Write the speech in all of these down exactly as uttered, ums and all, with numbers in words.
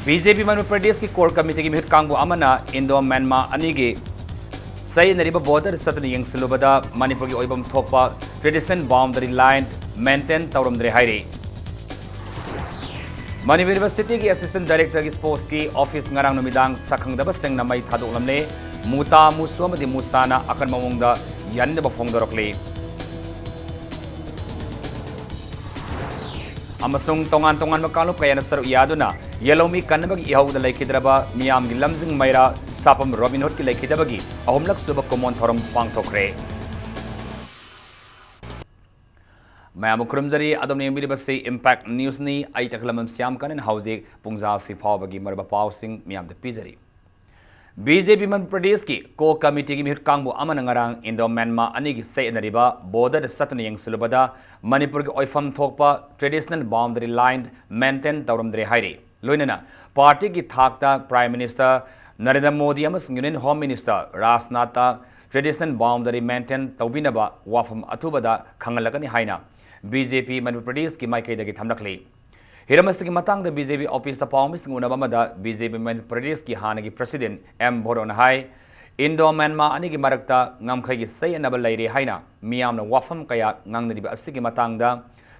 B J ꯄꯤ ꯃꯅꯤꯄꯨꯔ ꯄ꯭ꯔꯗꯦꯁꯀꯤ core ꯀꯃꯤꯇꯤꯒꯤ ꯃꯤꯍꯨꯠ ꯀꯥꯡꯕꯨ ꯑꯃꯅ ꯏꯟꯗꯣ ꯃ꯭ꯌꯥꯟꯃꯥꯔ ꯑꯅꯤꯒꯤ ꯆꯌꯦꯠꯅꯔꯤꯕ ꯕꯣꯔꯗꯔ ꯆꯠꯇꯨꯅ ꯌꯦꯡꯁꯤꯜꯂꯨꯕꯗ ꯃꯅꯤꯄꯨꯔꯒꯤ ꯑꯣꯏꯐꯝ ꯊꯣꯛꯄ ꯇ꯭ꯔꯦꯗꯤꯁꯅꯦꯜ ꯕꯥꯎꯟꯗꯔꯤ ꯂꯥꯏꯟ ꯃꯦꯟꯇꯦꯟ ꯇꯧꯔꯝꯗ꯭ꯔꯦ ꯍꯥꯏꯔꯤ꯫ ꯃꯅꯤꯄꯨꯔ ꯌꯨꯅꯤꯚꯔꯁꯤꯇꯤꯒꯤ ꯑꯦꯁꯤꯁꯇꯦꯟ ꯗꯥꯏꯔꯦꯛꯇꯔꯒꯤ ꯁ꯭ꯄꯣꯔꯠꯁꯀꯤ ꯑꯣꯐꯤꯁ ꯉꯔꯥꯡ ꯅꯨꯃꯤꯗꯥꯡ ꯁꯛꯈꯪꯗꯕꯁꯤꯡꯅ ꯃꯩ ꯊꯥꯗꯣꯛꯂꯝꯂꯦ꯫ ꯃꯨꯇꯥ, ꯃꯨꯁꯨ ꯑꯃꯗꯤ ꯃꯨꯁꯥꯅ ꯑꯀꯟꯕ ꯃꯑꯣꯡꯗ ꯌꯥꯅꯤꯡꯗꯕ ꯐꯣꯡꯗꯣꯔꯛꯂꯤ꯫ ꯑꯃꯁꯨꯡ ꯇꯣꯉꯥꯟ ꯇꯣꯉꯥꯟꯕ ꯀꯥꯡꯂꯨꯞ ꯀꯌꯥꯅ ꯁꯔꯨꯛ ꯌꯥꯗꯨꯅ ꯌꯦꯜꯍꯧꯃꯤ ꯀꯟꯅꯕꯒꯤ ꯏꯍꯧꯗ ꯂꯩꯈꯤꯗ꯭ꯔꯕ ꯃꯤꯌꯥꯝꯒꯤ ꯂꯝꯖꯤꯡ ꯃꯩꯔꯥ ꯁꯥꯐꯝ ꯔꯣꯕꯤꯟ ꯍꯨꯗꯀꯤ ꯂꯩꯈꯤꯗꯕꯒꯤ ꯑꯍꯨꯝꯂꯛ ꯁꯨꯕ ꯀꯨꯝꯑꯣꯟ ꯊꯧꯔꯝ ꯄꯥꯡꯊꯣꯛꯈ꯭ꯔꯦ꯫ ꯃꯌꯥꯝꯕꯨ ꯈꯨꯔꯨꯝꯖꯔꯤ꯫ ꯑꯗꯣꯝꯅ ꯌꯦꯡꯕꯤꯔꯤꯕꯁꯤ ꯏꯝꯄꯦꯛ ꯅ꯭ꯌꯨꯁꯅꯤ꯫ ꯑꯩ ꯇꯈꯂꯝꯕꯝ ꯁ꯭ꯌꯥꯝ ꯀꯥꯅꯟ꯫ ꯍꯧꯖꯤꯛ ꯄꯨꯡꯖꯥꯁꯤ ꯐꯥꯎꯕꯒꯤ ꯃꯔꯨꯑꯣꯏꯕ ꯄꯥꯎꯁꯤꯡ ꯃꯤꯌꯥꯝꯗ ꯄꯤꯖꯔꯤ꯫ ꯕꯤ ꯖꯦ ꯄꯤ ꯃꯅꯤꯄꯨꯔ ꯄ꯭ꯔꯗꯦꯁꯀꯤ ꯀꯣꯔ ꯀꯃꯤꯇꯤꯒꯤ ꯃꯤꯍꯨꯠ ꯀꯥꯡꯕꯨ ꯑꯃꯅ ꯉꯔꯥꯡ ꯏꯟꯗꯣ ꯃ꯭ꯌꯥꯟꯃꯥꯔ ꯑꯅꯤꯒꯤ ꯆꯌꯦꯠꯅꯔꯤꯕ ꯕꯣꯔꯗꯔꯗ ꯆꯠꯇꯨꯅ ꯌꯦꯡꯁꯤꯜꯂꯨꯕꯗ ꯃꯅꯤꯄꯨꯔꯒꯤ ꯑꯣꯏꯐꯝ ꯊꯣꯛꯄ ꯇ꯭ꯔꯦꯗꯤꯁꯅꯦꯜ ꯕꯥꯎꯟꯗꯔꯤ ꯂꯥꯏꯟ ꯃꯦꯟꯇꯦꯟ ꯇꯧꯔꯝꯗ꯭ꯔꯦ ꯍꯥꯏꯔꯤ꯫ ꯂꯣꯏꯅꯅ ꯄꯥꯔꯇꯤꯒꯤ ꯊꯥꯛꯇ ꯄ꯭ꯔꯥꯏꯝ ꯃꯤꯅꯤꯁꯇꯔ ꯅꯔꯦꯟꯗ꯭ꯔ ꯃꯣꯗꯤ ꯑꯃꯁꯨꯡ ꯌꯨꯅꯤꯌꯟ ꯍꯣꯝ ꯃꯤꯅꯤꯁꯇꯔ ꯔꯥꯖꯅꯥꯊꯇ ꯇ꯭ꯔꯦꯗꯤꯁꯅꯦꯜ ꯕꯥꯎꯟꯗꯔꯤ ꯃꯦꯟꯇꯦꯟ ꯇꯧꯕꯤꯅꯕ ꯋꯥꯐꯝ ꯑꯊꯨꯕꯗ ꯈꯪꯍꯜꯂꯛꯀꯅꯤ ꯍꯥꯏꯅ ꯕꯤ ꯖꯦ ꯄꯤ ꯃꯅꯤꯄꯨꯔ ꯄ꯭ꯔꯗꯦꯁꯀꯤ ꯃꯥꯏꯀꯩꯗꯒꯤ ꯊꯝꯂꯛꯂꯤ꯫ ꯍꯤꯔꯝ ꯑꯁꯤꯒꯤ ꯃꯇꯥꯡꯗ ꯕꯤ ꯖꯦ ꯄꯤ ꯑꯣꯐꯤꯁꯇ ꯄꯥꯎꯃꯤꯁꯤꯡ ꯎꯅꯕ ꯑꯃꯗ ꯕꯤ ꯖꯦ ꯄꯤ ꯃꯅꯤꯄꯨꯔ ꯄ꯭ꯔꯗꯦꯁꯀꯤ ꯍꯥꯟꯅꯒꯤ ꯄ꯭ꯔꯁꯤꯗꯦꯟ ꯑꯦꯝ ꯚꯣꯔꯣꯅ ꯍꯥꯏ, ꯏꯟꯗꯣ ꯃ꯭ꯌꯥꯟꯃꯥꯔ ꯑꯅꯤꯒꯤ ꯃꯔꯛꯇ ꯉꯝꯈꯩꯒꯤ ꯆꯌꯦꯠꯅꯕ ꯂꯩꯔꯦ ꯍꯥꯏꯅ ꯃꯤꯌꯥꯝꯅ ꯋꯥꯐꯝ ꯀꯌꯥ ꯉꯥꯡꯅꯔꯤꯕ ꯑꯁꯤꯒꯤ ꯃꯇꯥꯡꯗ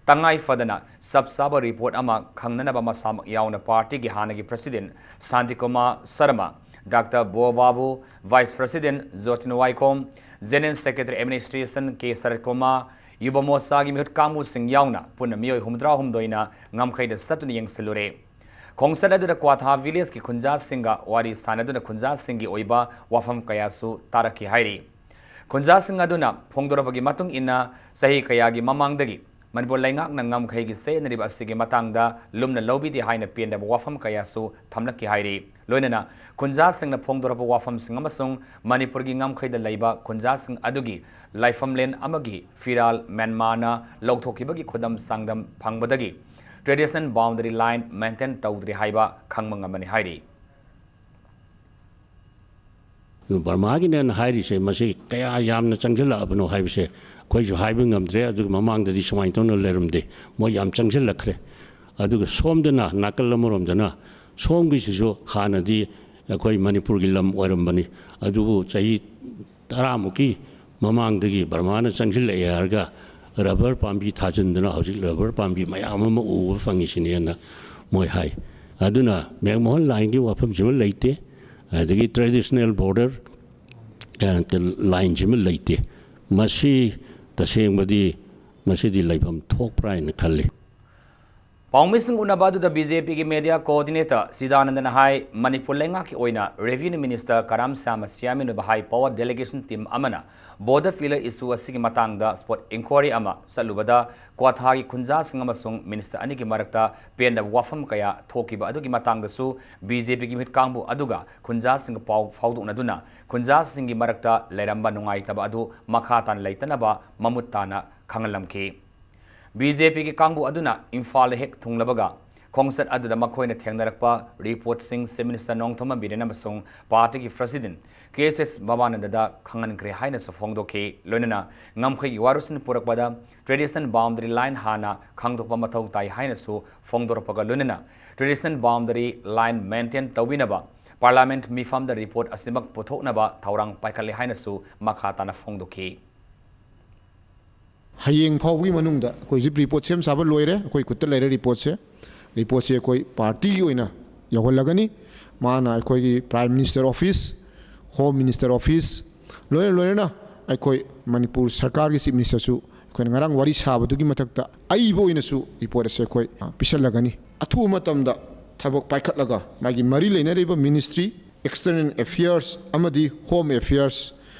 ꯇꯉꯥꯏ ꯐꯗꯅ ꯆꯞ ꯆꯥꯕ ꯔꯤꯄꯣꯔꯠ ꯑꯃ ꯈꯪꯅꯅꯕ ꯃꯁꯥꯃꯛ ꯌꯥꯎꯅ ꯄꯥꯔꯇꯤꯒꯤ ꯍꯥꯟꯅꯒꯤ ꯄ꯭ꯔꯁꯤꯗꯦꯟ ꯁꯥꯟꯇꯤꯀꯨꯃꯥꯔ ꯁꯔꯃ, ꯗꯥꯛꯇꯔ ꯕꯣ ꯕꯥꯕꯨ, ꯚꯥꯏꯁ ꯄ꯭ꯔꯁꯤꯗꯦꯟ ꯖꯣꯇꯤꯟ ꯋꯥꯏꯈꯣꯝ, ꯖꯦꯅꯔꯦꯜ ꯁꯦꯀ꯭ꯔꯦꯇꯔꯤ ꯑꯦꯗꯃꯤꯅꯤꯁꯇ꯭ꯔꯦꯁꯟ ꯀꯦ ꯁꯔꯠ ꯀꯨꯃꯥꯔ, ꯌꯨꯕ ꯃꯣꯔꯆꯥꯒꯤ ꯃꯤꯍꯨꯠ ꯀꯥꯡꯕꯨꯁꯤꯡ ꯌꯥꯎꯅ ꯄꯨꯟꯅ ꯃꯤꯑꯣꯏ ꯍꯨꯝꯐꯨꯇꯔꯥꯍꯨꯝꯗꯣꯏꯅ ꯉꯝꯈꯩꯗ ꯆꯠꯇꯨꯅ ꯌꯦꯡꯁꯤꯜꯂꯨꯔꯦ꯫ ꯈꯣꯡꯆꯠ ꯑꯗꯨꯗ ꯀ꯭ꯋꯥꯊꯥ ꯚꯤꯂꯦꯖꯀꯤ ꯈꯨꯟꯖꯥꯁꯤꯡꯒ ꯋꯥꯔꯤ ꯁꯥꯟꯅꯗꯨꯅ ꯈꯨꯟꯖꯥꯁꯤꯡꯒꯤ ꯑꯣꯏꯕ ꯋꯥꯐꯝ ꯀꯌꯥꯁꯨ ꯇꯥꯔꯛꯈꯤ ꯍꯥꯏꯔꯤ꯫ ꯈꯨꯟꯖꯥꯁꯤꯡ ꯑꯗꯨꯅ ꯐꯣꯡꯗꯣꯔꯛꯄꯒꯤ ꯃꯇꯨꯡ ꯏꯟꯅ ꯆꯍꯤ ꯀꯌꯥꯒꯤ ꯃꯃꯥꯡꯗꯒꯤ ꯃꯅꯤꯄꯨꯔ ꯂꯩꯉꯥꯛꯅ ꯉꯝꯈꯩꯒꯤ ꯆꯌꯦꯠꯅꯔꯤꯕ ꯑꯁꯤꯒꯤ ꯃꯇꯥꯡꯗ ꯂꯨꯝꯅ ꯂꯧꯕꯤꯗꯦ ꯍꯥꯏꯅ ꯄꯦꯟꯗꯕ ꯋꯥꯐꯝ ꯀꯌꯥꯁꯨ ꯊꯝꯂꯛꯈꯤ ꯍꯥꯏꯔꯤ꯫ ꯂꯣꯏꯅꯅ ꯈꯨꯟꯖꯥꯁꯤꯡꯅ ꯐꯣꯡꯗꯣꯔꯛꯄ ꯋꯥꯐꯝꯁꯤꯡ ꯑꯃꯁꯨꯡ ꯃꯅꯤꯄꯨꯔꯒꯤ ꯉꯝꯈꯩꯗ ꯂꯩꯕ ꯈꯨꯟꯖꯥꯁꯤꯡ ꯑꯗꯨꯒꯤ ꯂꯥꯏꯐꯝꯂꯦꯟ ꯑꯃꯒꯤ ꯐꯤꯔꯥꯜ ꯃ꯭ꯌꯥꯟꯃꯥꯔꯅ ꯂꯧꯊꯣꯛꯈꯤꯕꯒꯤ ꯈꯨꯗꯝ ꯆꯥꯡꯗꯝ ꯐꯪꯕꯗꯒꯤ ꯇ꯭ꯔꯦꯗꯤꯁꯅꯦꯜ ꯕꯥꯎꯟꯗꯔꯤ ꯂꯥꯏꯟ ꯃꯦꯟꯇꯦꯟ ꯇꯧꯗ꯭ꯔꯤ ꯍꯥꯏꯕ ꯈꯪꯕ ꯉꯝꯕꯅꯤ ꯍꯥꯏꯔꯤ꯫ ꯑꯗꯨ ꯕꯔꯃꯥꯒꯤꯅꯦꯅ ꯍꯥꯏꯔꯤꯁꯦ ꯃꯁꯤ ꯀꯌꯥ ꯌꯥꯝꯅ ꯆꯪꯁꯤꯜꯂꯛꯑꯕꯅꯣ ꯍꯥꯏꯕꯁꯦ ꯑꯩꯈꯣꯏꯁꯨ ꯍꯥꯏꯕ ꯉꯝꯗ꯭ꯔꯦ꯫ ꯑꯗꯨꯒ ꯃꯃꯥꯡꯗꯗꯤ ꯁꯨꯃꯥꯏꯅ ꯇꯧꯅ ꯂꯩꯔꯝꯗꯦ, ꯃꯣꯏ ꯌꯥꯝ ꯆꯪꯁꯤꯜꯂꯛꯈ꯭ꯔꯦ꯫ ꯑꯗꯨꯒ ꯁꯣꯝꯗꯅ ꯅꯥꯀꯜ ꯑꯃꯔꯣꯝꯗꯅ ꯁꯣꯝꯒꯤꯁꯤꯁꯨ ꯍꯥꯟꯅꯗꯤ ꯑꯩꯈꯣꯏ ꯃꯅꯤꯄꯨꯔꯒꯤ ꯂꯝ ꯑꯣꯏꯔꯝꯕꯅꯤ, ꯑꯗꯨꯕꯨ ꯆꯍꯤ ꯇꯔꯥꯃꯨꯛꯀꯤ ꯃꯃꯥꯡꯗꯒꯤ ꯕꯔꯃꯥꯅ ꯆꯪꯁꯤꯜꯂꯛꯑꯦ ꯍꯥꯏꯔꯒ ꯔꯕꯔ ꯄꯥꯝꯕꯤ ꯊꯥꯖꯤꯟꯗꯅ ꯍꯧꯖꯤꯛ ꯔꯕꯔ ꯄꯥꯝꯕꯤ ꯃꯌꯥꯝ ꯑꯃ ꯎꯕ ꯐꯪꯉꯤꯁꯤꯅꯦꯅ ꯃꯣꯏ ꯍꯥꯏ꯫ ꯑꯗꯨꯅ ꯃꯦꯛꯃꯣꯍꯟ ꯂꯥꯏꯟꯒꯤ ꯋꯥꯐꯝꯁꯤꯃ ꯂꯩꯇꯦ, ꯑꯗꯒꯤ ꯇ꯭ꯔꯦꯗꯤꯁꯅꯦꯜ ꯕꯣꯔꯗꯔ ꯂꯥꯏꯟꯁꯤꯃ ꯂꯩꯇꯦ꯫ ꯃꯁꯤ ꯇꯁꯦꯡꯕꯗꯤ ꯃꯁꯤꯗꯤ ꯂꯩꯐꯝ ꯊꯣꯛꯄ꯭ꯔꯥ ꯍꯥꯏꯅ ꯈꯜꯂꯤ꯫ ꯄꯥꯎꯃꯤꯁꯤꯡ ꯎꯅꯕ ꯑꯗꯨꯗ ꯕꯤ ꯖꯦ ꯄꯤꯒꯤ ꯃꯦꯗꯤꯌꯥ ꯀꯣꯑꯣꯔꯗꯤꯅꯦꯇꯔ ꯁꯤꯗꯥꯅꯟꯗꯅ ꯍꯥꯏ, ꯃꯅꯤꯄꯨꯔ ꯂꯩꯉꯥꯛꯀꯤ ꯑꯣꯏꯅ ꯔꯦꯚꯤꯅ꯭ꯌꯨ ꯃꯤꯅꯤꯁꯇꯔ ꯀꯔꯥꯝ ꯁ꯭ꯌꯥꯃ ꯁꯤꯌꯥꯃꯤꯟ ꯑꯣꯏꯕ ꯍꯥꯏ ꯄꯋꯥꯔ ꯗꯦꯂꯤꯒꯦꯁꯟ ꯇꯤꯝ ꯑꯃꯅ ꯕꯣꯔꯗꯔ ꯐꯤꯂꯔ ꯏꯁꯨ ꯑꯁꯤꯒꯤ ꯃꯇꯥꯡꯗ ꯁ꯭ꯄꯣꯠ ꯏꯟꯀ꯭ꯋꯥꯔꯤ ꯑꯃ ꯆꯠꯂꯨꯕꯗ ꯀ꯭ꯋꯥꯊꯥꯒꯤ ꯈꯨꯟꯖꯥꯁꯤꯡ ꯑꯃꯁꯨꯡ ꯃꯤꯅꯤꯁꯇꯔ ꯑꯅꯤꯒꯤ ꯃꯔꯛꯇ ꯄꯦꯟꯗꯕ ꯋꯥꯐꯝ ꯀꯌꯥ ꯊꯣꯛꯈꯤꯕ ꯑꯗꯨꯒꯤ ꯃꯇꯥꯡꯗꯁꯨ ꯕꯤ ꯖꯦ ꯄꯤꯒꯤ ꯃꯤꯍꯨꯠ ꯀꯥꯡꯕꯨ ꯑꯗꯨꯒ ꯈꯨꯟꯖꯥꯁꯤꯡꯒ ꯄꯥꯎ ꯐꯥꯎꯗꯣꯛꯅꯗꯨꯅ ꯈꯨꯟꯖꯥꯁꯤꯡꯒꯤ ꯃꯔꯛꯇ ꯂꯩꯔꯝꯕ ꯅꯨꯡꯉꯥꯏꯇꯕ ꯑꯗꯨ ꯃꯈꯥ ꯇꯥꯅ ꯂꯩꯇꯅꯕ ꯃꯃꯨꯠ ꯇꯥꯅ ꯈꯪꯍꯜꯂꯝꯈꯤ꯫ ꯕꯤ ꯖꯦ ꯄꯤꯒꯤ ꯀꯥꯡꯕꯨ ꯑꯗꯨꯅ ꯏꯝꯐꯥꯜꯗ ꯍꯦꯛ ꯊꯨꯡꯂꯕꯒ ꯈꯣꯡꯆꯠ ꯑꯗꯨꯗ ꯃꯈꯣꯏꯅ ꯊꯦꯡꯅꯔꯛꯄ ꯔꯤꯄꯣꯔꯠꯁꯤꯡ ꯆꯤꯐ ꯃꯤꯅꯤꯁꯇꯔ ꯅꯣꯡꯊꯣꯝꯕꯝ ꯕꯤꯔꯦꯟ ꯑꯃꯁꯨꯡ ꯄꯥꯔꯇꯤꯒꯤ ꯄ꯭ꯔꯁꯤꯗꯦꯟꯠ ꯀꯦ ꯑꯦꯁ ꯑꯦꯁ ꯚꯕꯥꯅꯟꯗꯗ ꯈꯪꯍꯟꯈ꯭ꯔꯦ ꯍꯥꯏꯅꯁꯨ ꯐꯣꯡꯗꯣꯛꯈꯤ꯫ ꯂꯣꯏꯅꯅ ꯉꯝꯈꯩꯒꯤ ꯋꯥꯔꯣꯜꯁꯤꯡ ꯄꯨꯔꯛꯄꯗ ꯇ꯭ꯔꯦꯗꯤꯁꯅꯦꯜ ꯕꯥꯎꯟꯗꯔꯤ ꯂꯥꯏꯟ ꯍꯥꯟꯅ ꯈꯪꯗꯣꯛꯄ ꯃꯊꯧ ꯇꯥꯏ ꯍꯥꯏꯅꯁꯨ ꯐꯣꯡꯗꯣꯔꯛꯄꯒ ꯂꯣꯏꯅꯅ ꯇ꯭ꯔꯦꯗꯤꯁꯅꯦꯜ ꯕꯥꯎꯟꯗꯔꯤ ꯂꯥꯏꯟ ꯃꯦꯟꯇꯦꯟ ꯇꯧꯕꯤꯅꯕ ꯄꯥꯔꯂꯥꯃꯦꯟꯠ ꯃꯤꯐꯝꯗ ꯔꯤꯄꯣꯔꯠ ꯑꯁꯤꯃꯛ ꯄꯨꯊꯣꯛꯅꯕ ꯊꯧꯔꯥꯡ ꯄꯥꯏꯈꯠꯂꯦ ꯍꯥꯏꯅꯁꯨ ꯃꯈꯥ ꯇꯥꯅ ꯐꯣꯡꯗꯣꯛꯈꯤ꯫ ꯍꯌꯦꯡ ꯐꯥꯎꯕꯒꯤ ꯃꯅꯨꯡꯗ ꯑꯩꯈꯣꯏ ꯍꯧꯖꯤꯛ ꯔꯤꯄꯣꯔꯠ ꯁꯦꯝ ꯁꯥꯕ ꯂꯣꯏꯔꯦ꯫ ꯑꯩꯈꯣꯏ ꯈꯨꯠꯇ ꯂꯩꯔꯦ ꯔꯤꯄꯣꯔꯠꯁꯦ꯫ ꯔꯤꯄꯣꯔꯠꯁꯦ ꯑꯩꯈꯣꯏ ꯄꯥꯔꯇꯤꯒꯤ ꯑꯣꯏꯅ ꯌꯧꯍꯜꯂꯒꯅꯤ꯫ ꯃꯥꯅ ꯑꯩꯈꯣꯏꯒꯤ prime minister office, home minister office, ꯂꯣꯏꯅ ꯂꯣꯏꯅꯅ ꯑꯩꯈꯣꯏ ꯃꯅꯤꯄꯨꯔ ꯁꯔꯀꯥꯔꯒꯤ ꯆꯤꯐ ꯃꯤꯅꯤꯁꯇꯔꯁꯨ ꯑꯩꯈꯣꯏꯅ ꯉꯔꯥꯡ ꯋꯥꯔꯤ ꯁꯥꯕꯗꯨꯒꯤ ꯃꯊꯛꯇ ꯑꯏꯕ ꯑꯣꯏꯅꯁꯨ ꯔꯤꯄꯣꯔꯠ ꯑꯁꯦ ꯑꯩꯈꯣꯏ, ꯑ, ꯄꯤꯁꯜꯂꯒꯅꯤ꯫ ꯑꯊꯨꯕ ꯃꯇꯝꯗ ꯊꯕꯛ ꯄꯥꯏꯈꯠꯂꯒ ꯃꯥꯒꯤ ꯃꯔꯤ ꯂꯩꯅꯔꯤꯕ ꯃꯤꯅꯤꯁꯇ꯭ꯔꯤ, ꯑꯦꯛꯁꯇꯔꯅꯦꯜ ꯑꯦꯐꯤꯌꯔꯁ ꯑꯃꯗꯤ ꯍꯣꯝ ꯑꯦꯐꯤꯌꯔꯁ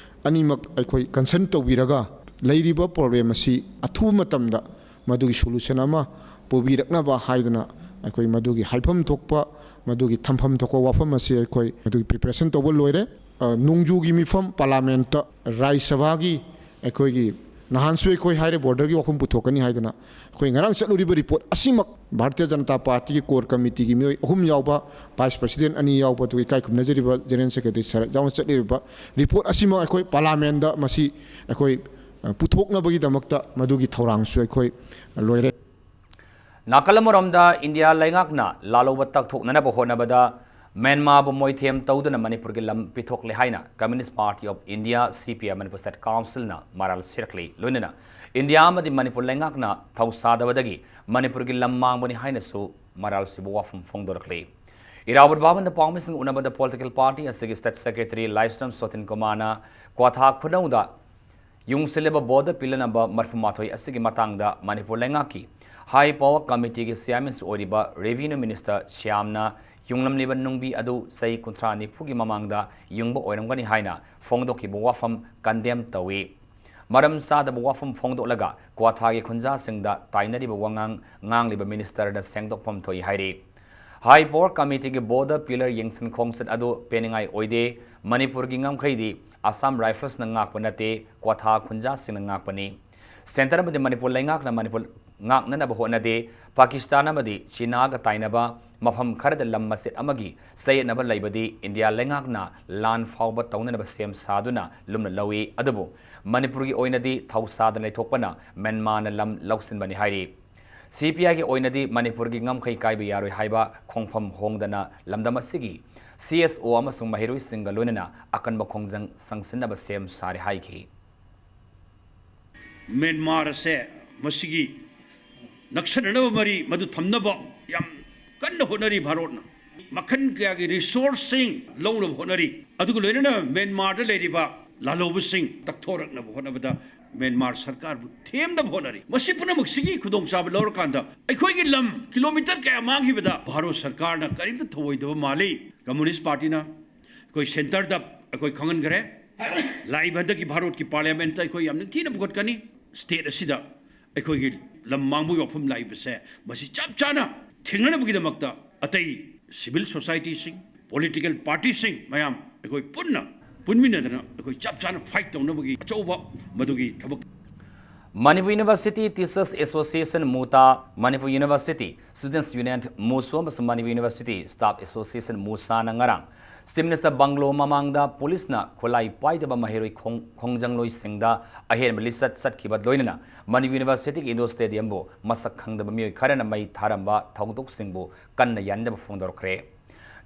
ꯑꯅꯤꯃꯛ ꯑꯩꯈꯣꯏ ꯀꯟꯁꯜ ꯇꯧꯕꯤꯔꯒ ꯂꯩꯔꯤꯕ ꯄ꯭ꯔꯣꯕ꯭ꯂꯦꯝ ꯑꯁꯤ ꯑꯊꯨꯕ ꯃꯇꯝꯗ ꯃꯗꯨꯒꯤ ꯁꯣꯂꯨꯁꯟ ꯑꯃ ꯄꯨꯕꯤꯔꯛꯅꯕ ꯍꯥꯏꯗꯨꯅ ꯑꯩꯈꯣꯏ ꯃꯗꯨꯒꯤ ꯍꯥꯏꯐꯝ ꯊꯣꯛꯄ, ꯃꯗꯨꯒꯤ ꯊꯝꯐꯝ ꯊꯣꯛꯄ ꯋꯥꯐꯝ ꯑꯁꯤ ꯑꯩꯈꯣꯏ ꯃꯗꯨꯒꯤ ꯄ꯭ꯔꯤꯄꯦꯔꯦꯁꯟ ꯇꯧꯕ ꯂꯣꯏꯔꯦ꯫ ꯑ, ꯅꯣꯡꯖꯨꯒꯤ ꯃꯤꯐꯝ ꯄꯥꯔꯂꯥꯃꯦꯟꯠꯇ ꯔꯥꯖ꯭ꯌ ꯁꯚꯥꯒꯤ ꯑꯩꯈꯣꯏꯒꯤ ꯅꯍꯥꯟꯁꯨ ꯑꯩꯈꯣꯏ ꯍꯥꯏꯔꯦ ꯕꯣꯔꯗꯔꯒꯤ ꯋꯥꯐꯝ ꯄꯨꯊꯣꯛꯀꯅꯤ ꯍꯥꯏꯗꯅ ꯑꯩꯈꯣꯏ ꯉꯔꯥꯡ ꯆꯠꯂꯨꯔꯤꯕ ꯔꯤꯄꯣꯔꯠ ꯑꯁꯤꯃꯛ ꯚꯥꯔꯇꯤꯌ ꯖꯅꯇꯥ ꯄꯥꯔꯇꯤꯒꯤ ꯀꯣꯔ ꯀꯃꯤꯇꯤꯒꯤ ꯃꯤꯑꯣꯏ ꯑꯍꯨꯝ ꯌꯥꯎꯕ, ꯚꯥꯏꯁ ꯄ꯭ꯔꯁꯤꯗꯦꯟꯠ ꯑꯅꯤ ꯌꯥꯎꯕ, ꯑꯗꯨꯒ ꯏꯀꯥꯏ ꯈꯨꯝꯅꯖꯔꯤꯕ ꯖꯦꯅꯔꯦꯜ ꯁꯦꯀ꯭ꯔꯦꯇꯔꯤ ꯁꯔ ꯌꯥꯎꯅ ꯆꯠꯂꯤꯕ ꯔꯤꯄꯣꯔꯠ ꯑꯁꯤꯃꯛ ꯑꯩꯈꯣꯏ ꯄꯥꯔꯂꯥꯃꯦꯟꯠꯗ ꯃꯁꯤ ꯑꯩꯈꯣꯏ, ꯑ, ꯄꯨꯊꯣꯛꯅꯕꯒꯤꯗꯃꯛꯇ ꯃꯗꯨꯒꯤ ꯊꯧꯔꯥꯡꯁꯨ ꯑꯩꯈꯣꯏ ꯂꯣꯏꯔꯦ꯫ ꯅꯥꯀꯜ ꯑꯃꯔꯣꯝꯗ ꯏꯟꯗꯤꯌꯥ ꯂꯩꯉꯥꯛꯅ ꯂꯥꯜꯍꯧꯕ ꯇꯛꯊꯣꯛꯅꯅꯕ ꯍꯣꯠꯅꯕꯗ ꯃ꯭ꯌꯥꯟꯃꯥꯔꯕꯨ ꯃꯣꯏꯊꯦꯝ ꯇꯧꯗꯨꯅ ꯃꯅꯤꯄꯨꯔꯒꯤ ꯂꯝ ꯄꯤꯊꯣꯛꯂꯦ ꯍꯥꯏꯅ Communist Party of India, C P I, Manipur State Councilꯅ ꯃꯔꯥꯜ ꯁꯤꯔꯛꯂꯤ꯫ ꯂꯣꯏꯅꯅ ꯏꯟꯗꯤꯌꯥ ꯑꯃꯗꯤ ꯃꯅꯤꯄꯨꯔ ꯂꯩꯉꯥꯛꯅ ꯊꯧꯁꯥꯗꯕꯗꯒꯤ ꯃꯅꯤꯄꯨꯔꯒꯤ ꯂꯝ ꯃꯥꯡꯕꯅꯤ ꯍꯥꯏꯅꯁꯨ ꯃꯔꯥꯜ ꯁꯤꯕ ꯋꯥꯐꯝ ꯐꯣꯡꯗꯣꯔꯛꯂꯤ꯫ ꯏꯔꯥꯕꯣꯠ ꯚꯕꯟꯗ ꯄꯥꯎꯃꯤꯁꯤꯡ ꯎꯅꯕꯗ political party ꯑꯁꯤꯒꯤ State Secretary ꯂꯥꯏꯁ꯭ꯔꯝ ꯁꯣꯊꯤꯟ ꯀꯨꯃꯥꯔꯅ ꯀ꯭ꯋꯥꯊꯥ ꯈꯨꯅꯧꯗ ꯌꯨꯡꯁꯤꯜꯂꯤꯕ border pillar number ꯃꯔꯤꯐꯨ ꯃꯥꯊꯣꯏ ꯑꯁꯤꯒꯤ ꯃꯇꯥꯡꯗ ꯃꯅꯤꯄꯨꯔ ꯂꯩꯉꯥꯛꯀꯤ High Power Committeeꯒꯤ Chairmanꯁꯨ ꯑꯣꯏꯔꯤꯕ Revenue Minister ꯁ꯭ꯌꯥꯝꯅ ꯌꯨꯡꯂꯝꯂꯤꯕ ꯅꯨꯡꯕꯤ ꯑꯗꯨ ꯆꯍꯤ ꯀꯨꯟꯊ꯭ꯔꯥ ꯅꯤꯐꯨꯒꯤ ꯃꯃꯥꯡꯗ ꯌꯨꯡꯕ ꯑꯣꯏꯔꯝꯒꯅꯤ ꯍꯥꯏꯅ ꯐꯣꯡꯗꯣꯛꯈꯤꯕ ꯋꯥꯐꯝ condemn ꯇꯧꯏ꯫ ꯃꯔꯝ ꯆꯥꯗꯕ ꯋꯥꯐꯝ ꯐꯣꯡꯗꯣꯛꯂꯒ ꯀ꯭ꯋꯥꯊꯥꯒꯤ ꯈꯨꯟꯖꯥꯁꯤꯡꯗ ꯇꯥꯏꯅꯔꯤꯕ ꯋꯥꯉꯥꯡ ꯉꯥꯡꯂꯤꯕ ministerꯗ ꯁꯦꯡꯗꯣꯛꯐꯝ ꯊꯣꯛꯏ ꯍꯥꯏꯔꯤ꯫ High Power Committeeꯒꯤ border pillar ꯌꯦꯡꯁꯤꯟ ꯈꯣꯡꯆꯠ ꯑꯗꯨ ꯄꯦꯟꯅꯤꯡꯉꯥꯏ ꯑꯣꯏꯗꯦ꯫ ꯃꯅꯤꯄꯨꯔꯒꯤ ꯉꯝꯈꯩꯗꯤ Assam Riflesꯅ ꯉꯥꯛꯄ ꯅꯠꯇꯦ, ꯀ꯭ꯋꯥꯊꯥ ꯈꯨꯟꯖꯥꯁꯤꯡꯅ ꯉꯥꯛꯄꯅꯤ꯫ Centre ꯑꯃꯗꯤ ꯃꯅꯤꯄꯨꯔ ꯂꯩꯉꯥꯛꯅ ꯃꯅꯤꯄꯨꯔ ꯉꯥꯛꯅꯅꯕ ꯍꯣꯠꯅꯗꯦ꯫ ꯄꯥꯀꯤꯁꯇꯥꯟ ꯑꯃꯗꯤ ꯆꯤꯅꯥꯒ ꯇꯥꯏꯅꯕ ꯃꯐꯝ ꯈꯔꯗ ꯂꯝ ꯃꯆꯦꯠ ꯑꯃꯒꯤ ꯆꯌꯦꯠꯅꯕ ꯂꯩꯕꯗꯤ ꯏꯟꯗꯤꯌꯥ ꯂꯩꯉꯥꯛꯅ ꯂꯥꯟ ꯐꯥꯎꯕ ꯇꯧꯅꯅꯕ ꯁꯦꯝ ꯁꯥꯗꯨꯅ ꯂꯨꯝꯅ ꯂꯧꯏ꯫ ꯑꯗꯨꯕꯨ ꯃꯅꯤꯄꯨꯔꯒꯤ ꯑꯣꯏꯅꯗꯤ ꯊꯧꯁꯥꯗꯅ ꯂꯩꯊꯣꯛꯄꯅ ꯃ꯭ꯌꯥꯟꯃꯥꯔꯅ ꯂꯝ ꯂꯧꯁꯤꯟꯕꯅꯤ ꯍꯥꯏꯔꯤ꯫ C P Iꯒꯤ ꯑꯣꯏꯅꯗꯤ ꯃꯅꯤꯄꯨꯔꯒꯤ ꯉꯝꯈꯩ ꯀꯥꯏꯕ ꯌꯥꯔꯣꯏ ꯍꯥꯏꯕ ꯈꯣꯡꯐꯝ ꯍꯣꯡꯗꯅ ꯂꯝꯗꯝ ꯑꯁꯤꯒꯤ C S O ꯑꯃꯁꯨꯡ ꯃꯍꯩꯔꯣꯏꯁꯤꯡꯒ ꯂꯣꯏꯅꯅ ꯑꯀꯟꯕ ꯈꯣꯡꯖꯪ ꯆꯪꯁꯤꯟꯅꯕ ꯁꯦꯝ ꯁꯥꯔꯦ ꯍꯥꯏꯈꯤ꯫ ꯃ꯭ꯌꯥꯟꯃꯥꯔ ꯑꯁꯦ ꯃꯁꯤꯒꯤ ꯅꯛꯁꯟꯅꯅꯕ ꯃꯔꯤ ꯃꯗꯨ ꯊꯝꯅꯕ ꯌꯥꯝ ꯀꯟꯅ ꯍꯣꯠꯅꯔꯤ ꯚꯥꯔꯠꯅ꯫ ꯃꯈꯜ ꯀꯌꯥꯒꯤ resourceꯁꯤꯡ ꯂꯧꯅꯕ ꯍꯣꯠꯅꯔꯤ꯫ ꯑꯗꯨꯒ ꯂꯣꯏꯅꯅ ꯃ꯭ꯌꯥꯟꯃꯥꯔꯗ ꯂꯩꯔꯤꯕ ꯂꯥꯜꯍꯧꯕꯁꯤꯡ ꯇꯛꯊꯣꯔꯛꯅꯕ ꯍꯣꯠꯅꯕꯗ ꯃ꯭ꯌꯥꯟꯃꯥꯔ ꯁꯔꯀꯥꯔꯕꯨ ꯊꯦꯝꯅꯕ ꯍꯣꯠꯅꯔꯤ꯫ ꯃꯁꯤ ꯄꯨꯝꯅꯃꯛꯁꯤꯒꯤ ꯈꯨꯗꯣꯡꯆꯥꯕ ꯂꯧꯔꯀꯥꯟꯗ ꯑꯩꯈꯣꯏꯒꯤ ꯂꯝ kilometre ꯀꯌꯥ ꯃꯥꯡꯈꯤꯕꯗ ꯚꯥꯔꯠ ꯁꯔꯀꯥꯔꯅ ꯀꯔꯤꯝꯇ ꯊꯧꯑꯣꯏꯗꯕ ꯃꯥꯜꯂꯤ꯫ Communist Partyꯅ ꯑꯩꯈꯣꯏ centreꯗ ꯑꯩꯈꯣꯏ ꯈꯪꯍꯟꯈ꯭ꯔꯦ꯫ ꯂꯥꯛꯏꯕ ꯍꯟꯗꯛꯀꯤ ꯚꯥꯔꯠꯀꯤ parliamentꯇ ꯑꯩꯈꯣꯏ ꯌꯥꯝ ꯅꯤꯡꯊꯤꯅ ꯄꯨꯈꯠꯀꯅꯤ꯫ State ꯑꯁꯤꯗ ꯑꯩꯈꯣꯏꯒꯤ ꯂꯝ ꯃꯥꯡꯕꯒꯤ ꯋꯥꯐꯝ ꯂꯥꯛꯏꯕꯁꯦ ꯃꯁꯤ ꯆꯞ ꯆꯥꯅ ꯊꯦꯡꯅꯅꯕꯒꯤꯗꯃꯛꯇ ꯑꯇꯩ civil societyꯁꯤꯡ, political partyꯁꯤꯡ ꯃꯌꯥꯝ ꯑꯩꯈꯣꯏ ꯄꯨꯟꯅ ꯄꯨꯟꯃꯤꯟꯅꯗꯅ ꯑꯩꯈꯣꯏ ꯆꯞ ꯆꯥꯅ fight ꯇꯧꯅꯕꯒꯤ ꯑꯆꯧꯕ ꯃꯗꯨꯒꯤ ꯊꯕꯛ Manipur University Teachers Association, MUTA, Manipur University Students Union, MUSU, ꯑꯃꯁꯨꯡ Manipur University Staff Association, MUSAꯅ ꯉꯔꯥꯡ Chief Minister Bungalow ꯃꯃꯥꯡꯗ ꯄꯨꯂꯤꯁꯅ ꯈꯨꯠꯂꯥꯏ ꯄꯥꯏꯗꯕ ꯃꯍꯩꯔꯣꯏ ꯈꯣꯡ-, ꯈꯣꯡꯖꯪꯂꯣꯏꯁꯤꯡꯗ ꯑꯍꯦꯟꯕ ꯂꯤꯆꯠ ꯆꯠꯈꯤꯕ ꯂꯣꯏꯅꯅ ꯃꯅꯤꯄꯨꯔ Universityꯒꯤ indoor stadiumꯕꯨ ꯃꯁꯛ ꯈꯪꯗꯕ ꯃꯤꯑꯣꯏ ꯈꯔꯅ ꯃꯩ ꯊꯥꯔꯝꯕ ꯊꯧꯗꯣꯛꯁꯤꯡꯕꯨ ꯀꯟꯅ ꯌꯥꯅꯤꯡꯗꯕ ꯐꯣꯡꯗꯣꯔꯛꯈ꯭ꯔꯦ꯫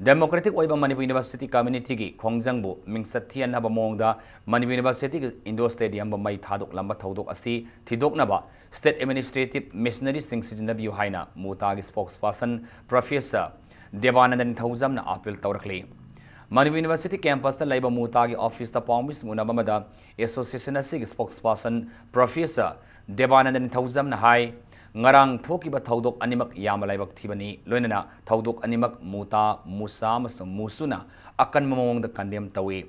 Democratic ꯑꯣꯏꯕ ꯃꯅꯤꯄꯨꯔ University communityꯒꯤ ꯈꯣꯡꯖꯪꯕꯨ ꯃꯤꯡꯆꯠ ꯊꯤꯍꯟꯅꯕ ꯃꯑꯣꯡꯗ ꯃꯅꯤꯄꯨꯔ Universityꯒꯤ indoor stadiumꯕꯨ ꯃꯩ ꯊꯥꯗꯣꯛꯂꯝꯕ ꯊꯧꯗꯣꯛ ꯑꯁꯤ ꯊꯤꯗꯣꯛꯅꯕ state administrative machineryꯁꯤꯡ ꯁꯤꯖꯤꯟꯅꯕꯤꯌꯨ ꯍꯥꯏꯅ ꯃꯨꯇꯥꯒꯤ spokesperson Professor ꯗꯦꯕꯥꯅꯟꯗ ꯅꯤꯡꯊꯧꯖꯝꯅ appeal ꯇꯧꯔꯛꯂꯤ꯫ Manipur University campusꯇ ꯂꯩꯕ ꯃꯨꯇꯥꯒꯤ officeꯇ ꯄꯥꯎꯃꯤꯁꯤꯡ ꯎꯅꯕ ꯑꯃꯗ association ꯑꯁꯤꯒꯤ spokesperson Professor ꯗꯦꯕꯥꯅꯟꯗ ꯅꯤꯡꯊꯧꯖꯝꯅ ꯍꯥꯏ, ꯉꯔꯥꯡ ꯊꯣꯛꯈꯤꯕ ꯊꯧꯗꯣꯛ ꯑꯅꯤꯃꯛ ꯌꯥꯝꯅ ꯂꯥꯏꯕꯛ ꯊꯤꯕꯅꯤ, ꯂꯣꯏꯅꯅ ꯊꯧꯗꯣꯛ ꯑꯅꯤꯃꯛ ꯃꯨꯇꯥ, ꯃꯨꯁꯥ ꯑꯃꯁꯨꯡ ꯃꯨꯁꯨꯅ ꯑꯀꯟꯕ ꯃꯑꯣꯡꯗ condemn ꯇꯧꯏ꯫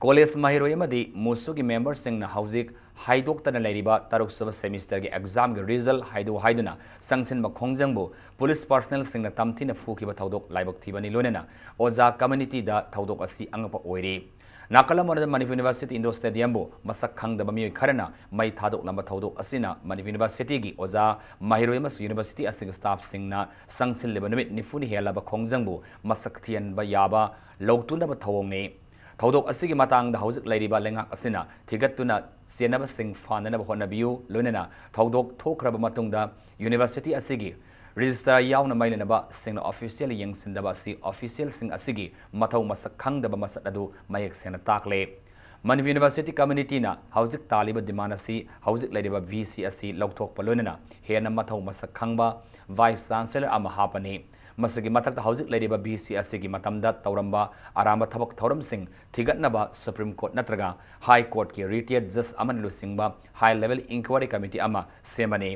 College ꯃꯍꯩꯔꯣꯏ ꯑꯃꯗꯤ ꯃꯨꯁꯨꯒꯤ memberꯁꯤꯡꯅ ꯍꯧꯖꯤꯛ ꯍꯥꯏꯗꯣꯛꯇꯅ ꯂꯩꯔꯤꯕ ꯇꯔꯨꯛꯁꯨꯕ semesterꯒꯤ examꯒꯤ result ꯍꯥꯏꯗꯣꯛꯎ ꯍꯥꯏꯗꯨꯅ ꯆꯪꯁꯤꯟꯕ ꯈꯣꯡꯖꯪꯕꯨ police personnelꯁꯤꯡꯅ ꯇꯝꯊꯤꯅ ꯐꯨꯈꯤꯕ ꯊꯧꯗꯣꯛ ꯂꯥꯏꯕꯛ ꯊꯤꯕꯅꯤ, ꯂꯣꯏꯅꯅ ꯑꯣꯖꯥ communityꯗ ꯊꯧꯗꯣꯛ ꯑꯁꯤ ꯑꯉꯛꯄ ꯑꯣꯏꯔꯤ꯫ ꯅꯥꯀꯜ ꯑꯃꯔꯣꯝꯗ ꯃꯅꯤꯄꯨꯔ University indoor stadiumꯕꯨ ꯃꯁꯛ ꯈꯪꯗꯕ ꯃꯤꯑꯣꯏ ꯈꯔꯅ ꯃꯩ ꯊꯥꯗꯣꯛꯂꯝꯕ ꯊꯧꯗꯣꯛ ꯑꯁꯤꯅ ꯃꯅꯤꯄꯨꯔ Universityꯒꯤ ꯑꯣꯖꯥ, ꯃꯍꯩꯔꯣꯏ ꯑꯃꯁꯨꯡ university ꯑꯁꯤꯒꯤ staffꯁꯤꯡꯅ ꯆꯪꯁꯤꯜꯂꯤꯕ ꯅꯨꯃꯤꯠ ꯅꯤꯐꯨꯅꯤ ꯍꯦꯜꯂꯕ ꯈꯣꯡꯖꯪꯕꯨ ꯃꯁꯛ ꯊꯤꯍꯟꯕ ꯌꯥꯕ ꯂꯧꯇꯨꯅꯕ ꯊꯧꯑꯣꯡꯅꯤ꯫ ꯊꯧꯗꯣꯛ ꯑꯁꯤꯒꯤ ꯃꯇꯥꯡꯗ ꯍꯧꯖꯤꯛ ꯂꯩꯔꯤꯕ ꯂꯩꯉꯥꯛ ꯑꯁꯤꯅ ꯊꯤꯒꯠꯇꯨꯅ ꯆꯦꯟꯅꯕꯁꯤꯡ ꯐꯥꯅꯅꯕ ꯍꯣꯠꯅꯕꯤꯌꯨ, ꯂꯣꯏꯅꯅ ꯊꯧꯗꯣꯛ ꯊꯣꯛꯈ꯭ꯔꯕ ꯃꯇꯨꯡꯗ university ꯑꯁꯤꯒꯤ registrar ꯌꯥꯎꯅ ꯃꯩ ꯂꯩꯅꯕꯁꯤꯡꯅ officially ꯌꯦꯡꯁꯤꯟꯗꯕ ꯑꯁꯤ officialꯁꯤꯡ ꯑꯁꯤꯒꯤ ꯃꯊꯧ ꯃꯁꯛ ꯈꯪꯗꯕ ꯃꯁꯛ ꯑꯗꯨ ꯃꯌꯦꯛ ꯁꯦꯡꯅ ꯇꯥꯛꯂꯦ꯫ ꯃꯅꯤꯄꯨꯔ University communityꯅ ꯍꯧꯖꯤꯛ ꯇꯥꯜꯂꯤꯕ demand ꯑꯁꯤ ꯍꯧꯖꯤꯛ ꯂꯩꯔꯤꯕ VC ꯑꯁꯤ ꯂꯧꯊꯣꯛꯄ, ꯂꯣꯏꯅꯅ ꯍꯦꯟꯅ ꯃꯊꯧ ꯃꯁꯛ ꯈꯪꯕ Vice Chancellor ꯑꯃ ꯍꯥꯞꯄꯅꯤ꯫ ꯃꯁꯤꯒꯤ ꯃꯊꯛꯇ ꯍꯧꯖꯤꯛ ꯂꯩꯔꯤꯕ VC ꯑꯁꯤꯒꯤ ꯃꯇꯝꯗ ꯇꯧꯔꯝꯕ ꯑꯔꯥꯟꯕ ꯊꯕꯛ ꯊꯧꯔꯝꯁꯤꯡ ꯊꯤꯒꯠꯅꯕ Supreme Court ꯅꯠꯇ꯭ꯔꯒ High Courtꯀꯤ retired judge ꯑꯃꯅ ꯂꯨꯆꯤꯡꯕ high level inquiry committee ꯑꯃ ꯁꯦꯝꯃꯅꯤ꯫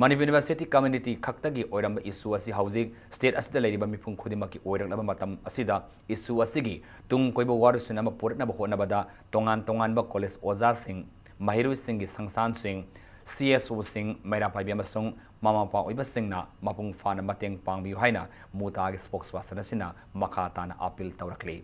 ꯃꯅꯤꯄꯨꯔ University community ꯈꯛꯇꯒꯤ ꯑꯣꯏꯔꯝꯕ issue ꯑꯁꯤ ꯍꯧꯖꯤꯛ state ꯑꯁꯤꯗ ꯂꯩꯔꯤꯕ ꯃꯤꯄꯨꯝ ꯈꯨꯗꯤꯡꯃꯛꯀꯤ ꯑꯣꯏꯔꯛꯂꯕ ꯃꯇꯝ ꯑꯁꯤꯗ issue ꯑꯁꯤꯒꯤ ꯇꯨꯡ ꯀꯣꯏꯕ ꯋꯥꯔꯣꯏꯁꯤꯟ ꯑꯃ ꯄꯨꯔꯛꯅꯕ ꯍꯣꯠꯅꯕꯗ ꯇꯣꯉꯥꯟ ꯇꯣꯉꯥꯟꯕ college ꯑꯣꯖꯥꯁꯤꯡ, ꯃꯍꯩꯔꯣꯏꯁꯤꯡꯒꯤ ꯁꯪꯁꯊꯥꯟꯁꯤꯡ, CSOꯁꯤꯡ, ꯃꯩꯔꯥ ꯄꯥꯏꯕꯤ ꯑꯃꯁꯨꯡ ꯃꯃꯥ ꯃꯄꯥ ꯑꯣꯏꯕꯁꯤꯡꯅ ꯃꯄꯨꯡ ꯐꯥꯅ ꯃꯇꯦꯡ ꯄꯥꯡꯕꯤꯌꯨ ꯍꯥꯏꯅ ꯃꯨꯇꯥꯒꯤ spokesperson ꯑꯁꯤꯅ ꯃꯈꯥ ꯇꯥꯅ appeal ꯇꯧꯔꯛꯂꯤ꯫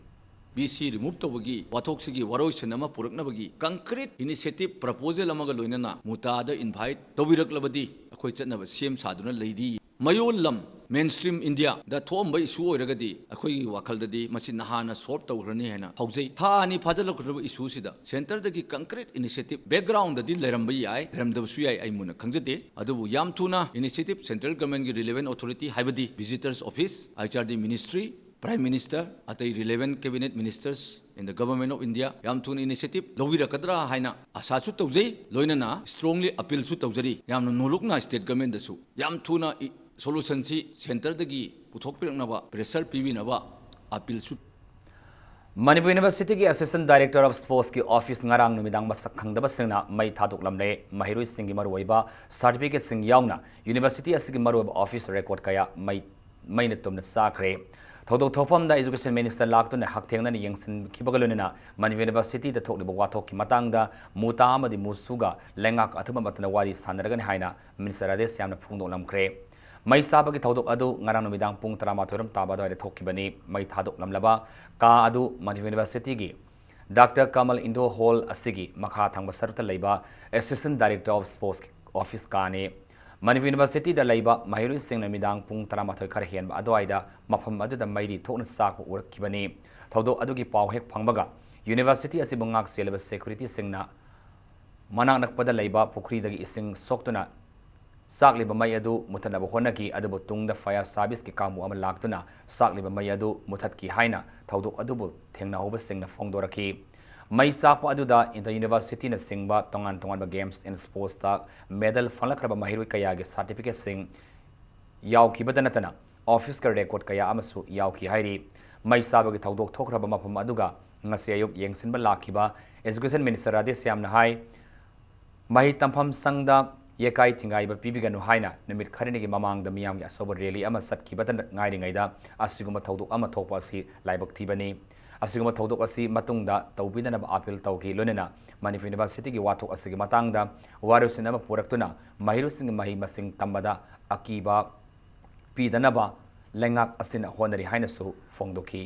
VC remove ꯇꯧꯕꯒꯤ ꯋꯥꯊꯣꯛꯁꯤꯒꯤ ꯋꯥꯔꯣꯏꯁꯤꯟ ꯑꯃ ꯄꯨꯔꯛꯅꯕꯒꯤ concrete initiative proposal ꯑꯃꯒ ꯂꯣꯏꯅꯅ ꯃꯨꯇꯥꯗ invite ꯇꯧꯕꯤꯔꯛꯂꯕꯗꯤ ꯑꯩꯈꯣꯏ ꯆꯠꯅꯕ ꯁꯦꯝ ꯁꯥꯗꯨꯅ ꯂꯩꯔꯤ꯫ ꯃꯌꯣꯜ ꯂꯝ ꯃꯦꯟ ꯁ꯭ꯇ꯭ꯔꯤꯝ ꯏꯟꯗꯤꯌꯥꯗ ꯊꯣꯛꯑꯝꯕ ꯏꯁꯨ ꯑꯣꯏꯔꯒꯗꯤ ꯑꯩꯈꯣꯏꯒꯤ ꯋꯥꯈꯜꯗꯗꯤ ꯃꯁꯤ ꯅꯍꯥꯟꯅ ꯁꯣꯜꯕ ꯇꯧꯈ꯭ꯔꯅꯤ ꯍꯥꯏꯅ ꯐꯥꯎꯖꯩ꯫ ꯊꯥ ꯑꯅꯤ ꯐꯥꯖꯤꯜꯂꯛꯈ꯭ꯔꯕ ꯏꯁꯨꯁꯤꯗ ꯁꯦꯟꯇꯔꯗꯒꯤ ꯀꯪꯀ꯭ꯔꯤꯠ ꯏꯅꯤꯁꯤꯌꯦꯇꯤꯚ ꯕꯦꯛꯒ꯭ꯔꯥꯎꯟꯗꯗꯤ ꯂꯩꯔꯝꯕ ꯌꯥꯏ, ꯂꯩꯔꯝꯗꯕꯁꯨ ꯌꯥꯏ, ꯑꯩ ꯃꯨꯟꯅ ꯈꯪꯖꯗꯦ꯫ ꯑꯗꯨꯕꯨ ꯌꯥꯝ ꯊꯨꯅ ꯏꯅꯤꯁꯤꯌꯦꯇꯤꯚ ꯁꯦꯟꯇ꯭ꯔꯦꯜ ꯒꯚꯔꯟꯃꯦꯟꯠꯀꯤ ꯔꯤꯂꯦꯚꯦꯟꯠ ꯑꯣꯊꯣꯔꯤꯇꯤ ꯍꯥꯏꯕꯗꯤ visitors office, H R D ministry, prime minister, ꯑꯇꯩ relevant cabinet ministers in the Government of India ꯌꯥꯝ ꯊꯨꯅ ꯏꯅꯤꯁꯤꯌꯦꯇꯤꯚ ꯂꯧꯕꯤꯔꯛꯀꯗ꯭ꯔꯥ ꯍꯥꯏꯅ ꯑꯥꯁꯥꯁꯨ ꯇꯧꯖꯩ, ꯂꯣꯏꯅꯅ ꯁ꯭ꯇ꯭ꯔꯣꯡꯂꯤ ꯑꯄꯤꯜꯁꯨ ꯇꯧꯖꯔꯤ꯫ ꯌꯥꯝꯅ ꯅꯣꯂꯨꯛꯅ ꯁ꯭ꯇꯦꯠ ꯒꯚꯔꯟꯃꯦꯟꯠꯇꯁꯨ ꯌꯥꯝ ꯊꯨꯅ ꯏ-, ꯁꯣꯂꯨꯁꯟꯁꯤ ꯁꯦꯟꯇꯔꯗꯒꯤ ꯄꯨꯊꯣꯛꯄꯤꯔꯛꯅꯕ ꯄ꯭ꯔꯦꯁꯔ ꯄꯤꯕꯤꯅꯕ ꯑꯄꯤꯜꯁꯨ꯫ ꯃꯅꯤꯄꯨꯔ ꯌꯨꯅꯤꯚꯔꯁꯤꯇꯤꯒꯤ ꯑꯦꯁꯤꯁꯇꯦꯟꯠ ꯗꯥꯏꯔꯦꯛꯇꯔ ꯑꯣꯐ ꯁ꯭ꯄꯣꯔꯠꯁꯀꯤ ꯑꯣꯐꯤꯁ ꯉꯔꯥꯡ ꯅꯨꯃꯤꯗꯥꯡ ꯃꯁꯛ ꯈꯪꯗꯕꯁꯤꯡꯅ ꯃꯩ ꯊꯥꯗꯣꯛꯂꯝꯂꯦ꯫ ꯃꯍꯩꯔꯣꯏꯁꯤꯡꯒꯤ ꯃꯔꯨꯑꯣꯏꯕ ꯁꯥꯔꯇꯤꯐꯤꯀꯦꯠꯁꯤꯡ ꯌꯥꯎꯅ ꯌꯨꯅꯤꯚꯔꯁꯤꯇꯤ ꯑꯁꯤꯒꯤ ꯃꯔꯨꯑꯣꯏꯕ ꯑꯣꯐꯤꯁ ꯔꯦꯀꯣꯔꯗ ꯀꯌꯥ ꯃꯩ, ꯃꯩꯅ ꯇꯨꯝꯅ ꯆꯥꯈ꯭ꯔꯦ꯫ ꯊꯧꯗꯣꯛ ꯊꯣꯛꯐꯝꯗ ꯑꯦꯖꯨꯀꯦꯁꯟ ꯃꯤꯅꯤꯁꯇꯔ ꯂꯥꯛꯇꯨꯅ ꯍꯛꯊꯦꯡꯅꯅ ꯌꯦꯡꯁꯤꯟꯈꯤꯕꯒ ꯂꯣꯏꯅꯅ ꯃꯅꯤꯄꯨꯔ ꯌꯨꯅꯤꯚꯔꯁꯤꯇꯤꯗ ꯊꯣꯛꯂꯤꯕ ꯋꯥꯊꯣꯛꯀꯤ ꯃꯇꯥꯡꯗ ꯃꯨꯇꯥ ꯑꯃꯗꯤ ꯃꯨꯁꯨꯒ ꯂꯩꯉꯥꯛ ꯑꯊꯨꯕ ꯃꯇꯝꯗ ꯋꯥꯔꯤ ꯁꯥꯟꯅꯔꯒꯅꯤ ꯍꯥꯏꯅ ꯃꯤꯅꯤꯁꯇꯔ ꯔꯥꯙꯦꯁ꯭ꯌꯥꯝꯅ ꯐꯣꯡꯗꯣꯛꯂꯝꯈ꯭ꯔꯦ꯫ ꯃꯩ ꯆꯥꯕꯒꯤ ꯊꯧꯗꯣꯛ ꯑꯗꯨ ꯉꯔꯥꯡ ꯅꯨꯃꯤꯗꯥꯡ ꯄꯨꯡ ꯇꯔꯥꯃꯥꯊꯣꯏ ꯔꯣꯝ ꯇꯥꯕ ꯑꯗꯨꯋꯥꯏꯗ ꯊꯣꯛꯈꯤꯕꯅꯤ꯫ ꯃꯩ ꯊꯥꯗꯣꯛꯂꯝꯂꯕ ꯀꯥ ꯑꯗꯨ ꯃꯅꯤꯄꯨꯔ ꯌꯨꯅꯤꯚꯔꯁꯤꯇꯤꯒꯤ ꯗꯥꯛꯇꯔ ꯀꯃꯜ ꯏꯟꯗꯣꯔ ꯍꯣꯜ ꯑꯁꯤꯒꯤ ꯃꯈꯥ ꯊꯪꯕ ꯁꯔꯨꯛꯇ ꯂꯩꯕ assistant director of sports office ꯀꯥꯅꯤ꯫ ꯃꯅꯤꯄꯨꯔ ꯌꯨꯅꯤꯚꯔꯁꯤꯇꯤꯗ ꯂꯩꯕ ꯃꯍꯩꯔꯣꯏꯁꯤꯡ ꯅꯨꯃꯤꯗꯥꯡ ꯄꯨꯡ ꯇꯔꯥꯃꯥꯊꯣꯏ ꯈꯔ ꯍꯦꯟꯕ ꯑꯗꯨꯋꯥꯏꯗ ꯃꯐꯝ ꯑꯗꯨꯗ ꯃꯩꯔꯤ ꯊꯣꯛꯅ ꯆꯥꯛꯄ ꯎꯔꯛꯈꯤꯕꯅꯤ꯫ ꯊꯧꯗꯣꯛ ꯑꯗꯨꯒꯤ ꯄꯥꯎ ꯍꯦꯛ ꯐꯪꯕꯒ ꯌꯨꯅꯤꯚꯔꯁꯤꯇꯤ ꯑꯁꯤꯕꯨ ꯉꯥꯛ ꯁꯦꯜꯂꯤꯕ ꯁꯦꯀ꯭ꯌꯨꯔꯤꯇꯤꯁꯤꯡꯅ ꯃꯅꯥꯛ ꯅꯛꯄꯗ ꯂꯩꯕ ꯄꯨꯈ꯭ꯔꯤꯗꯒꯤ ꯏꯁꯤꯡ ꯁꯣꯛꯇꯨꯅ ꯆꯥꯛꯂꯤꯕ ꯃꯩ ꯑꯗꯨ ꯃꯨꯊꯠꯅꯕ ꯍꯣꯠꯅꯈꯤ, ꯑꯗꯨꯕꯨ ꯇꯨꯡꯗ ꯐꯥꯌꯔ ꯁꯥꯔꯚꯤꯁꯀꯤ ꯀꯥꯡꯕꯨ ꯑꯃ ꯂꯥꯛꯇꯨꯅ ꯆꯥꯛꯂꯤꯕ ꯃꯩ ꯑꯗꯨ ꯃꯨꯊꯠꯈꯤ ꯍꯥꯏꯅ ꯊꯧꯗꯣꯛ ꯑꯗꯨꯕꯨ ꯊꯦꯡꯅꯍꯧꯕꯁꯤꯡꯅ ꯐꯣꯡꯗꯣꯔꯛꯈꯤ꯫ ꯃꯩ ꯆꯥꯛꯄ ꯑꯗꯨꯗ ꯏꯟꯇꯔ ꯌꯨꯅꯤꯚꯔꯁꯤꯇꯤꯅꯆꯤꯡꯕ ꯇꯣꯉꯥꯟ ꯇꯣꯉꯥꯟꯕ ꯒꯦꯝꯁ ꯑꯦꯟ ꯁ꯭ꯄꯣꯔꯠꯁꯇ ꯃꯦꯗꯜ ꯐꯪꯂꯛꯈ꯭ꯔꯕ ꯃꯍꯩꯔꯣꯏ ꯀꯌꯥꯒꯤ ꯁꯥꯔꯇꯤꯐꯤꯀꯦꯠꯁꯤꯡ ꯌꯥꯎꯈꯤꯕꯗ ꯅꯠꯇꯅ ꯑꯣꯐꯤꯁꯀ ꯔꯦꯀꯣꯔꯗ ꯀꯌꯥ ꯑꯃꯁꯨ ꯌꯥꯎꯈꯤ ꯍꯥꯏꯔꯤ꯫ ꯃꯩ ꯆꯥꯕꯒꯤ ꯊꯧꯗꯣꯛ ꯊꯣꯛꯈ꯭ꯔꯕ ꯃꯐꯝ ꯑꯗꯨꯒ ꯉꯁꯤ ꯑꯌꯨꯛ ꯌꯦꯡꯁꯤꯟꯕ ꯂꯥꯛꯈꯤꯕ ꯑꯦꯖꯨꯀꯦꯁꯟ ꯃꯤꯅꯤꯁꯇꯔ ꯔꯥꯙꯦꯁ꯭ꯌꯥꯝꯅ ꯍꯥꯏ, ꯃꯍꯩ ꯇꯝꯐꯝ ꯁꯪꯗ ꯌꯦꯀꯥꯏ ꯊꯤꯡꯒꯥꯏꯕ ꯄꯤꯕꯤꯒꯅꯨ ꯍꯥꯏꯅ ꯅꯨꯃꯤꯠ ꯈꯔꯅꯤꯒꯤ ꯃꯃꯥꯡꯗ ꯃꯤꯌꯥꯝꯒꯤ ꯑꯆꯧꯕ ꯔꯦꯂꯤ ꯑꯃ ꯆꯠꯈꯤꯕꯗ ꯉꯥꯏꯔꯤꯉꯩꯗ ꯑꯁꯤꯒꯨꯝꯕ ꯊꯧꯗꯣꯛ ꯑꯃ ꯊꯣꯛꯄ ꯑꯁꯤ ꯂꯥꯏꯕꯛ ꯊꯤꯕꯅꯤ꯫ ꯑꯁꯤꯒꯨꯝꯕ ꯊꯧꯗꯣꯛ ꯑꯁꯤ ꯃꯇꯨꯡꯗ ꯇꯧꯕꯤꯗꯅꯕ ꯑꯄꯤꯜ ꯇꯧꯈꯤ꯫ ꯂꯣꯏꯅꯅ ꯃꯅꯤꯄꯨꯔ ꯌꯨꯅꯤꯚꯔꯁꯤꯇꯤꯒꯤ ꯋꯥꯊꯣꯛ ꯑꯁꯤꯒꯤ ꯃꯇꯥꯡꯗ ꯋꯥꯔꯣꯏꯁꯤꯟ ꯑꯃ ꯄꯨꯔꯛꯇꯨꯅ ꯃꯍꯩꯔꯣꯏꯁꯤꯡꯒꯤ ꯃꯍꯩ ꯃꯁꯤꯡ ꯇꯝꯕꯗ ꯑꯀꯤꯕ ꯄꯤꯗꯅꯕ ꯂꯩꯉꯥꯛ ꯑꯁꯤꯅ ꯍꯣꯠꯅꯔꯤ ꯍꯥꯏꯅꯁꯨ ꯐꯣꯡꯗꯣꯛꯈꯤ꯫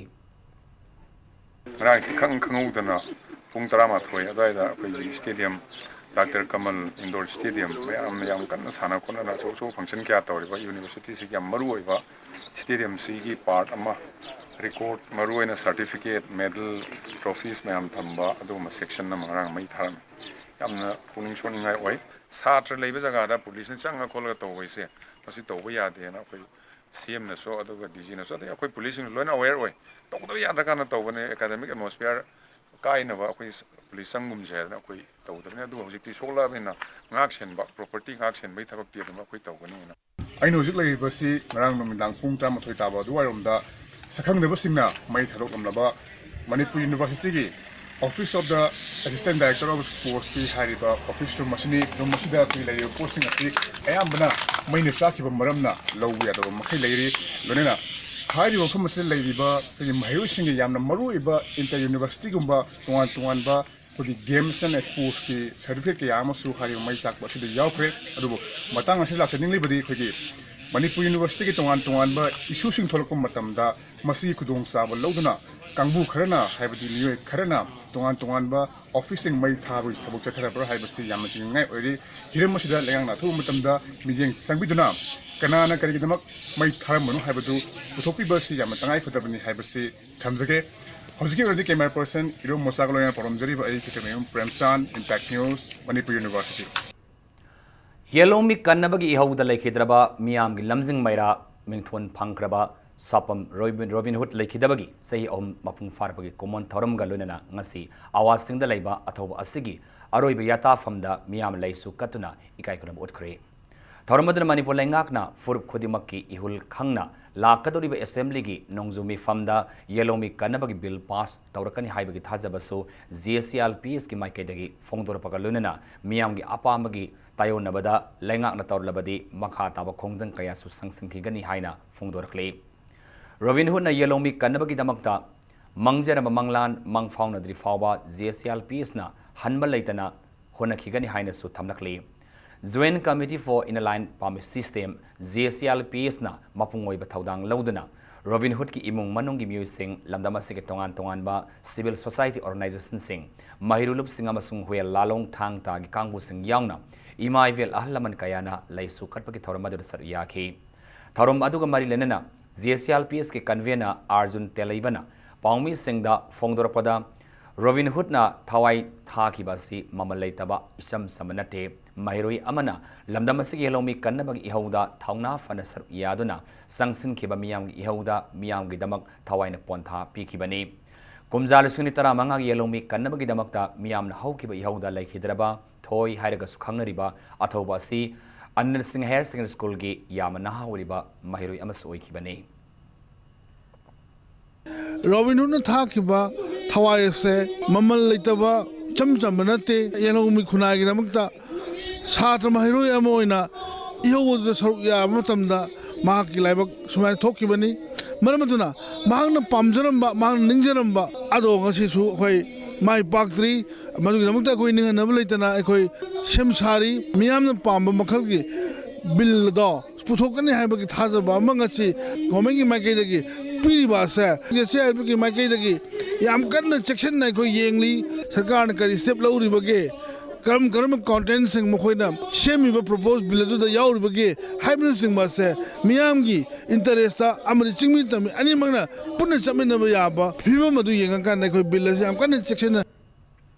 ꯉꯔꯥꯡ ꯏꯈꯪ ꯈꯪꯍꯧꯗꯅ ꯄꯨꯡ ꯇꯔꯥꯃꯥꯊꯣꯏ ꯑꯗꯨꯋꯥꯏꯗ ꯑꯩꯈꯣꯏꯒꯤ ꯁ꯭ꯇꯦꯗꯤꯌꯝ ꯗꯥꯛꯇꯔ ꯀꯃꯜ ꯏꯟꯗꯣꯔ ꯁ꯭ꯇꯦꯗꯤꯌꯝ, ꯃꯌꯥꯝꯅ ꯌꯥꯝ ꯀꯟꯅ ꯁꯥꯟꯅ ꯈꯣꯠꯅꯅ ꯑꯆꯧ ꯑꯆꯧꯕ ꯐꯪꯁꯟ ꯀꯌꯥ ꯇꯧꯔꯤꯕ ꯌꯨꯅꯤꯚꯔꯁꯤꯇꯤꯁꯤꯒꯤ ꯌꯥꯝ ꯃꯔꯨ ꯑꯣꯏꯕ ꯁ꯭ꯇꯦꯗꯤꯌꯝꯁꯤꯒꯤ ꯄꯥꯔꯠ ꯑꯃ, ꯔꯦꯀꯣꯔꯗ, ꯃꯔꯨꯑꯣꯏꯅ ꯁꯥꯔꯇꯤꯐꯤꯀꯦꯠ, ꯃꯦꯗꯜ, ꯇ꯭ꯔꯣꯐꯤꯁ ꯃꯌꯥꯝ ꯊꯝꯕ ꯑꯗꯨꯒꯨꯝꯕ ꯁꯦꯛꯁꯟ ꯑꯃ ꯉꯔꯥꯡ ꯃꯩ ꯊꯥꯔꯝꯃꯤ꯫ ꯌꯥꯝꯅ ꯄꯨꯛꯅꯤꯡ ꯁꯣꯛꯅꯤꯡꯉꯥꯏ ꯑꯣꯏ꯫ ꯁꯥꯇ꯭ꯔ ꯂꯩꯕ ꯖꯒꯥꯗ ꯄꯨꯂꯤꯁꯅ ꯆꯪꯉ ꯈꯣꯠꯂꯒ ꯇꯧꯕꯁꯦ, ꯃꯁꯤ ꯇꯧꯕ ꯌꯥꯗꯦꯅ ꯑꯩꯈꯣꯏ ꯁꯤ ꯑꯦꯝꯅꯁꯨ, ꯑꯗꯨꯒ ꯗꯤ ꯖꯤꯅꯁꯨ, ꯑꯗꯩ ꯑꯩꯈꯣꯏ ꯄꯨꯂꯤꯁꯁꯤꯡꯁꯨ ꯂꯣꯏꯅ ꯑꯋꯦꯌꯔ ꯑꯣꯏ꯫ ꯇꯧꯗꯕ ꯌꯥꯗ꯭ꯔꯀꯥꯟꯗ ꯇꯧꯕꯅꯦ꯫ ꯑꯦꯀꯥꯗꯃꯤꯛ ꯑꯦꯠꯃꯣꯁꯐꯤꯌꯔ ꯀꯥꯏꯅꯕ ꯑꯩꯈꯣꯏ ꯄꯨꯂꯤꯁ ꯆꯪꯒꯨꯝꯁꯦ ꯍꯥꯏꯗꯅ ꯑꯩꯈꯣꯏ ꯇꯧꯗꯕꯅꯤ꯫ ꯑꯗꯨꯕꯨ ꯍꯧꯖꯤꯛꯇꯤ ꯁꯣꯛꯂꯛꯑꯕꯅꯤꯅ ꯉꯥꯛ ꯁꯦꯟꯕ, ꯄ꯭ꯔꯣꯄꯔꯇꯤ ꯉꯥꯛ ꯁꯦꯟꯕꯒꯤ ꯊꯕꯛꯇꯤ ꯑꯗꯨꯝ ꯑꯩꯈꯣꯏ ꯇꯧꯒꯅꯤꯅ꯫ ꯑꯩꯅ ꯍꯧꯖꯤꯛ ꯂꯩꯔꯤꯕꯁꯤ ꯉꯔꯥꯡ ꯅꯨꯃꯤꯗꯥꯡ ꯄꯨꯡ ꯇꯔꯥꯃꯥꯊꯣꯏ ꯇꯥꯕ ꯑꯗꯨꯋꯥꯏꯔꯣꯝꯗ ꯁꯛꯈꯪꯗꯕꯁꯤꯡꯅ ꯃꯩ ꯊꯥꯗꯣꯛꯂꯝꯂꯕ ꯃꯅꯤꯄꯨꯔ ꯌꯨꯅꯤꯚꯔꯁꯤꯇꯤꯒꯤ Office of the Assistant Director of Sportsꯀꯤ ꯍꯥꯏꯔꯤꯕ ꯑꯣꯐꯤꯁ ꯔꯨꯝ ꯑꯁꯤꯅꯤ꯫ ꯔꯨꯝ ꯑꯁꯤꯗ ꯑꯩꯈꯣꯏ ꯂꯩꯔꯤꯕ ꯄꯣꯠꯁꯤꯡ ꯑꯁꯤ ꯑꯌꯥꯝꯕꯅ ꯃꯩꯅ ꯆꯥꯛꯈꯤꯕ ꯃꯔꯝꯅ ꯂꯧꯕ ꯌꯥꯗꯕ ꯃꯈꯩ ꯂꯩꯔꯤ꯫ ꯂꯣꯏꯅꯅ ꯍꯥꯏꯔꯤꯕ ꯃꯐꯝ ꯑꯁꯤꯗ ꯂꯩꯔꯤꯕ ꯑꯩꯈꯣꯏꯒꯤ ꯃꯍꯩꯔꯣꯏꯁꯤꯡꯒꯤ ꯌꯥꯝꯅ ꯃꯔꯨꯑꯣꯏꯕ ꯏꯟꯇꯔ ꯌꯨꯅꯤꯚꯔꯁꯤꯇꯤꯒꯨꯝꯕ ꯇꯣꯉꯥꯟ ꯇꯣꯉꯥꯟꯕ ꯑꯩꯈꯣꯏꯒꯤ Games and Sportsꯀꯤ ꯁꯥꯔꯇꯤꯐꯤꯀꯦꯠ ꯀꯌꯥ ꯑꯃꯁꯨ ꯍꯥꯏꯔꯤꯕ ꯃꯩ ꯆꯥꯛꯄ ꯑꯁꯤꯗ ꯌꯥꯎꯈ꯭ꯔꯦ꯫ ꯑꯗꯨꯕꯨ ꯃꯇꯥꯡ ꯑꯁꯤꯗ ꯂꯥꯛꯆꯅꯤꯡꯂꯤꯕꯗꯤ ꯑꯩꯈꯣꯏꯒꯤ ꯃꯅꯤꯄꯨꯔ ꯌꯨꯅꯤꯚꯔꯁꯤꯇꯤꯒꯤ ꯇꯣꯉꯥꯟ ꯇꯣꯉꯥꯟꯕ ꯏꯁꯨꯁꯤꯡ ꯊꯣꯛꯂꯛꯄ ꯃꯇꯝꯗ ꯃꯁꯤꯒꯤ ꯈꯨꯗꯣꯡꯆꯥꯕ ꯂꯧꯗꯨꯅ ꯀꯥꯡꯕꯨ ꯈꯔꯅ, ꯍꯥꯏꯕꯗꯤ ꯃꯤꯑꯣꯏ ꯈꯔꯅ ꯇꯣꯉꯥꯟ ꯇꯣꯉꯥꯟꯕ ꯑꯣꯐꯤꯁꯁꯤꯡ ꯃꯩ ꯊꯥꯕꯒꯤ ꯊꯕꯛ ꯆꯠꯊꯔꯕ꯭ꯔꯥ ꯍꯥꯏꯕꯁꯤ ꯌꯥꯝꯅ ꯌꯦꯡꯅꯤꯡꯉꯥꯏ ꯑꯣꯏꯔꯤ꯫ ꯍꯤꯔꯝ ꯑꯁꯤꯗ ꯂꯩꯉꯥꯛꯅ ꯑꯊꯨꯕ ꯃꯇꯝꯗ ꯃꯤꯠꯌꯦꯡ ꯆꯪꯕꯤꯗꯨꯅ ꯀꯅꯥꯅ ꯀꯔꯤꯒꯤꯗꯃꯛ ꯃꯩ ꯊꯥꯔꯝꯕꯅꯣ ꯍꯥꯏꯕꯗꯨ ꯄꯨꯊꯣꯛꯄꯤꯕ ꯑꯁꯤ ꯌꯥꯝꯅ ꯇꯉꯥꯏ ꯐꯗꯕꯅꯤ ꯍꯥꯏꯕꯁꯤ ꯊꯝꯖꯒꯦ꯫ ꯍꯧꯖꯤꯛꯀꯤ ꯑꯣꯏꯅꯗꯤ camera person ꯏꯔꯣꯝ ꯃꯣꯆꯥꯒ ꯂꯣꯏꯅꯅ ꯄꯥꯎꯗꯝꯖꯔꯤꯕ ꯑꯩ ꯈꯦꯇ꯭ꯔꯤꯃꯌꯨꯝ ꯄ꯭ꯔꯦꯝꯆꯥꯟ, Impact News, ꯃꯅꯤꯄꯨꯔ ꯌꯨꯅꯤꯚꯔꯁꯤꯇꯤ꯫ ꯌꯦꯜꯍꯧꯃꯤ ꯀꯟꯅꯕꯒꯤ ꯏꯍꯧꯗ ꯂꯩꯈꯤꯗ꯭ꯔꯕ ꯃꯤꯌꯥꯝꯒꯤ ꯂꯝꯖꯤꯡ ꯃꯩꯔꯥ ꯃꯤꯡꯊꯣꯟ ꯐꯪꯈ꯭ꯔꯕ ꯁꯥꯄꯝ ꯔꯣꯕꯤꯟ, ꯔꯣꯕꯤꯟ ꯍꯨꯗ ꯂꯩꯈꯤꯗꯕꯒꯤ ꯆꯍꯤ ꯑꯍꯨꯝ ꯃꯄꯨꯡ ꯐꯥꯔꯛꯄꯒꯤ ꯀꯨꯝꯑꯣꯟ ꯊꯧꯔꯝꯒ ꯂꯣꯏꯅꯅ ꯉꯁꯤ ꯑꯋꯥꯁꯤꯡꯗ ꯂꯩꯕ ꯑꯊꯧꯕ ꯑꯁꯤꯒꯤ ꯑꯔꯣꯏꯕ ꯌꯥꯇꯥꯐꯝꯗ ꯃꯤꯌꯥꯝ ꯂꯩꯁꯨ ꯀꯠꯇꯨꯅ ꯏꯀꯥꯏ ꯈꯨꯝꯅꯕ ꯎꯠꯈ꯭ꯔꯦ꯫ ꯊꯧꯔꯝ ꯑꯗꯨꯅ ꯃꯅꯤꯄꯨꯔ ꯂꯩꯉꯥꯛꯅ ꯐꯨꯔꯨꯞ ꯈꯨꯗꯤꯡꯃꯛꯀꯤ ꯏꯍꯨꯜ ꯈꯪꯅ ꯂꯥꯛꯀꯗꯧꯔꯤꯕ ꯑꯦꯁꯦꯝꯕ꯭ꯂꯤꯒꯤ ꯅꯣꯡꯖꯨ ꯃꯤꯐꯝꯗ ꯌꯦꯜꯍꯧꯃꯤ ꯀꯟꯅꯕꯒꯤ ꯕꯤꯜ ꯄꯥꯁ ꯇꯧꯔꯛꯀꯅꯤ ꯍꯥꯏꯕꯒꯤ ꯊꯥꯖꯕꯁꯨ J C R P S ꯀꯤ ꯃꯥꯏꯀꯩꯗꯒꯤ ꯐꯣꯡꯗꯣꯔꯛꯄꯒ ꯂꯣꯏꯅꯅ ꯃꯤꯌꯥꯝꯒꯤ ꯑꯄꯥꯝꯕꯒꯤ ꯇꯥꯏꯌꯣꯟꯅꯕꯗ ꯂꯩꯉꯥꯛꯅ ꯇꯧꯔꯕꯗꯤ ꯃꯈꯥ ꯇꯥꯕ ꯈꯣꯡꯖꯪ ꯀꯌꯥꯁꯨ ꯆꯪꯁꯤꯟꯈꯤꯒꯅꯤ ꯍꯥꯏꯅ ꯐꯣꯡꯗꯣꯔꯛꯂꯤ꯫ ꯔꯣꯕꯤꯟ ꯍꯨꯗꯅ ꯌꯦꯜꯍꯧꯃꯤ ꯀꯟꯅꯕꯒꯤꯗꯃꯛꯇ ꯃꯪꯖꯔꯝꯕ ꯃꯪꯂꯥꯟ ꯃꯪ ꯐꯥꯎꯅꯗ꯭ꯔꯤ ꯐꯥꯎꯕ J C R P S ꯅ ꯍꯟꯕ ꯂꯩꯇꯅ ꯍꯣꯠꯅꯈꯤꯒꯅꯤ ꯍꯥꯏꯅꯁꯨ ꯊꯝꯂꯛꯂꯤ꯫ Joint Committee for Inner Line Permit System, J C R P S ꯅ ꯃꯄꯨꯡ ꯑꯣꯏꯕ ꯊꯧꯗꯥꯡ ꯂꯧꯗꯨꯅ ꯔꯣꯕꯤꯟ ꯍꯨꯗꯀꯤ ꯏꯃꯨꯡ ꯃꯅꯨꯡꯒꯤ ꯃꯤꯑꯣꯏꯁꯤꯡ, ꯂꯝꯗꯝ ꯑꯁꯤꯒꯤ ꯇꯣꯉꯥꯟ ꯇꯣꯉꯥꯟꯕ civil society organizationꯁꯤꯡ, ꯃꯍꯩꯔꯣꯏ ꯂꯨꯞꯁꯤꯡ ꯑꯃꯁꯨꯡ ꯍꯨꯌꯦꯜ ꯂꯥꯂꯣꯡ ꯊꯥꯡ ꯇꯥꯒꯤ ꯀꯥꯡꯕꯨꯁꯤꯡ ꯌꯥꯎꯅ ꯏꯃꯥ ꯏꯕꯦꯜ ꯑꯍꯜ ꯂꯃꯟ ꯀꯌꯥꯅ ꯂꯩꯁꯨ ꯀꯠꯄꯒꯤ ꯊꯧꯔꯝ ꯑꯗꯨꯗ ꯁꯔꯨꯛ ꯌꯥꯈꯤ꯫ ꯊꯧꯔꯝ ꯑꯗꯨꯒ ꯃꯔꯤ ꯂꯩꯅꯅ J C R P Sꯀꯤ convener Arjun ꯇꯦꯂꯩꯕꯅ ꯄꯥꯎꯃꯤꯁꯤꯡꯗ ꯐꯣꯡꯗꯣꯔꯛꯄꯗ, ꯔꯣꯕꯤꯟ ꯍꯨꯗꯅ ꯊꯋꯥꯏ ꯊꯥꯈꯤꯕ ꯑꯁꯤ ꯃꯃꯜ ꯂꯩꯇꯕ, ꯏꯆꯝ ꯆꯝꯕ ꯅꯠꯇꯦ꯫ ꯃꯍꯩꯔꯣꯏ ꯑꯃꯅ ꯂꯝꯗꯝ ꯑꯁꯤꯒꯤ ꯌꯦꯜꯍꯧꯃꯤ ꯀꯟꯅꯕꯒꯤ ꯏꯍꯧꯗ ꯊꯧꯅꯥ ꯐꯅ ꯁꯔꯨꯛ ꯌꯥꯗꯨꯅ ꯆꯪꯁꯤꯟꯈꯤꯕ ꯃꯤꯌꯥꯝꯒꯤ ꯏꯍꯧꯗ ꯃꯤꯌꯥꯝꯒꯤꯗꯃꯛ ꯊꯋꯥꯏꯅ ꯄꯣꯟꯊꯥ ꯄꯤꯈꯤꯕꯅꯤ꯫ ꯀꯨꯝꯖꯥ ꯂꯤꯁꯤꯡ ꯑꯅꯤ ꯇꯔꯥꯃꯉꯥꯒꯤ ꯌꯦꯜꯍꯧꯃꯤ ꯀꯟꯅꯕꯒꯤꯗꯃꯛꯇ ꯃꯤꯌꯥꯝꯅ ꯍꯧꯈꯤꯕ ꯏꯍꯧꯗ ꯂꯩꯈꯤꯗ꯭ꯔꯕ ꯊꯣꯏ ꯍꯥꯏꯔꯒꯁꯨ ꯈꯪꯅꯔꯤꯕ ꯑꯊꯧꯕ ꯑꯁꯤ ꯑꯅꯤꯜ ꯁꯤꯡꯍ Higher Secondary Schoolꯒꯤ ꯌꯥꯝꯅ ꯅꯍꯥ ꯑꯣꯏꯔꯤꯕ ꯃꯍꯩꯔꯣꯏ ꯑꯃꯁꯨ ꯑꯣꯏꯈꯤꯕꯅꯤ꯫ ꯔꯣꯕꯤꯟ ꯍꯨꯗꯅ ꯊꯥꯈꯤꯕ ꯊꯋꯥꯏ ꯑꯁꯦ ꯃꯃꯜ ꯂꯩꯇꯕ, ꯏꯆꯝ ꯆꯝꯕ ꯅꯠꯇꯦ꯫ ꯌꯦꯜꯍꯧꯃꯤ ꯈꯨꯟꯅꯥꯏꯒꯤꯗꯃꯛꯇ ꯁꯥꯇ꯭ꯔ ꯃꯍꯩꯔꯣꯏ ꯑꯃ ꯑꯣꯏꯅ ꯏꯍꯧ ꯑꯗꯨꯗ ꯁꯔꯨꯛ ꯌꯥꯕ ꯃꯇꯝꯗ ꯃꯍꯥꯛꯀꯤ ꯂꯥꯏꯕꯛ ꯁꯨꯃꯥꯏꯅ ꯊꯣꯛꯈꯤꯕꯅꯤ꯫ ꯃꯔꯝ ꯑꯗꯨꯅ ꯃꯍꯥꯛꯅ ꯄꯥꯝꯖꯔꯝꯕ, ꯃꯍꯥꯛꯅ ꯅꯤꯡꯖꯔꯝꯕ ꯑꯗꯣ ꯉꯁꯤꯁꯨ ꯑꯩꯈꯣꯏ ꯃꯥꯏ ꯄꯥꯛꯇ꯭ꯔꯤ꯫ ꯃꯗꯨꯒꯤꯗꯃꯛꯇ ꯑꯩꯈꯣꯏ ꯅꯤꯡꯍꯟꯅꯕ ꯂꯩꯇꯅ ꯑꯩꯈꯣꯏ ꯁꯦꯝ ꯁꯥꯔꯤ꯫ ꯃꯤꯌꯥꯝꯅ ꯄꯥꯝꯕ ꯃꯈꯜꯒꯤ ꯕꯤꯜ ꯑꯗꯣ ꯄꯨꯊꯣꯛꯀꯅꯤ ꯍꯥꯏꯕꯒꯤ ꯊꯥꯖꯕ ꯑꯃ ꯉꯁꯤ ꯒꯣꯔꯃꯦꯟꯒꯤ ꯃꯥꯏꯀꯩꯗꯒꯤ ꯄꯤꯔꯤꯕ ꯑꯁꯦ ꯖꯦ ꯁꯤ ꯑꯥꯏ ꯕꯤꯒꯤ ꯃꯥꯏꯀꯩꯗꯒꯤ ꯌꯥꯝ ꯀꯟꯅ ꯆꯦꯛꯁꯤꯟꯅ ꯑꯩꯈꯣꯏ ꯌꯦꯡꯂꯤ꯫ ꯁꯔꯀꯥꯔꯅ ꯀꯔꯤ ꯁ꯭ꯇꯦꯞ ꯂꯧꯔꯤꯕꯒꯦ, ꯀꯔꯝ ꯀꯔꯝꯕ ꯀꯣꯟꯇꯦꯟꯁꯤꯡ ꯃꯈꯣꯏꯅ ꯁꯦꯝꯃꯤꯕ ꯄ꯭ꯔꯣꯄꯣꯁ ꯕꯤꯜ ꯑꯗꯨꯗ ꯌꯥꯎꯔꯤꯕꯒꯦ ꯍꯥꯏꯕꯅꯆꯤꯡꯕ ꯑꯁꯦ ꯃꯤꯌꯥꯝꯒꯤ ꯏꯟꯇꯔꯦꯁꯇ ꯑꯃꯗꯤ ꯆꯤꯡꯃꯤ ꯇꯝꯃꯤ ꯑꯅꯤꯃꯛꯅ ꯄꯨꯟꯅ ꯆꯠꯃꯤꯟꯅꯕ ꯌꯥꯕ ꯐꯤꯕꯝ ꯑꯗꯨ ꯌꯦꯡꯉꯀꯥꯟꯗ ꯑꯩꯈꯣꯏ ꯕꯤꯜ ꯑꯁꯤ ꯌꯥꯝ ꯀꯟꯅ ꯆꯦꯛꯁꯤꯟꯅ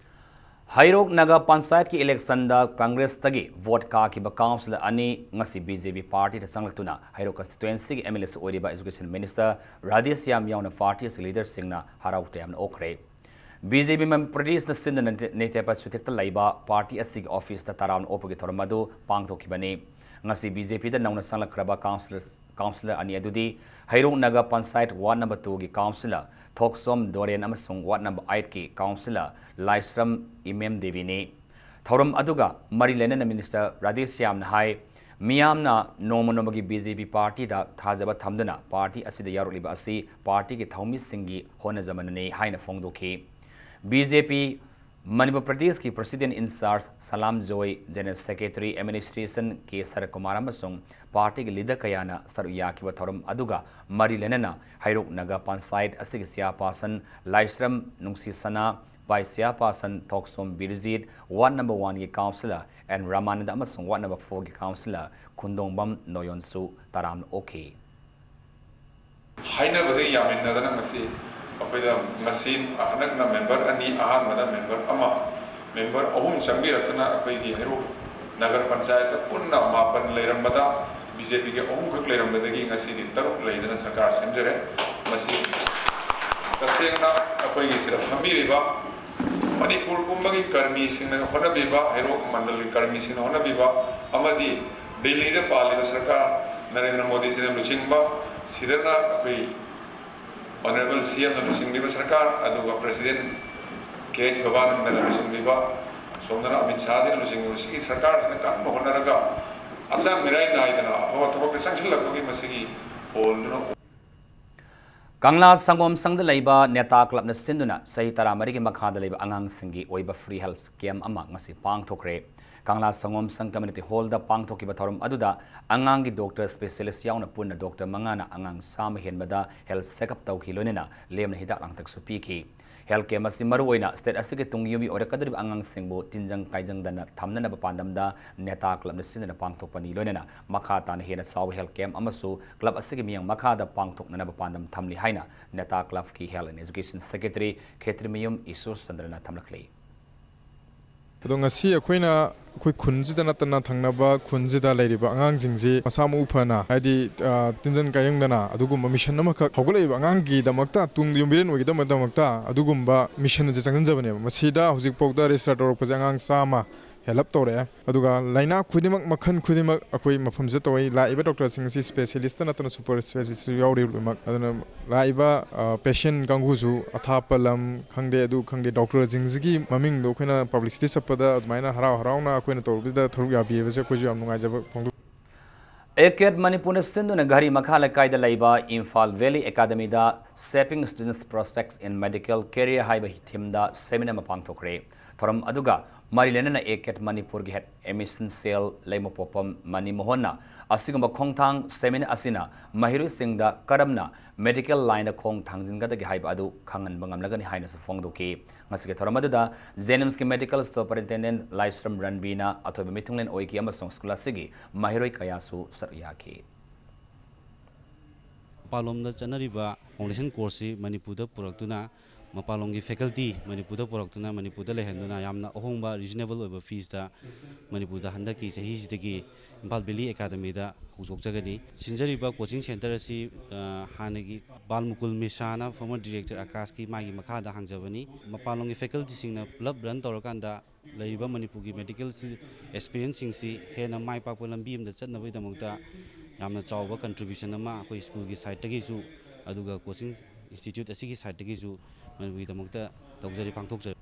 ꯍꯩꯔꯣꯛ ꯅꯒꯔ ꯄꯟꯆꯥꯌꯠꯀꯤ ꯏꯂꯦꯛꯁꯟꯗ ꯀꯪꯒ꯭ꯔꯦꯁꯇꯒꯤ ꯚꯣꯠ ꯀꯥꯈꯤꯕ ꯀꯥꯎꯟꯁꯤꯂꯔ ꯑꯅꯤ ꯉꯁꯤ ꯕꯤ ꯖꯦ ꯄꯤ ꯄꯥꯔꯇꯤꯗ ꯆꯪꯂꯛꯇꯨꯅ ꯍꯩꯔꯣꯛ ꯀꯟꯁꯇꯤꯇ꯭ꯋꯦꯟꯁꯤꯒꯤ ꯑꯦꯝ ꯑꯦꯜ ꯑꯦꯁꯨ ꯑꯣꯏꯔꯤꯕ ꯑꯦꯖꯨꯀꯦꯁꯟ ꯃꯤꯅꯤꯁꯇꯔ ꯔꯥꯙꯦꯁ꯭ꯌꯥꯝ ꯌꯥꯎꯅ ꯄꯥꯔꯇꯤ ꯑꯁꯤꯒꯤ ꯂꯤꯗꯔꯁꯤꯡꯅ ꯍꯔꯥꯎ ꯇꯌꯥꯝꯅ ꯑꯣꯛꯈ꯭ꯔꯦ꯫ ꯕꯤ ꯖꯦ ꯄꯤ ꯃꯟꯇ꯭ꯔꯤꯁꯅ ꯁꯤꯟꯗꯨꯅ ꯅꯦꯇꯦꯄ ꯁꯨꯊꯦꯛꯇ ꯂꯩꯕ ꯄꯥꯔꯇꯤ ꯑꯁꯤꯒꯤ ꯑꯣꯐꯤꯁꯇ ꯇꯔꯥꯝꯅ ꯑꯣꯛꯄꯒꯤ ꯊꯧꯔꯝ ꯑꯗꯨ ꯄꯥꯡꯊꯣꯛꯈꯤꯕꯅꯤ꯫ ꯉꯁꯤ ꯕꯤ ꯖꯦ ꯄꯤꯗ ꯅꯧꯅ ꯆꯪꯂꯛꯈ꯭ꯔꯕ ꯀꯥꯎꯟꯁꯤꯂꯔ ꯀꯥꯎꯟꯁꯤꯂꯔ ꯑꯅꯤ ꯑꯗꯨꯗꯤ ꯍꯩꯔꯣꯛ ꯅꯒꯔ ꯄꯟꯆꯥꯌꯠ ꯋꯥꯔꯗ ꯅꯝꯕꯔ ꯇꯨꯒꯤ ꯀꯥꯎꯟꯁꯤꯂꯔ ꯊꯣꯛꯆꯣꯝ ꯗꯣꯔꯦꯟ ꯑꯃꯁꯨꯡ ꯋꯥꯔꯗ ꯅꯝꯕꯔ ꯑꯩꯠꯀꯤ ꯀꯥꯎꯟꯁꯤꯂꯔ ꯂꯥꯏꯁ꯭ꯔꯝ ꯏꯃꯦꯝ ꯗꯦꯕꯤꯅꯤ꯫ ꯊꯧꯔꯝ ꯑꯗꯨꯒ ꯃꯔꯤ ꯂꯩꯅꯅ ꯃꯤꯅꯤꯁꯇꯔ ꯔꯥꯙꯦꯁ꯭ꯌꯥꯝꯅ ꯍꯥꯏ, ꯃꯤꯌꯥꯝꯅ ꯅꯣꯡꯃ ꯅꯣꯡꯃꯒꯤ ꯕꯤ ꯖꯦ ꯄꯤ ꯄꯥꯔꯇꯤꯗ ꯊꯥꯖꯕ ꯊꯝꯗꯨꯅ ꯄꯥꯔꯇꯤ ꯑꯁꯤꯗ ꯌꯥꯎꯔꯛꯂꯤꯕ ꯑꯁꯤ ꯄꯥꯔꯇꯤꯒꯤ ꯊꯧꯃꯤꯁꯤꯡꯒꯤ ꯍꯣꯠꯅꯖꯃꯟꯅꯤ ꯍꯥꯏꯅ ꯐꯣꯡꯗꯣꯛꯈꯤ꯫ ꯕꯤ ꯖꯦ ꯄꯤ ꯃꯅꯤꯄꯨꯔ ꯄ꯭ꯔꯗꯦꯁꯀꯤ President in charge Salam joy, General Secretary Administration ꯀꯦ ꯁꯔꯠꯀꯨꯃꯥꯔ ꯑꯃꯁꯨꯡ party ꯒꯤ leader ꯀꯌꯥꯅ ꯁꯔꯨꯛ ꯌꯥꯈꯤꯕ ꯊꯧꯔꯝ ꯑꯗꯨꯒ ꯃꯔꯤ ꯂꯩꯅꯅ ꯍꯩꯔꯣꯛ ꯅꯒꯔ ꯄꯟꯆꯥꯌꯠ ꯑꯁꯤꯒꯤ chairperson ꯂꯥꯏꯁ꯭ꯔꯝ ꯅꯨꯡꯁꯤꯁꯅꯥ, vice chairperson ꯊꯣꯛꯁꯣꯝ ꯕꯤꯔꯖꯤꯠ, ward number one ꯒꯤ councillor ꯑꯦꯟ ꯔꯥꯃꯥꯅꯟꯗ ꯑꯃꯁꯨꯡ ward number four ꯒꯤ councillor ꯈꯨꯟꯗꯣꯡꯕꯝ ꯅꯣꯌꯣꯟꯁꯨ ꯇꯔꯥꯝꯅ ꯑꯣꯛꯈꯤ꯫ ꯍꯥꯏꯅꯕꯗ ꯌꯥꯃꯤꯟꯅꯗꯅ ꯉꯁꯤ ꯑꯩꯈꯣꯏꯗ ꯉꯁꯤ ꯍꯟꯗꯛꯅ member ꯑꯅꯤ, ꯑꯍꯥꯟꯕꯗ member ꯑꯃ, member ꯑꯍꯨꯝ ꯆꯪꯕꯤꯔꯛꯇꯅ ꯑꯩꯈꯣꯏꯒꯤ ꯍꯩꯔꯣꯛ ꯅꯒꯔ ꯄꯟꯆꯥꯌꯠꯇ ꯄꯨꯟꯅ ꯃꯥꯄꯟ ꯂꯩꯔꯝꯕꯗ BJP ꯒꯤ ꯑꯍꯨꯝꯈꯛ ꯂꯩꯔꯝꯕꯗꯒꯤ ꯉꯁꯤꯗꯤ ꯇꯔꯨꯛ ꯂꯩꯗꯅ ꯁꯔꯀꯥꯔ ꯁꯦꯝꯖꯔꯦ꯫ ꯃꯁꯤ ꯇꯁꯦꯡꯅ ꯑꯩꯈꯣꯏꯒꯤ ꯁꯤꯗ ꯐꯝꯕꯤꯔꯤꯕ ꯃꯅꯤꯄꯨꯔ ꯄꯨꯝꯕꯒꯤ ꯀꯔꯃꯤꯁꯤꯡꯅ ꯍꯣꯠꯅꯕꯤꯕ, ꯍꯩꯔꯣꯛ ꯃꯟꯗꯜꯒꯤ ꯀꯔꯃꯤꯁꯤꯡꯅ ꯍꯣꯠꯅꯕꯤꯕ ꯑꯃꯗꯤ ꯗꯤꯜꯂꯤꯗ ꯄꯥꯜꯂꯤꯕ ꯁꯔꯀꯥꯔ ꯅꯔꯦꯟꯗ꯭ꯔ ꯃꯣꯗꯤꯖꯤꯅ ꯂꯨꯆꯤꯡꯕ, ꯁꯤꯗꯅ ꯑꯩꯈꯣꯏ Honourable CM ꯅ ꯂꯨꯆꯤꯡꯂꯤꯕ ꯁꯔꯀꯥꯔ, ꯑꯗꯨꯒ President ꯀꯦ ꯑꯩꯆ ꯕꯕꯥꯅꯟꯗꯅ ꯂꯨꯆꯤꯡꯂꯤꯕ, ꯁꯣꯝꯗꯅ ꯑꯃꯤꯠ ꯁꯥꯍꯖꯤꯅ ꯂꯨꯆꯤꯡꯂꯤꯕ ꯁꯤꯒꯤ ꯁꯔꯀꯥꯔꯁꯤꯅ ꯀꯟꯅ ꯍꯣꯠꯅꯔꯒ ꯍꯛꯆꯥꯡ ꯃꯤꯔꯥꯏ ꯅꯥꯏꯗꯅ ꯑꯐꯕ ꯊꯕꯛꯇ ꯆꯪꯁꯤꯜꯂꯛꯄꯒꯤ ꯃꯁꯤꯒꯤ ꯐꯣꯜꯗꯨꯅ ꯑꯣꯏ꯫ ꯀꯪꯂꯥ ꯁꯪꯒꯣꯝ ꯁꯪꯗ ꯂꯩꯕ ꯅꯦꯇꯥ club ꯅ ꯁꯤꯟꯗꯨꯅ ꯆꯍꯤ ꯇꯔꯥꯃꯔꯤꯒꯤ ꯃꯈꯥꯗ ꯂꯩꯕ ꯑꯉꯥꯡꯁꯤꯡꯒꯤ ꯑꯣꯏꯕ free health camp ꯑꯃ ꯉꯁꯤ ꯄꯥꯡꯊꯣꯛꯈ꯭ꯔꯦ꯫ ꯀꯪꯂꯥ ꯁꯪꯒꯣꯝ ꯁꯪ community hall ꯗ ꯄꯥꯡꯊꯣꯛꯈꯤꯕ ꯊꯧꯔꯝ ꯑꯗꯨꯗ ꯑꯉꯥꯡꯒꯤ doctor specialist ꯌꯥꯎꯅ ꯄꯨꯟꯅ doctor ꯃꯉꯥꯅ ꯑꯉꯥꯡ ꯆꯥꯝꯃ ꯍꯦꯟꯕꯗ health checkup ꯇꯧꯈꯤ, ꯂꯣꯏꯅꯅ ꯂꯦꯝꯅ ꯍꯤꯗꯥꯛ ꯂꯥꯡꯊꯛꯁꯨ ꯄꯤꯈꯤ꯫ Health camp ꯑꯁꯤ ꯃꯔꯨꯑꯣꯏꯅ state ꯑꯁꯤꯒꯤ ꯇꯨꯡꯒꯤ ꯌꯨꯝꯕꯤ ꯑꯣꯏꯔꯛꯀꯗꯧꯔꯤꯕ ꯑꯉꯥꯡꯁꯤꯡꯕꯨ ꯇꯤꯟꯖꯪ ꯀꯥꯏꯖꯪꯗꯅ ꯊꯝꯅꯅꯕ ꯄꯥꯟꯗꯝꯗ ꯅꯦꯇꯥ club ꯅ ꯁꯤꯟꯗꯨꯅ ꯄꯥꯡꯊꯣꯛꯄꯅꯤ, ꯂꯣꯏꯅꯅ ꯃꯈꯥ ꯇꯥꯅ ꯍꯦꯟꯅ ꯆꯥꯎꯕ health camp ꯑꯃꯁꯨ club ꯑꯁꯤꯒꯤ ꯃꯤꯌꯥꯝ ꯃꯈꯥꯗ ꯄꯥꯡꯊꯣꯛꯅꯅꯕ ꯄꯥꯟꯗꯝ ꯊꯝꯂꯤ ꯍꯥꯏꯅ ꯅꯦꯇꯥ club ꯀꯤ Health and Education Secretary ꯈꯦꯇ꯭ꯔꯤꯃꯌꯨꯝ ꯏꯁꯣꯔ ꯆꯟꯗ꯭ꯔꯅ ꯊꯝꯂꯛꯂꯤ꯫ ꯑꯗꯣ ꯉꯁꯤ ꯑꯩꯈꯣꯏꯅ ꯑꯩꯈꯣꯏ ꯈꯨꯟꯁꯤꯗ ꯅꯠꯇꯅ ꯊꯪꯅꯕ ꯈꯨꯟꯁꯤꯗ ꯂꯩꯔꯤꯕ ꯑꯉꯥꯡꯁꯤꯡꯁꯤ ꯃꯁꯥ ꯃꯎ ꯐꯅ, ꯍꯥꯏꯗꯤ, ꯑ, ꯇꯤꯟꯖꯪ ꯀꯥꯏꯖꯪꯗꯅ ꯑꯗꯨꯒꯨꯝꯕ mission ꯑꯃꯈꯛ ꯍꯧꯒꯠꯂꯛꯏꯕ ꯑꯉꯥꯡꯒꯤꯗꯃꯛꯇ, ꯇꯨꯡꯗ ꯌꯨꯝꯕꯤꯔꯦꯟ ꯑꯣꯏꯒꯗꯕꯗꯃꯛꯇ ꯑꯗꯨꯒꯨꯝꯕ mission ꯑꯁꯤ ꯆꯪꯁꯤꯟꯖꯕꯅꯦꯕ꯫ ꯃꯁꯤꯗ ꯍꯧꯖꯤꯛꯐꯥꯎꯗ register ꯇꯧꯔꯛꯄꯁꯦ ꯑꯉꯥꯡ ꯆꯥꯝꯃ ꯍꯦꯜꯂꯞ ꯇꯧꯔꯛꯑꯦ꯫ ꯑꯗꯨꯒ ꯂꯥꯏꯅꯥ ꯈꯨꯗꯤꯡꯃꯛ ꯃꯈꯜ ꯈꯨꯗꯤꯡꯃꯛ ꯑꯩꯈꯣꯏ ꯃꯐꯝꯁꯤꯗ ꯇꯧꯏ꯫ ꯂꯥꯛꯏꯕ doctor ꯁꯤꯡ ꯑꯁꯤ specialist ꯅꯠꯇꯅ super specialist ꯁꯨ ꯌꯥꯎꯔꯤ ꯂꯣꯏꯅꯃꯛ꯫ ꯑꯗꯨꯅ ꯂꯥꯛꯏꯕ, ꯑ, patient ꯀꯥꯡꯕꯨꯁꯨ ꯑꯊꯥꯞꯄ ꯂꯝ ꯈꯪꯗꯦ, ꯑꯗꯨ ꯈꯪꯗꯦ, doctor ꯁꯤꯡꯁꯤꯒꯤ ꯃꯃꯤꯡꯗꯣ ꯑꯩꯈꯣꯏꯅ publicity ꯆꯠꯄꯗ ꯑꯗꯨꯃꯥꯏꯅ ꯍꯔꯥꯎ ꯍꯔꯥꯎꯅ ꯑꯩꯈꯣꯏꯅ ꯇꯧꯕꯁꯤꯗ ꯊꯔꯨꯛ ꯌꯥꯕꯤꯕꯁꯦ ꯑꯩꯈꯣꯏꯁꯨ ꯌꯥꯝ ꯅꯨꯡꯉꯥꯏꯖꯕ ꯐꯣꯡꯗꯣꯛ꯫ ACADE ꯃꯅꯤꯄꯨꯔꯅ ꯁꯤꯟꯗꯨꯅ ꯘꯔꯤ ꯃꯈꯥ ꯂꯩꯀꯥꯏꯗ ꯂꯩꯕ Imphal Valley Academy the Shaping Students Prospects in Medical Career ꯍꯥꯏꯕ theme ꯗ seminar ꯑꯃ ꯄꯥꯡꯊꯣꯛꯈ꯭ꯔꯦ꯫ ꯊꯧꯔꯝ ꯑꯗꯨꯒ ꯃꯔꯤ ꯂꯩꯅꯅ ꯑꯦꯀꯦꯠ ꯃꯅꯤꯄꯨꯔꯒꯤ ꯍꯦꯗ ꯑꯦꯗꯃꯤꯁꯟ ꯁꯦꯜ ꯂꯩꯃꯄꯣꯛꯄꯝ ꯃꯅꯤ ꯃꯣꯍꯟꯅ ꯑꯁꯤꯒꯨꯝꯕ ꯈꯣꯡꯊꯥꯡ ꯁꯦꯃꯤꯅꯥꯔ ꯑꯁꯤꯅ ꯃꯍꯩꯔꯣꯏꯁꯤꯡꯗ ꯀꯔꯝꯅ ꯃꯦꯗꯤꯀꯦꯜ ꯂꯥꯏꯟꯗ ꯈꯣꯡ ꯊꯥꯡꯖꯤꯟꯒꯗꯒꯦ ꯍꯥꯏꯕ ꯑꯗꯨ ꯈꯪꯍꯟꯕ ꯉꯝꯂꯒꯅꯤ ꯍꯥꯏꯅꯁꯨ ꯐꯣꯡꯗꯣꯛꯈꯤ꯫ ꯉꯁꯤꯒꯤ ꯊꯧꯔꯝ ꯑꯗꯨꯗ ꯖꯦꯅꯤꯝꯁꯀꯤ ꯃꯦꯗꯤꯀꯦꯜ ꯁꯨꯄꯔꯤꯟꯇꯦꯟꯗꯦꯟꯠ ꯂꯥꯏꯁ꯭ꯔꯝ ꯔꯟꯕꯤꯅ ꯑꯊꯣꯏꯕ ꯃꯤꯊꯨꯡꯂꯦꯟ ꯑꯣꯏꯈꯤ ꯑꯃꯁꯨꯡ ꯁ꯭ꯀꯨꯜ ꯑꯁꯤꯒꯤ ꯃꯍꯩꯔꯣꯏ ꯀꯌꯥꯁꯨ ꯁꯔꯨꯛ ꯌꯥꯈꯤ꯫ ꯃꯄꯥꯟꯂꯣꯝꯗ ꯆꯠꯅꯔꯤꯕ ꯐꯥꯎꯟꯗꯦꯁꯟ ꯀꯣꯔꯁꯁꯤ ꯃꯅꯤꯄꯨꯔꯗ ꯄꯨꯔꯛꯇꯨꯅ, ꯃꯄꯥꯟꯂꯣꯝꯒꯤ ꯐꯦꯀꯜꯇꯤ ꯃꯅꯤꯄꯨꯔꯗ ꯄꯨꯔꯛꯇꯨꯅ, ꯃꯅꯤꯄꯨꯔꯗ ꯂꯩꯍꯟꯗꯨꯅ ꯌꯥꯝꯅ ꯑꯍꯣꯡꯕ, ꯔꯤꯖꯅꯦꯕꯜ ꯑꯣꯏꯕ ꯐꯤꯁꯇ ꯃꯅꯤꯄꯨꯔꯗ ꯍꯟꯗꯛꯀꯤ ꯆꯍꯤꯁꯤꯗꯒꯤ ꯏꯝꯐꯥꯜ ꯚꯦꯂꯤ ꯑꯦꯀꯥꯗꯃꯤꯗ ꯍꯧꯗꯣꯛꯆꯒꯅꯤ꯫ ꯁꯤꯟꯖꯔꯤꯕ ꯀꯣꯆꯤꯡ ꯁꯦꯟꯇꯔ ꯑꯁꯤ, ꯑ, ꯍꯥꯟꯅꯒꯤ ꯕꯥꯜ ꯃꯨꯀꯨꯜ ꯃꯤꯁ꯭ꯔꯥꯅ, ꯐꯣꯔꯃꯔ ꯗꯤꯔꯦꯛꯇꯔ ꯑꯀꯥꯁꯀꯤ, ꯃꯥꯒꯤ ꯃꯈꯥꯗ ꯍꯥꯡꯖꯕꯅꯤ꯫ ꯃꯄꯥꯟꯂꯣꯝꯒꯤ ꯐꯦꯀꯜꯇꯤꯁꯤꯡꯅ ꯄꯨꯂꯞ ꯔꯟ ꯇꯧꯔꯀꯥꯟꯗ ꯂꯩꯔꯤꯕ ꯃꯅꯤꯄꯨꯔꯒꯤ ꯃꯦꯗꯤꯀꯦꯜ ꯑꯦꯛꯁꯄꯤꯔꯤꯌꯦꯟꯁꯁꯤꯡꯁꯤ ꯍꯦꯟꯅ ꯃꯥꯏ ꯄꯥꯛꯄ ꯂꯝꯕꯤ ꯑꯃꯗ ꯆꯠꯅꯕꯒꯤꯗꯃꯛꯇ ꯌꯥꯝꯅ ꯆꯥꯎꯕ ꯀꯟꯇ꯭ꯔꯤꯕ꯭ꯌꯨꯁꯟ ꯑꯃ ꯑꯩꯈꯣꯏ ꯁ꯭ꯀꯨꯜꯒꯤ ꯁꯥꯏꯠꯇꯒꯤꯁꯨ, ꯑꯗꯨꯒ ꯀꯣꯆꯤꯡ ꯏꯟꯁꯇꯤꯇ꯭ꯌꯨꯠ ꯑꯁꯤꯒꯤ ꯁꯥꯏꯠꯇꯒꯤꯁꯨ ꯃꯅꯤꯄꯨꯔꯒꯤꯗꯃꯛꯇ ꯇꯧꯖꯔꯤ, ꯄꯥꯡꯊꯣꯛꯆꯔꯤ꯫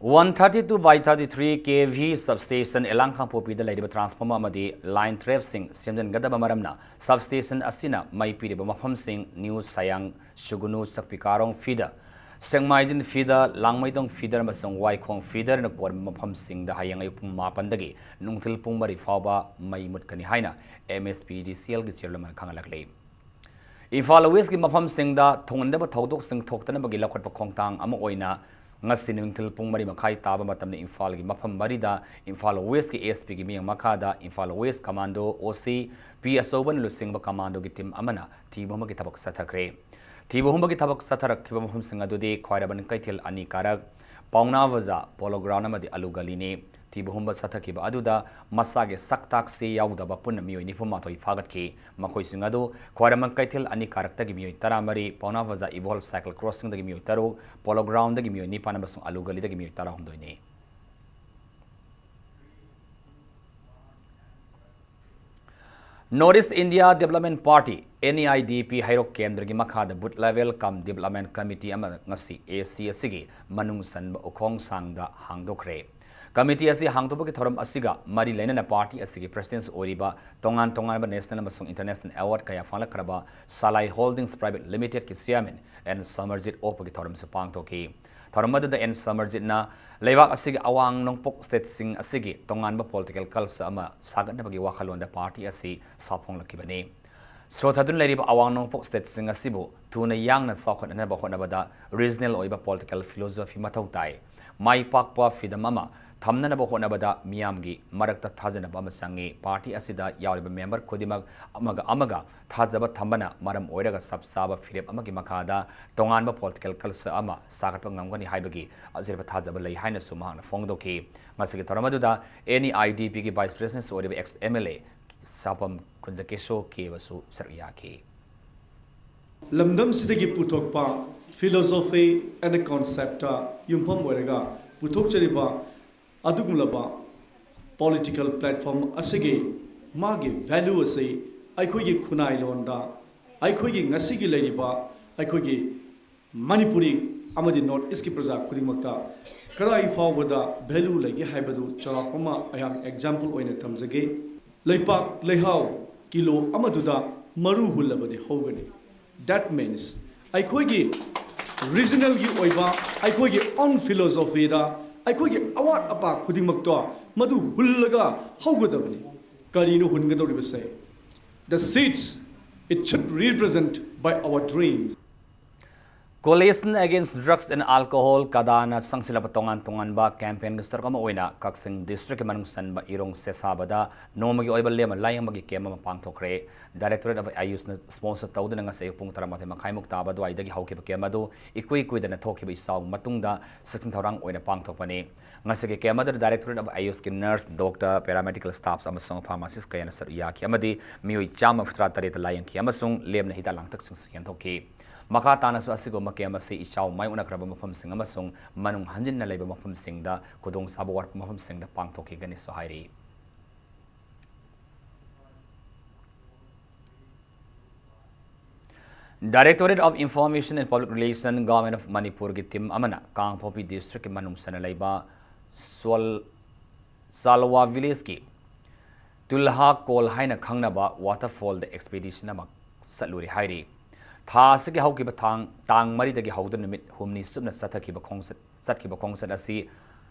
One thirty two by thirty three K V substation ꯑꯦꯂꯥꯡ ꯀꯥꯡꯄꯣꯛꯄꯤꯗ ꯂꯩꯔꯤꯕ ꯇ꯭ꯔꯥꯟꯁꯐꯣꯔꯃꯔ ꯑꯃꯗꯤ ꯂꯥꯏꯟ ꯇ꯭ꯔꯦꯞꯁꯤꯡ ꯁꯦꯝꯖꯤꯟꯒꯗꯕ ꯃꯔꯝꯅ ꯁꯕꯁ꯭ꯇꯦꯁꯟ ꯑꯁꯤꯅ ꯃꯩ ꯄꯤꯔꯤꯕ ꯃꯐꯝꯁꯤꯡ ꯅ꯭ꯌꯨ ꯁꯌꯥꯡ, ꯁꯨꯒꯨꯅꯨ, ꯆꯛꯄꯤꯀꯥꯔꯣꯡ ꯐꯤꯗꯔ, ꯁꯦꯡꯃꯥꯏꯖꯤꯟ ꯐꯤꯗꯔ, ꯂꯥꯡꯃꯩꯗꯣꯡ ꯐꯤꯗꯔ ꯑꯃꯁꯨꯡ ꯋꯥꯏꯈꯣꯡ ꯐꯤꯗꯔꯅ ꯀꯣꯟꯕ ꯃꯐꯝꯁꯤꯡꯗ ꯍꯌꯦꯡ ꯑꯌꯨꯛ ꯄꯨꯡ ꯃꯥꯄꯟꯗꯒꯤ ꯅꯨꯡꯊꯤꯜ ꯄꯨꯡ ꯃꯔꯤ ꯐꯥꯎꯕ ꯃꯩ ꯃꯨꯠꯀꯅꯤ ꯍꯥꯏꯅ M S P D C Lꯒꯤ chairman ꯑꯃꯅ ꯈꯪꯍꯜꯂꯛꯂꯤ꯫ ꯏꯝꯐꯥꯜ ꯋꯦꯁꯀꯤ ꯃꯐꯝꯁꯤꯡꯗ ꯊꯣꯡꯍꯟꯗꯕ ꯊꯧꯗꯣꯛꯁꯤꯡ ꯊꯣꯛꯇꯅꯕꯒꯤ ꯂꯧꯈꯠꯄ ꯈꯣꯡꯊꯥꯡ ꯑꯃ ꯑꯣꯏꯅ ꯉꯁꯤ ꯅꯨꯡꯊꯤꯜ ꯄꯨꯡ ꯃꯔꯤ ꯃꯈꯥꯏ ꯇꯥꯕ ꯃꯇꯝꯗ ꯏꯝꯐꯥꯜꯒꯤ ꯃꯐꯝ ꯃꯔꯤꯗ ꯏꯝꯐꯥꯜ ꯋꯦꯁꯀꯤ S P ꯒꯤ ꯃꯤꯠꯌꯦꯡ ꯃꯈꯥꯗ Imphal west commando O C P ꯑꯆꯧꯕꯅ ꯂꯨꯆꯤꯡꯕ ꯀꯃꯥꯟꯗꯣꯒꯤ ꯇꯤꯝ ꯑꯃꯅ ꯊꯤꯕ ꯍꯨꯝꯕꯒꯤ ꯊꯕꯛ ꯆꯠꯊꯈ꯭ꯔꯦ꯫ ꯊꯤꯕ ꯍꯨꯝꯕꯒꯤ ꯊꯕꯛ ꯆꯠꯊꯔꯛꯈꯤꯕ ꯃꯐꯝꯁꯤꯡ ꯑꯗꯨꯗꯤ ꯈ꯭ꯋꯥꯏꯔꯝꯕꯟ ꯀꯩꯊꯦꯜ ꯑꯅꯤ ꯀꯥꯔꯛ, ꯄꯥꯎꯅꯥ ꯕꯖꯥꯔ, ꯄꯣꯂꯣ ꯒ꯭ꯔꯥꯎꯟ ꯑꯃꯗꯤ ꯑꯂꯨ ꯒꯂꯤꯅꯤ꯫ ꯊꯤꯕ ꯍꯨꯝꯕ ꯆꯠꯊꯈꯤꯕ ꯑꯗꯨꯗ ꯃꯁꯥꯒꯤ ꯁꯛ ꯇꯥꯛꯁꯤ ꯌꯥꯎꯗꯕ ꯄꯨꯟꯅ ꯃꯤꯑꯣꯏ ꯅꯤꯐꯨ ꯃꯥꯊꯣꯏ ꯐꯥꯒꯠꯈꯤ꯫ ꯃꯈꯣꯏꯁꯤꯡ ꯑꯗꯨ ꯈ꯭ꯋꯥꯏꯔꯝꯕꯟ ꯀꯩꯊꯦꯜ ꯑꯅꯤ ꯀꯥꯔꯛꯇꯒꯤ ꯃꯤꯑꯣꯏ ꯇꯔꯥꯃꯔꯤ, ꯄꯥꯎꯅꯥ ꯕꯖꯥꯔ ꯏꯕꯣꯍꯜ ꯁꯥꯏꯀꯜ ꯀ꯭ꯔꯣꯁꯤꯡꯗꯒꯤ ꯃꯤꯑꯣꯏ ꯇꯔꯨꯛ, ꯄꯣꯂꯣ ꯒ꯭ꯔꯥꯎꯟꯗꯒꯤ ꯃꯤꯑꯣꯏ ꯅꯤꯄꯥꯟ ꯑꯃꯁꯨꯡ ꯑꯂꯨ ꯒꯂꯤꯗꯒꯤ ꯃꯤꯑꯣꯏ ꯇꯔꯥꯍꯨꯝꯗꯣꯏꯅꯤ꯫ North East India Development Party, N E I D P ꯍꯩꯔꯣꯛ ꯀꯦꯟꯗ꯭ꯔꯒꯤ ꯃꯈꯥꯗ Booth Level cum Development Committee ꯑꯃ ꯉꯁꯤ A C ꯑꯁꯤꯒꯤ ꯃꯅꯨꯡ ꯆꯟꯕ ꯎꯈꯣꯡ ꯁꯥꯡꯗ ꯍꯥꯡꯗꯣꯛꯈ꯭ꯔꯦ꯫ ꯀꯃꯤꯇꯤ ꯑꯁꯤ ꯍꯥꯡꯗꯣꯛꯄꯒꯤ ꯊꯧꯔꯝ ꯑꯁꯤꯒ ꯃꯔꯤ ꯂꯩꯅꯅ ꯄꯥꯔꯇꯤ ꯑꯁꯤꯒꯤ ꯄ꯭ꯔꯁꯤꯗꯦꯟꯠ ꯑꯣꯏꯔꯤꯕ ꯇꯣꯉꯥꯟ ꯇꯣꯉꯥꯟꯕ ꯅꯦꯁꯅꯦꯜ ꯑꯃꯁꯨꯡ ꯏꯟꯇꯔꯅꯦꯁꯅꯦꯜ ꯑꯦꯋꯥꯔꯗ ꯀꯌꯥ ꯐꯪꯂꯛꯈ꯭ꯔꯕ ꯁꯂꯥꯏ ꯍꯣꯜꯗꯤꯡꯁ ꯄ꯭ꯔꯥꯏꯚꯦꯠ ꯂꯤꯃꯤꯇꯦꯗꯀꯤ ꯆꯤꯌꯥꯔꯃꯦꯟ ꯑꯦꯟ ꯁꯃꯔꯖꯤꯠ ꯑꯣꯛꯄꯒꯤ ꯊꯧꯔꯝꯁꯨ ꯄꯥꯡꯊꯣꯛꯈꯤ꯫ ꯊꯧꯔꯝ ꯑꯗꯨꯗ ꯑꯦꯟ ꯁꯃꯔꯖꯤꯠꯅ ꯂꯩꯕꯥꯛ ꯑꯁꯤꯒꯤ ꯑꯋꯥꯡ ꯅꯣꯡꯄꯣꯛ ꯁ꯭ꯇꯦꯠꯁꯤꯡ ꯑꯁꯤꯒꯤ ꯇꯣꯉꯥꯟꯕ ꯄꯣꯂꯤꯇꯤꯀꯦꯜ ꯀꯜꯆꯔ ꯑꯃ ꯁꯥꯒꯠꯅꯕꯒꯤ ꯋꯥꯈꯜꯂꯣꯟꯗ ꯄꯥꯔꯇꯤ ꯑꯁꯤ ꯁꯥꯐꯣꯡꯂꯛꯈꯤꯕꯅꯤ꯫ ꯁꯣꯊꯗꯨꯅ ꯂꯩꯔꯤꯕ ꯑꯋꯥꯡ ꯅꯣꯡꯄꯣꯛ ꯁ꯭ꯇꯦꯠꯁꯤꯡ ꯑꯁꯤꯕꯨ ꯊꯨꯅ ꯌꯥꯡꯅ ꯆꯥꯎꯈꯠꯅꯅꯕ ꯍꯣꯠꯅꯕꯗ ꯔꯤꯖꯅꯦꯜ ꯑꯣꯏꯕ ꯄꯣꯂꯤꯇꯤꯀꯦꯜ ꯐꯤꯂꯣꯁꯣꯐꯤ ꯃꯊꯧ ꯇꯥꯏ꯫ ꯃꯥꯏ ꯄꯥꯛꯄ ꯐ꯭ꯔꯤꯗꯝ ꯑꯃ ꯊꯝꯅꯅꯕ ꯍꯣꯠꯅꯕꯗ ꯃꯤꯌꯥꯝꯒꯤ ꯃꯔꯛꯇ ꯊꯥꯖꯅꯕ ꯑꯃ ꯆꯪꯏ꯫ ꯄꯥꯔꯇꯤ ꯑꯁꯤꯗ ꯌꯥꯎꯔꯤꯕ ꯃꯦꯝꯕꯔ ꯈꯨꯗꯤꯡꯃꯛ ꯑꯃꯒ ꯑꯃꯒ ꯊꯥꯖꯕ ꯊꯝꯕꯅ ꯃꯔꯝ ꯑꯣꯏꯔꯒ ꯆꯞ ꯆꯥꯕ ꯐꯤꯔꯦꯞ ꯑꯃꯒꯤ ꯃꯈꯥꯗ ꯇꯣꯉꯥꯟꯕ ꯄꯣꯂꯤꯇꯤꯀꯦꯜ ꯀꯜꯆꯔ ꯑꯃ ꯁꯥꯒꯠꯄ ꯉꯝꯒꯅꯤ ꯍꯥꯏꯕꯒꯤ ꯑꯆꯦꯠꯄ ꯊꯥꯖꯕ ꯂꯩ ꯍꯥꯏꯅꯁꯨ ꯃꯍꯥꯛꯅ ꯐꯣꯡꯗꯣꯛꯈꯤ꯫ ꯉꯁꯤꯒꯤ ꯊꯧꯔꯝ ꯑꯗꯨꯗ ꯑꯦꯟ ꯏ ꯑꯥꯏ ꯗꯤ ꯄꯤꯒꯤ ꯚꯥꯏꯁ ꯄ꯭ꯔꯦꯁꯤꯗꯦꯟꯠ ꯑꯣꯏꯔꯤꯕ ꯑꯦꯛꯁ ꯑꯦꯝ ꯑꯦꯜ ꯑꯦ ꯁꯥꯄꯝ ꯀꯨꯟꯖꯀꯦꯁꯣ ꯀꯦꯕꯁꯨ ꯁꯔꯨꯛ ꯌꯥꯈꯤ꯫ ꯂꯝꯗꯝꯁꯤꯗꯒꯤ ꯄꯨꯊꯣꯛꯄ philosophy and conceptꯇ ꯌꯨꯝꯐꯝ ꯑꯣꯏꯔꯒ ꯄꯨꯊꯣꯛꯆꯔꯤꯕ ꯑꯗꯨꯒꯨꯝꯂꯕ political platform ꯑꯁꯤꯒꯤ ꯃꯥꯒꯤ value ꯑꯁꯤ ꯑꯩꯈꯣꯏꯒꯤ ꯈꯨꯟꯅꯥꯏ ꯂꯣꯟꯗ ꯑꯩꯈꯣꯏꯒꯤ ꯉꯁꯤꯒꯤ ꯂꯩꯔꯤꯕ ꯑꯩꯈꯣꯏꯒꯤ ꯃꯅꯤꯄꯨꯔꯤ ꯑꯃꯗꯤ North Eastꯀꯤ ꯄ꯭ꯔꯖꯥ ꯈꯨꯗꯤꯡꯃꯛꯇ ꯀꯗꯥꯏ ꯐꯥꯎꯕꯗ value ꯂꯩꯒꯦ ꯍꯥꯏꯕꯗꯨ ꯆꯥꯎꯔꯥꯛꯄ ꯑꯃ ꯑꯩꯍꯥꯛ example ꯑꯣꯏꯅ ꯊꯝꯖꯒꯦ꯫ ꯂꯩꯄꯥꯛ ꯂꯩꯍꯥꯎ ꯀꯤꯂꯣ ꯑꯃꯗꯨꯗ ꯃꯔꯨ ꯍꯨꯜꯂꯕꯗꯤ ꯍꯧꯒꯅꯤ꯫ That means ꯑꯩꯈꯣꯏꯒꯤ regionalꯒꯤ ꯑꯣꯏꯕ ꯑꯩꯈꯣꯏꯒꯤ own philosophyꯗ ꯑꯩꯈꯣꯏꯒꯤ ꯑꯋꯥꯠ ꯑꯄꯥ ꯈꯨꯗꯤꯡꯃꯛꯇꯣ ꯃꯗꯨ ꯍꯨꯜꯂꯒ ꯍꯧꯒꯗꯕꯅꯤ꯫ ꯀꯔꯤꯅꯣ ꯍꯨꯟꯒꯗꯧꯔꯤꯕꯁꯦ? The seeds, it should represent by our dreams. Coalition Against Drugs and Alcohol, ꯀꯗꯥꯅ ꯆꯪꯁꯤꯜꯂꯕ ꯇꯣꯉꯥꯟ ꯇꯣꯉꯥꯟꯕ campaignꯒꯤ ꯁꯔꯨꯛ ꯑꯃ ꯑꯣꯏꯅ ꯀꯛꯆꯤꯡ districtꯀꯤ ꯃꯅꯨꯡ ꯆꯟꯕ ꯏꯔꯣꯡ ꯁꯦꯁꯥꯕꯗ ꯅꯣꯡꯃꯒꯤ ꯑꯣꯏꯕ ꯂꯦꯝꯅ ꯂꯥꯏꯌꯦꯡꯕꯒꯤ camp ꯑꯃ ꯄꯥꯡꯊꯣꯛꯈ꯭ꯔꯦ꯫ Directorate of Ayushꯅ sponsor ꯇꯧꯗꯨꯅ ꯉꯁꯤ ꯑꯌꯨꯛ ꯄꯨꯡ ꯇꯔꯥꯃꯥꯊꯣꯏ ꯃꯈꯥꯏꯃꯨꯛ ꯇꯥꯕ ꯑꯗꯨꯋꯥꯏꯗꯒꯤ ꯍꯧꯈꯤꯕ camp ꯑꯗꯨ ꯏꯀꯨꯏ ꯀꯨꯏꯗꯅ ꯊꯣꯛꯈꯤꯕ ꯏꯆꯥꯎ ꯃꯇꯨꯡꯗ ꯆꯦꯛꯁꯤꯟ ꯊꯧꯔꯥꯡ ꯑꯣꯏꯅ ꯄꯥꯡꯊꯣꯛꯄꯅꯤ꯫ ꯉꯁꯤꯒꯤ camp ꯑꯗꯨꯗ Directorate of Ayushꯀꯤ nurse, doctor, paramedical staffs ꯑꯃꯁꯨꯡ pharmacist ꯀꯌꯥꯅ ꯁꯔꯨꯛ ꯌꯥꯈꯤ ꯑꯃꯗꯤ ꯃꯤꯑꯣꯏ ꯆꯥꯝꯃ ꯐꯨꯇ꯭ꯔꯥ ꯇꯔꯦꯠꯇ ꯂꯥꯏꯌꯦꯡꯈꯤ ꯑꯃꯁꯨꯡ ꯂꯦꯝꯅ ꯍꯤꯗꯥꯛ ꯂꯥꯡꯊꯛꯁꯤꯡꯁꯨ ꯌꯦꯟꯊꯣꯛꯈꯤ꯫ ꯃꯈꯥ ꯇꯥꯅꯁꯨ ꯑꯁꯤꯒꯨꯝꯕ camp ꯑꯁꯤ ꯏꯆꯥꯎ ꯃꯥꯌꯣꯛꯅꯈ꯭ꯔꯕ ꯃꯐꯝꯁꯤꯡ ꯑꯃꯁꯨꯡ ꯃꯅꯨꯡ ꯍꯟꯖꯤꯟꯅ ꯂꯩꯕ ꯃꯐꯝꯁꯤꯡꯗ ꯈꯨꯗꯣꯡꯆꯥꯕ ꯋꯥꯠꯄ ꯃꯐꯝꯁꯤꯡꯗ ꯄꯥꯡꯊꯣꯛꯈꯤꯒꯅꯤꯁꯨ ꯍꯥꯏꯔꯤ꯫ Directorate of Information and Public Relation, Government of Manipurꯒꯤ team ꯑꯃꯅ ꯀꯥꯡꯄꯣꯛꯄꯤ districtꯀꯤ ꯃꯅꯨꯡ ꯆꯟꯅ ꯂꯩꯕ ꯁꯣꯜ-, ꯆꯥꯂꯋꯥ villageꯀꯤ ꯇꯨꯜꯍꯥ ꯀꯣꯜ ꯍꯥꯏꯅ ꯈꯪꯅꯕ waterfallꯗ expedition ꯑꯃ ꯆꯠꯂꯨꯔꯤ ꯍꯥꯏꯔꯤ꯫ ꯊꯥ ꯑꯁꯤꯒꯤ ꯍꯧꯈꯤꯕ ꯊꯥꯡ, ꯇꯥꯡ ꯃꯔꯤꯗꯒꯤ ꯍꯧꯗꯨꯅ ꯅꯨꯃꯤꯠ ꯍꯨꯝꯅꯤ ꯆꯨꯞꯅ ꯆꯠꯊꯈꯤꯕ ꯈꯣꯡꯆꯠ, ꯆꯠꯈꯤꯕ ꯈꯣꯡꯆꯠ ꯑꯁꯤ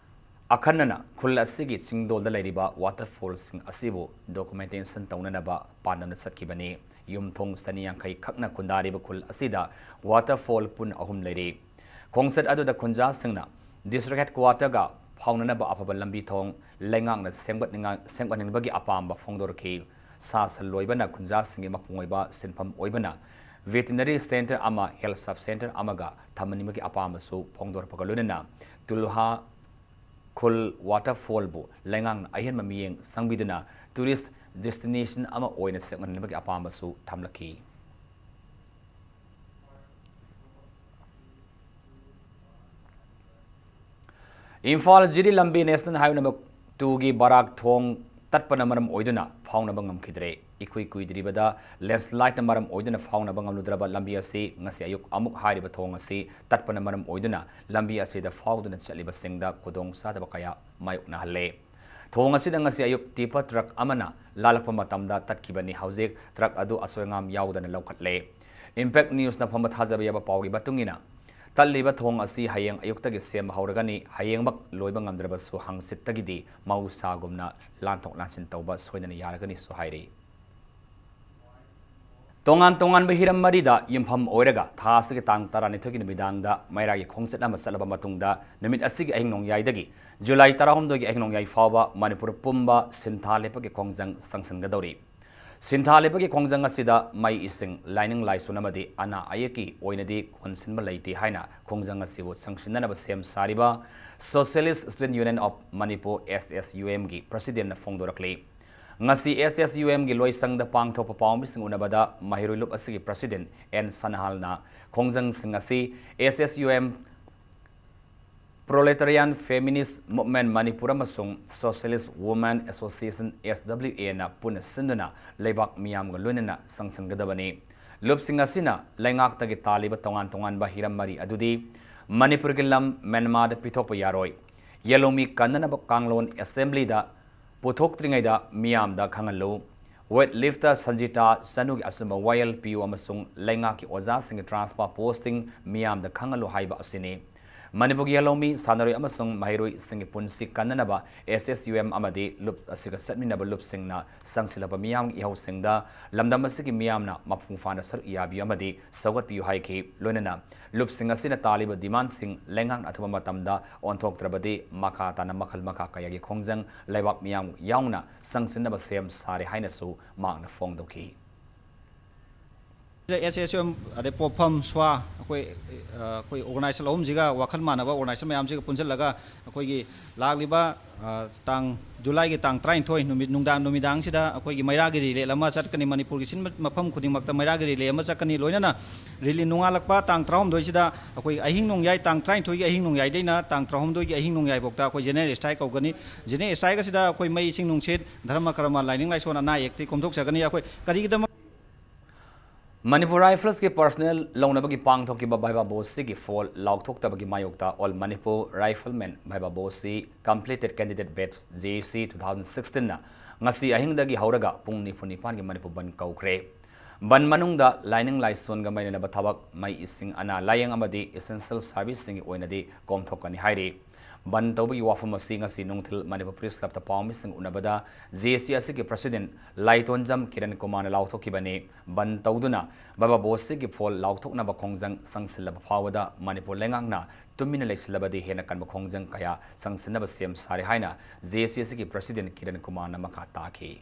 ꯑꯈꯟꯅꯅ ꯈꯨꯜ ꯑꯁꯤꯒꯤ ꯆꯤꯡꯗꯣꯜꯗ ꯂꯩꯔꯤꯕ waterfallꯁꯤꯡ ꯑꯁꯤꯕꯨ documentation ꯇꯧꯅꯅꯕ ꯄꯥꯟꯗꯝꯗ ꯆꯠꯈꯤꯕꯅꯤ꯫ ꯌꯨꯝꯊꯣꯡ ꯆꯅꯤ ꯌꯥꯡꯈꯩ ꯈꯛꯅ ꯈꯨꯟꯗꯥꯔꯤꯕ ꯈꯨꯜ ꯑꯁꯤꯗ waterfall ꯄꯨꯟꯅ ꯑꯍꯨꯝ ꯂꯩꯔꯤ꯫ ꯈꯣꯡꯆꯠ ꯑꯗꯨꯗ ꯈꯨꯟꯖꯥꯁꯤꯡꯅ district headquarterꯒ ꯐꯥꯎꯅꯅꯕ ꯑꯐꯕ ꯂꯝꯕꯤ ꯊꯣꯡ ꯂꯩꯉꯥꯛꯅ ꯁꯦꯝꯒꯠꯅꯤꯡꯉꯥꯏ, ꯁꯦꯝꯒꯠꯍꯟꯅꯤꯡꯕꯒꯤ ꯑꯄꯥꯝꯕ ꯐꯣꯡꯗꯣꯔꯛꯈꯤ꯫ ꯁꯥ ꯁꯟ ꯂꯣꯏꯕꯅ ꯈꯨꯟꯖꯥꯁꯤꯡꯒꯤ ꯃꯄꯨꯡ ꯑꯣꯏꯕ ꯁꯤꯟꯐꯝ ꯑꯣꯏꯕꯅ veterinary centre ꯑꯃ, health sub centre ꯑꯃꯒ ꯊꯝꯍꯟꯅꯤꯡꯕꯒꯤ ꯑꯄꯥꯝꯕꯁꯨ ꯐꯣꯡꯗꯣꯔꯛꯄꯒ ꯂꯣꯏꯅꯅ ꯇꯨꯜꯍꯥ ꯈꯨꯜ waterfallꯕꯨ ꯂꯩꯉꯥꯛꯅ ꯑꯍꯦꯟꯕ ꯃꯤꯠꯌꯦꯡ ꯆꯪꯕꯤꯗꯨꯅ tourist destination ꯑꯃ ꯑꯣꯏꯅ ꯁꯦꯝꯒꯠꯅꯕꯒꯤ ꯑꯄꯥꯝꯕꯁꯨ ꯊꯝꯂꯛꯈꯤ꯫ ꯏꯝꯐꯥꯜ ꯖꯤꯔꯤ ꯂꯝꯕꯤ National Highway number twoꯒꯤ ꯕꯔꯥꯛ ꯊꯣꯡ ꯇꯠꯄꯅ ꯃꯔꯝ ꯑꯣꯏꯗꯨꯅ ꯐꯥꯎꯅꯕ ꯉꯝꯈꯤꯗ꯭ꯔꯦ꯫ ꯏꯀꯨꯏ ꯀꯨꯏꯗ꯭ꯔꯤꯕꯗ landslideꯅ ꯃꯔꯝ ꯑꯣꯏꯗꯨꯅ ꯐꯥꯎꯅꯕ ꯉꯝꯂꯨꯗ꯭ꯔꯕ ꯂꯝꯕꯤ ꯑꯁꯤ ꯉꯁꯤ ꯑꯌꯨꯛ ꯑꯃꯨꯛ ꯍꯥꯏꯔꯤꯕ ꯊꯣꯡ ꯑꯁꯤ ꯇꯠꯄꯅ ꯃꯔꯝ ꯑꯣꯏꯗꯨꯅ ꯂꯝꯕꯤ ꯑꯁꯤꯗ ꯐꯥꯎꯗꯨꯅ ꯆꯠꯂꯤꯕꯁꯤꯡꯗ ꯈꯨꯗꯣꯡ ꯆꯥꯗꯕ ꯀꯌꯥ ꯃꯥꯌꯣꯛꯅꯍꯜꯂꯦ꯫ ꯊꯣꯡ ꯑꯁꯤꯗ ꯉꯁꯤ ꯑꯌꯨꯛ tipper truck ꯑꯃꯅ ꯂꯥꯜꯂꯛꯄ ꯃꯇꯝꯗ ꯇꯠꯈꯤꯕꯅꯤ꯫ ꯍꯧꯖꯤꯛ truck ꯑꯗꯨ ꯑꯁꯣꯏ ꯑꯉꯥꯝ ꯌꯥꯎꯗꯅ ꯂꯧꯈꯠꯂꯦ꯫ Impact Newsꯅ ꯐꯪꯕ ꯊꯥꯖꯕ ꯌꯥꯕ ꯄꯥꯎꯒꯤ ꯃꯇꯨꯡ ꯏꯟꯅ, ꯇꯠꯂꯤꯕ ꯊꯣꯡ ꯑꯁꯤ ꯍꯌꯦꯡ ꯑꯌꯨꯛꯇꯒꯤ ꯁꯦꯝꯕ ꯍꯧꯔꯒꯅꯤ꯫ ꯍꯌꯦꯡꯃꯛ ꯂꯣꯏꯕ ꯉꯝꯗ꯭ꯔꯕꯁꯨ ꯍꯪꯆꯤꯠꯇꯒꯤꯗꯤ ꯃꯍꯧꯁꯥꯒꯨꯝꯅ ꯂꯥꯟꯊꯣꯛ ꯂꯥꯟꯁꯤꯟ ꯇꯧꯕ ꯁꯣꯏꯗꯅ ꯌꯥꯔꯒꯅꯤꯁꯨ ꯍꯥꯏꯔꯤ꯫ ꯇꯣꯉꯥꯟ ꯇꯣꯉꯥꯟꯕ ꯍꯤꯔꯝ ꯃꯔꯤꯗ ꯌꯨꯝꯐꯝ ꯑꯣꯏꯔꯒ ꯊꯥ ꯑꯁꯤꯒꯤ ꯇꯥꯡ ꯇꯔꯥꯅꯤꯊꯣꯏꯒꯤ ꯅꯨꯃꯤꯗꯥꯡꯗ ꯃꯩꯔꯥꯒꯤ ꯈꯣꯡꯆꯠ ꯑꯃ ꯆꯠꯂꯕ ꯃꯇꯨꯡꯗ, ꯅꯨꯃꯤꯠ ꯑꯁꯤꯒꯤ ꯑꯍꯤꯡ ꯅꯣꯡꯌꯥꯏꯗꯒꯤ ꯖꯨꯂꯥꯏ ꯇꯔꯥꯍꯨꯝꯗꯣꯏꯒꯤ ꯑꯍꯤꯡ ꯅꯣꯡꯌꯥꯏ ꯐꯥꯎꯕ ꯃꯅꯤꯄꯨꯔ ꯄꯨꯝꯕ ꯁꯤꯟꯊꯥ ꯂꯦꯞꯄꯒꯤ ꯈꯣꯡꯖꯪ ꯆꯪꯁꯤꯟꯒꯗꯧꯔꯤ꯫ ꯁꯤꯟꯊꯥ ꯂꯦꯞꯄꯒꯤ ꯈꯣꯡꯖꯪ ꯑꯁꯤꯗ ꯃꯩ, ꯏꯁꯤꯡ, ꯂꯥꯏꯅꯤꯡ ꯂꯥꯏꯁꯣꯟ ꯑꯃꯗꯤ ꯑꯅꯥ ꯑꯌꯦꯛꯀꯤ ꯑꯣꯏꯅꯗꯤ ꯀꯣꯟꯁꯤꯟꯕ ꯂꯩꯇꯦ ꯍꯥꯏꯅ ꯈꯣꯡꯖꯪ ꯑꯁꯤꯕꯨ ꯆꯪꯁꯤꯟꯅꯅꯕ ꯁꯦꯝ ꯁꯥꯔꯤꯕ Socialist Student Union of Manipur, S S U M ꯒꯤ presidentꯅ ꯐꯣꯡꯗꯣꯔꯛꯂꯤ꯫ ꯉꯁꯤ S S U M ꯒꯤ ꯂꯣꯏꯁꯪꯗ ꯄꯥꯡꯊꯣꯛꯄ ꯄꯥꯎꯃꯤꯁꯤꯡ ꯎꯅꯕꯗ ꯃꯍꯩꯔꯣꯏ ꯂꯨꯞ ꯑꯁꯤꯒꯤ president N ꯁꯅꯥꯍꯜꯅ ꯈꯣꯡꯖꯪꯁꯤꯡ ꯑꯁꯤ S S U M, Proletarian Feminist Movement Manipur ꯑꯃꯁꯨꯡ Socialist Women Association, S W A ꯅ ꯄꯨꯟꯅ ꯁꯤꯟꯗꯨꯅ ꯂꯩꯕꯥꯛ ꯃꯤꯌꯥꯝꯒ ꯂꯣꯏꯅꯅ ꯆꯪꯁꯤꯟꯒꯗꯕꯅꯤ꯫ ꯂꯨꯞꯁꯤꯡ ꯑꯁꯤꯅ ꯂꯩꯉꯥꯛꯇꯒꯤ ꯇꯥꯜꯂꯤꯕ ꯇꯣꯉꯥꯟ ꯇꯣꯉꯥꯟꯕ ꯍꯤꯔꯝ ꯃꯔꯤ ꯑꯗꯨꯗꯤ ꯃꯅꯤꯄꯨꯔꯒꯤ ꯂꯝ ꯃ꯭ꯌꯥꯟꯃꯥꯔꯗ ꯄꯤꯊꯣꯛꯄ ꯌꯥꯔꯣꯏ, ꯌꯦꯜꯍꯧꯃꯤ ꯀꯟꯅꯅꯕ ꯀꯥꯡꯂꯣꯟ assemblyꯗ ꯄꯨꯊꯣꯛꯇ꯭ꯔꯤꯉꯩꯗ ꯃꯤꯌꯥꯝꯗ ꯈꯪꯍꯜꯂꯨ, Wet lifter ꯁꯟꯖꯤꯇꯥ ꯆꯅꯨꯒꯤ ꯑꯆꯨꯝꯕ ꯋꯥꯌꯦꯜ ꯄꯤꯌꯨ ꯑꯃꯁꯨꯡ ꯂꯩꯉꯥꯛꯀꯤ ꯑꯣꯖꯥꯁꯤꯡꯒꯤ transfer posting ꯃꯤꯌꯥꯝꯗ ꯈꯪꯍꯜꯂꯨ ꯍꯥꯏꯕ ꯑꯁꯤꯅꯤ꯫ ꯃꯅꯤꯄꯨꯔꯒꯤ ꯂꯧꯃꯤ, ꯁꯥꯟꯅꯔꯣꯏ ꯑꯃꯁꯨꯡ ꯃꯍꯩꯔꯣꯏꯁꯤꯡꯒꯤ ꯄꯨꯟꯁꯤ ꯀꯟꯅꯅꯕ S S U M ꯑꯃꯗꯤ ꯂꯨꯞ ꯑꯁꯤꯒ ꯆꯠꯃꯤꯟꯅꯕ ꯂꯨꯞꯁꯤꯡꯅ ꯆꯪꯁꯤꯜꯂꯕ ꯃꯤꯌꯥꯝꯒꯤ ꯏꯍꯧꯁꯤꯡꯗ ꯂꯝꯗꯝ ꯑꯁꯤꯒꯤ ꯃꯤꯌꯥꯝꯅ ꯃꯄꯨꯡ ꯐꯥꯅ ꯁꯔꯨꯛ ꯌꯥꯕꯤꯌꯨ ꯑꯃꯗꯤ ꯁꯧꯒꯠꯄꯤꯌꯨ ꯍꯥꯏꯈꯤ꯫ ꯂꯣꯏꯅꯅ ꯂꯨꯞꯁꯤꯡ ꯑꯁꯤꯅ ꯇꯥꯜꯂꯤꯕ demandꯁꯤꯡ ꯂꯩꯉꯥꯛꯅ ꯑꯊꯨꯕ ꯃꯇꯝꯗ ꯑꯣꯟꯊꯣꯛꯇ꯭ꯔꯕꯗꯤ ꯃꯈꯥ ꯇꯥꯅ ꯃꯈꯜ ꯃꯈꯥ ꯀꯌꯥꯒꯤ ꯈꯣꯡꯖꯪ ꯂꯩꯕꯥꯛ ꯃꯤꯌꯥꯝ ꯌꯥꯎꯅ ꯆꯪꯁꯤꯟꯅꯕ ꯁꯦꯝ ꯁꯥꯔꯦ ꯍꯥꯏꯅꯁꯨ ꯃꯍꯥꯛꯅ ꯐꯣꯡꯗꯣꯛꯈꯤ꯫ S S M ꯑꯗꯩ ꯄꯣꯠꯐꯝ, ꯁ꯭ꯋꯥ, ꯑꯩꯈꯣꯏ, ꯑ, ꯑꯩꯈꯣꯏ organization ꯑꯍꯨꯝꯁꯤꯒ, ꯋꯥꯈꯜ ꯃꯥꯟꯅꯕ organization ꯃꯌꯥꯝꯁꯤꯒ ꯄꯨꯟꯁꯤꯜꯂꯒ ꯑꯩꯈꯣꯏꯒꯤ ꯂꯥꯛꯂꯤꯕ, ꯑ, ꯇꯥꯡ, ꯖꯨꯂꯥꯏꯒꯤ ꯇꯥꯡ ꯇꯔꯥꯅꯤꯊꯣꯏ ꯅꯨꯃꯤꯠ ꯅꯨꯡꯗꯥꯡ, ꯅꯨꯃꯤꯗꯥꯡꯁꯤꯗ ꯑꯩꯈꯣꯏꯒꯤ ꯃꯩꯔꯥꯒꯤ relay ꯑꯃ ꯆꯠꯀꯅꯤ꯫ ꯃꯅꯤꯄꯨꯔꯒꯤ ꯁꯤꯟꯕ ꯃꯐꯝ ꯈꯨꯗꯤꯡꯃꯛꯇ ꯃꯩꯔꯥꯒꯤ relay ꯑꯃ ꯆꯠꯀꯅꯤ꯫ ꯂꯣꯏꯅꯅ relay ꯅꯣꯡꯉꯥꯜꯂꯛꯄ ꯇꯥꯡ ꯇꯔꯥꯍꯨꯝꯗꯣꯏꯁꯤꯗ ꯑꯩꯈꯣꯏ ꯑꯍꯤꯡ ꯅꯣꯡꯌꯥꯏ, ꯇꯥꯡ ꯇꯔꯥꯅꯤꯊꯣꯏꯒꯤ ꯑꯍꯤꯡ ꯅꯣꯡꯌꯥꯏꯗꯩꯅ ꯇꯥꯡ ꯇꯔꯥꯍꯨꯝꯗꯣꯏꯒꯤ ꯑꯍꯤꯡ ꯅꯣꯡꯌꯥꯏꯐꯥꯎꯗ ꯑꯩꯈꯣꯏ general strike ꯀꯧꯒꯅꯤ꯫ General strike ꯑꯁꯤꯗ ꯑꯩꯈꯣꯏ ꯃꯩ, ꯏꯁꯤꯡ, ꯅꯨꯡꯁꯤꯠ, ꯙꯔꯃ ꯀꯔꯃ, ꯂꯥꯏꯅꯤꯡ ꯂꯥꯏꯁꯣꯟ, ꯑꯅꯥ ꯑꯌꯦꯛꯇꯤ ꯀꯣꯝꯊꯣꯛꯆꯒꯅꯤ꯫ ꯑꯩꯈꯣꯏ ꯀꯔꯤꯒꯤꯗꯃꯛ Manipur Riflesꯀꯤ personnel ꯂꯧꯅꯕꯒꯤ ꯄꯥꯡꯊꯣꯛꯈꯤꯕ ꯚꯥꯏꯕꯥ ꯕꯣꯁꯁꯤꯒꯤ ꯐꯣꯜ ꯂꯥꯎꯊꯣꯛꯇꯕꯒꯤ ꯃꯥꯌꯣꯛꯇ All Manipur Riflemen ꯚꯥꯏꯕꯥ ꯕꯣꯁꯁꯤ Completed Candidate Batch, J A C, two thousand sixteenꯅ ꯉꯁꯤ ꯑꯍꯤꯡꯗꯒꯤ ꯍꯧꯔꯒ ꯄꯨꯡ ꯅꯤꯐꯨ ꯅꯤꯄꯥꯟꯒꯤ ꯃꯅꯤꯄꯨꯔ ꯕꯟ ꯀꯧꯈ꯭ꯔꯦ꯫ ꯕꯟ ꯃꯅꯨꯡꯗ ꯂꯥꯏꯅꯤꯡ ꯂꯥꯏꯁꯣꯟꯒ ꯃꯔꯤ ꯂꯩꯅꯕ ꯊꯕꯛ, ꯃꯩ, ꯏꯁꯤꯡ, ꯑꯅꯥ ꯂꯥꯌꯦꯡ ꯑꯃꯗꯤ essential serviceꯁꯤꯡꯒꯤ ꯑꯣꯏꯅꯗꯤ ꯀꯣꯝꯊꯣꯛꯀꯅꯤ ꯍꯥꯏꯔꯤ꯫ ꯕꯟ ꯇꯧꯕꯒꯤ ꯋꯥꯐꯝ ꯑꯁꯤ ꯉꯁꯤ ꯅꯨꯡꯊꯤꯜ Manipur Press Clubꯇ ꯄꯥꯎꯃꯤꯁꯤꯡ ꯎꯅꯕꯗ J A C ꯑꯁꯤꯒꯤ President ꯂꯥꯏꯇꯣꯟꯖꯝ ꯀꯤꯔꯟ ꯀꯨꯃꯥꯔꯅ ꯂꯥꯎꯊꯣꯛꯈꯤꯕꯅꯤ꯫ ꯕꯟ ꯇꯧꯗꯨꯅ ꯚꯥꯏꯕꯥ ꯕꯣꯁꯁꯤꯒꯤ ꯐꯣꯜ ꯂꯥꯎꯊꯣꯛꯅꯕ ꯈꯣꯡꯖꯪ ꯆꯪꯁꯤꯜꯂꯕ ꯐꯥꯎꯕꯗ ꯃꯅꯤꯄꯨꯔ ꯂꯩꯉꯥꯛꯅ ꯇꯨꯃꯤꯟꯅ ꯂꯩꯁꯤꯜꯂꯕꯗꯤ ꯍꯦꯟꯅ ꯀꯟꯕ ꯈꯣꯡꯖꯪ ꯀꯌꯥ ꯆꯪꯁꯤꯟꯅꯕ ꯁꯦꯝ ꯁꯥꯔꯦ ꯍꯥꯏꯅ J A C ꯑꯁꯤꯒꯤ President ꯀꯤꯔꯟ ꯀꯨꯃꯥꯔꯅ ꯃꯈꯥ ꯇꯥꯈꯤ꯫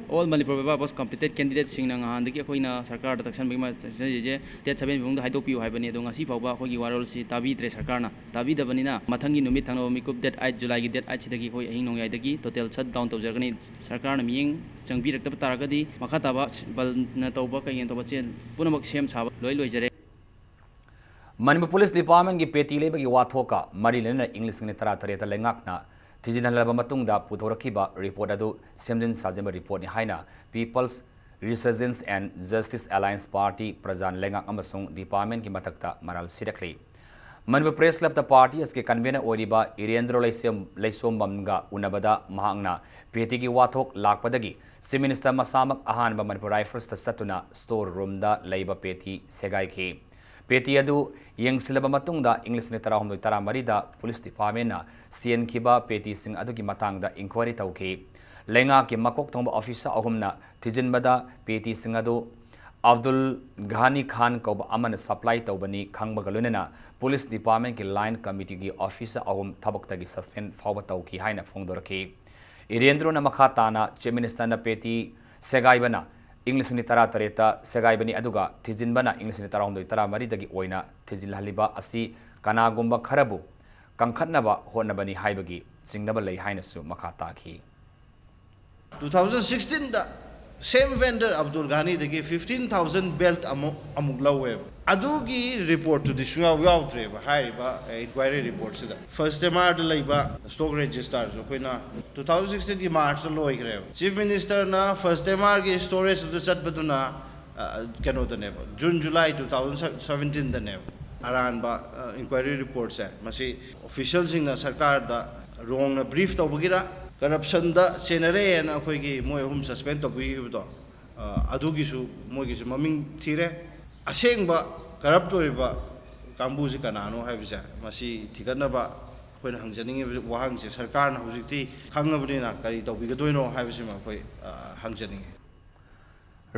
All Manipur Viva Post Completed Candidatesꯁꯤꯡꯅ ꯉꯍꯥꯟꯗꯒꯤ ꯑꯩꯈꯣꯏꯅ ꯁꯔꯀꯥꯔꯗ ꯇꯛꯁꯟꯕꯒꯤ ꯃ-, ꯆꯠꯆꯔꯤꯁꯦ date seven ꯃꯅꯨꯡꯗ ꯍꯥꯏꯗꯣꯛꯄꯤꯌꯨ ꯍꯥꯏꯕꯅꯤ꯫ ꯑꯗꯣ ꯉꯁꯤ ꯐꯥꯎꯕ ꯑꯩꯈꯣꯏꯒꯤ ꯋꯥꯔꯣꯜꯁꯤ ꯇꯥꯕꯤꯗ꯭ꯔꯦ ꯁꯔꯀꯥꯔꯅ꯫ ꯇꯥꯕꯤꯗꯕꯅꯤꯅ ꯃꯊꯪꯒꯤ ꯅꯨꯃꯤꯠ ꯊꯪꯅꯕ ꯃꯤꯀꯨꯞ date eight, ꯖꯨꯂꯥꯏꯒꯤ date eightꯁꯤꯗꯒꯤ ꯑꯩꯈꯣꯏ ꯑꯍꯤꯡ ꯅꯣꯡꯌꯥꯏꯗꯒꯤ total shutdown ꯇꯧꯖꯔꯒꯅꯤ꯫ ꯁꯔꯀꯥꯔꯅ ꯃꯤꯠꯌꯦꯡ ꯆꯪꯕꯤꯔꯛꯇꯕ ꯇꯥꯔꯒꯗꯤ ꯃꯈꯥ ꯇꯥꯕ ꯕꯟꯅ ꯇꯧꯕ, ꯀꯩꯅ ꯇꯧꯕ ꯆꯦ ꯄꯨꯝꯅꯃꯛ ꯁꯦꯝ ꯁꯥꯕ ꯂꯣꯏ ꯂꯣꯏꯖꯔꯦ꯫ ꯃꯅꯤꯄꯨꯔ Police Departmentꯀꯤ ꯄꯦꯇꯤ ꯂꯩꯕꯒꯤ ꯋꯥꯊꯣꯛꯀ ꯃꯔꯤ ꯂꯩꯅꯅ ꯏꯪ ꯂꯤꯁꯤꯡ ꯑꯅꯤ ꯇꯔꯥꯇꯔꯦꯠꯇ ꯂꯩꯉꯥꯛꯅ ꯊꯤꯖꯤꯟꯍꯜꯂꯕ ꯃꯇꯨꯡꯗ ꯄꯨꯊꯣꯔꯛꯈꯤꯕ report ꯑꯗꯨ ꯁꯦꯝꯖꯤꯟ ꯁꯥꯖꯤꯟꯕ reportꯅꯤ ꯍꯥꯏꯅ People's Resistance and Justice Alliance Party, ꯄ꯭ꯔꯖꯥꯅ ꯂꯩꯉꯥꯛ ꯑꯃꯁꯨꯡ departmentꯀꯤ ꯃꯊꯛꯇ ꯃꯔꯥꯜ ꯁꯤꯔꯛꯂꯤ꯫ ꯃꯅꯤꯄꯨꯔ ꯄ꯭ꯔꯦꯁ ꯀ꯭ꯂꯕꯇ ꯄꯥꯔꯇꯤ ꯑꯁꯤꯒꯤ ꯀꯟꯚꯦꯅꯔ ꯑꯣꯏꯔꯤꯕ ꯏꯔꯦꯟꯗ꯭ꯔꯣ ꯂꯩꯁꯣꯝ-, ꯂꯩꯁꯣꯝꯕꯝꯒ ꯎꯅꯕꯗ ꯃꯍꯥꯛꯅ ꯄꯦꯇꯤꯒꯤ ꯋꯥꯊꯣꯛ ꯂꯥꯛꯄꯗꯒꯤ ꯆꯤꯐ ꯃꯤꯅꯤꯁꯇꯔ ꯃꯁꯥꯃꯛ ꯑꯍꯥꯟꯕ ꯃꯅꯤꯄꯨꯔ ꯔꯥꯏꯐꯜꯁꯇ ꯆꯠꯇꯨꯅ ꯁ꯭ꯇꯣꯔ ꯔꯨꯝꯗ ꯂꯩꯕ ꯄꯦꯇꯤ ꯁꯦꯒꯥꯏꯈꯤ꯫ ꯄꯦꯇꯤ ꯑꯗꯨ ꯌꯦꯡꯁꯤꯜꯂꯕ ꯃꯇꯨꯡꯗ ꯏꯪ ꯂꯤꯁꯤꯡ ꯇꯔꯥꯍꯨꯝꯗꯣꯏ ꯇꯔꯥꯃꯔꯤꯗ ꯄꯨꯂꯤꯁ ꯗꯤꯄꯥꯔꯠꯃꯦꯟꯅ ꯆꯦꯟꯈꯤꯕ ꯄꯦꯇꯤꯁꯤꯡ ꯑꯗꯨꯒꯤ ꯃꯇꯥꯡꯗ ꯏꯟꯀ꯭ꯋꯥꯏꯔꯤ ꯇꯧꯈꯤ꯫ ꯂꯩꯉꯥꯛꯀꯤ ꯃꯀꯣꯛ ꯊꯣꯡꯕ ꯑꯣꯐꯤꯁꯔ ꯑꯍꯨꯝꯅ ꯊꯤꯖꯤꯟꯕꯗ ꯄꯦꯇꯤꯁꯤꯡ ꯑꯗꯨ ꯑꯕꯗꯨꯜ ꯘꯥꯅꯤ ꯈꯥꯟ ꯀꯧꯕ ꯑꯃꯅ ꯁꯄ꯭ꯂꯥꯏ ꯇꯧꯕꯅꯤ ꯈꯪꯕꯒ ꯂꯣꯏꯅꯅ ꯄꯨꯂꯤꯁ ꯗꯤꯄꯥꯔꯠꯃꯦꯟꯒꯤ ꯂꯥꯏꯟ ꯀꯃꯤꯇꯤꯒꯤ ꯑꯣꯐꯤꯁꯔ ꯑꯍꯨꯝ ꯊꯕꯛꯇꯒꯤ ꯁꯁꯄꯦꯟ ꯐꯥꯎꯕ ꯇꯧꯈꯤ ꯍꯥꯏꯅ ꯐꯣꯡꯗꯣꯔꯛꯈꯤ꯫ ꯏꯔꯦꯟꯗ꯭ꯔꯣꯅ ꯃꯈꯥ ꯇꯥꯅ ꯆꯤꯐ ꯃꯤꯅꯤꯁꯇꯔꯅ ꯄꯦꯇꯤ ꯁꯦꯒꯥꯏꯕꯅ ꯏꯪ ꯂꯤꯁꯤꯡ ꯑꯅꯤ ꯇꯔꯥꯇꯔꯦꯠꯇ ꯁꯦꯒꯥꯏꯕꯅꯤ, ꯑꯗꯨꯒ ꯊꯤꯖꯤꯟꯕꯅ ꯏꯪ ꯂꯤꯁꯤꯡ ꯑꯅꯤ ꯇꯔꯥꯍꯨꯝꯗꯣꯏ ꯇꯔꯥꯃꯔꯤꯗꯒꯤ ꯑꯣꯏꯅ ꯊꯤꯖꯤꯜꯍꯜꯂꯤꯕ ꯑꯁꯤ ꯀꯅꯥꯒꯨꯝꯕ ꯈꯔꯕꯨ ꯀꯟꯈꯠꯅꯕ ꯍꯣꯠꯅꯕꯅꯤ ꯍꯥꯏꯕꯒꯤ ꯆꯤꯡꯅꯕ ꯂꯩ ꯍꯥꯏꯅꯁꯨ ꯃꯈꯥ ꯇꯥꯈꯤ꯫ ꯇꯨ ꯊꯥꯎꯖꯟ ꯁꯤꯛꯁꯇꯤꯟꯗ same vendor ꯑꯕꯗꯨꯜ ꯘꯥꯅꯤꯗꯒꯤ fifteen thousand belt ꯑꯃꯨꯛ ꯑꯃꯨꯛ ꯂꯧꯋꯦꯕ꯫ ꯑꯗꯨꯒꯤ ꯔꯤꯄꯣꯔꯠꯇꯨꯗꯤ ꯁꯨꯡꯌꯥꯎ ꯌꯥꯎꯗ꯭ꯔꯦꯕ ꯍꯥꯏꯔꯤꯕ ꯏꯟꯀ꯭ꯋꯥꯏꯔꯤ ꯔꯤꯄꯣꯔꯠꯁꯤꯗ꯫ ꯐꯥꯔꯁ ꯑꯦꯝ ꯑꯥꯔꯗ ꯂꯩꯕ ꯁ꯭ꯇꯣꯛ ꯔꯦꯖꯤꯁꯇꯥꯔꯁꯨ ꯑꯩꯈꯣꯏꯅ ꯇꯨ ꯊꯥꯎꯖꯟ ꯁꯤꯛꯁꯇꯤꯟꯒꯤ ꯃꯥꯔꯆꯇ ꯂꯣꯏꯈ꯭ꯔꯦꯕ꯫ ꯆꯤꯐ ꯃꯤꯅꯤꯁꯇꯔꯅ ꯐꯥꯔꯁ ꯑꯦꯝ ꯑꯥꯔꯒꯤ ꯁ꯭ꯇꯣꯔꯦꯖꯇꯨꯗ ꯆꯠꯄꯗꯨꯅ ꯑ, ꯀꯩꯅꯣꯗꯅꯦꯕ, ꯖꯨꯟ ꯖꯨꯂꯥꯏ ꯇꯨ ꯊꯥꯎꯖꯟ ꯁꯕꯦꯟꯇꯤꯟꯗꯅꯦꯕ ꯑꯔꯥꯟꯕ ꯏꯟꯀ꯭ꯋꯥꯏꯔꯤ ꯔꯤꯄꯣꯔꯠꯁꯦ꯫ ꯃꯁꯤ ꯑꯣꯐꯤꯁꯤꯌꯦꯜꯁꯤꯡꯅ ꯁꯔꯀꯥꯔꯗ ꯔꯣꯡꯅ ꯕ꯭ꯔꯤꯐ ꯇꯧꯕꯒꯤꯔ, ꯀꯔꯞꯁꯟꯗ ꯆꯦꯟꯅꯔꯦꯅ ꯑꯩꯈꯣꯏꯒꯤ ꯃꯣꯏ ꯑꯍꯨꯝ ꯁꯁꯄꯦꯟ ꯇꯧꯕꯤꯈꯤꯕꯗꯣ, ꯑ, ꯑꯗꯨꯒꯤꯁꯨ ꯃꯣꯏꯒꯤꯁꯨ ꯃꯃꯤꯡ ꯊꯤꯔꯦ꯫ ꯑꯁꯦꯡꯕ ꯀꯔꯞ ꯑꯣꯏꯔꯤꯕ ꯀꯥꯡꯕꯨꯁꯤ ꯀꯅꯥꯅꯣ ꯍꯥꯏꯕꯁꯦ, ꯃꯁꯤ ꯊꯤꯒꯠꯅꯕ ꯑꯩꯈꯣꯏꯅ ꯍꯪꯖꯅꯤꯡꯉꯤꯕ ꯋꯥꯍꯪꯁꯦ ꯁꯔꯀꯥꯔꯅ ꯍꯧꯖꯤꯛꯇꯤ ꯈꯪꯉꯕꯅꯤꯅ ꯀꯔꯤ ꯇꯧꯕꯤꯒꯗꯣꯏꯅꯣ ꯍꯥꯏꯕꯁꯤꯃ ꯑꯩꯈꯣꯏ, ꯑ, ꯍꯪꯖꯅꯤꯡꯉꯤ꯫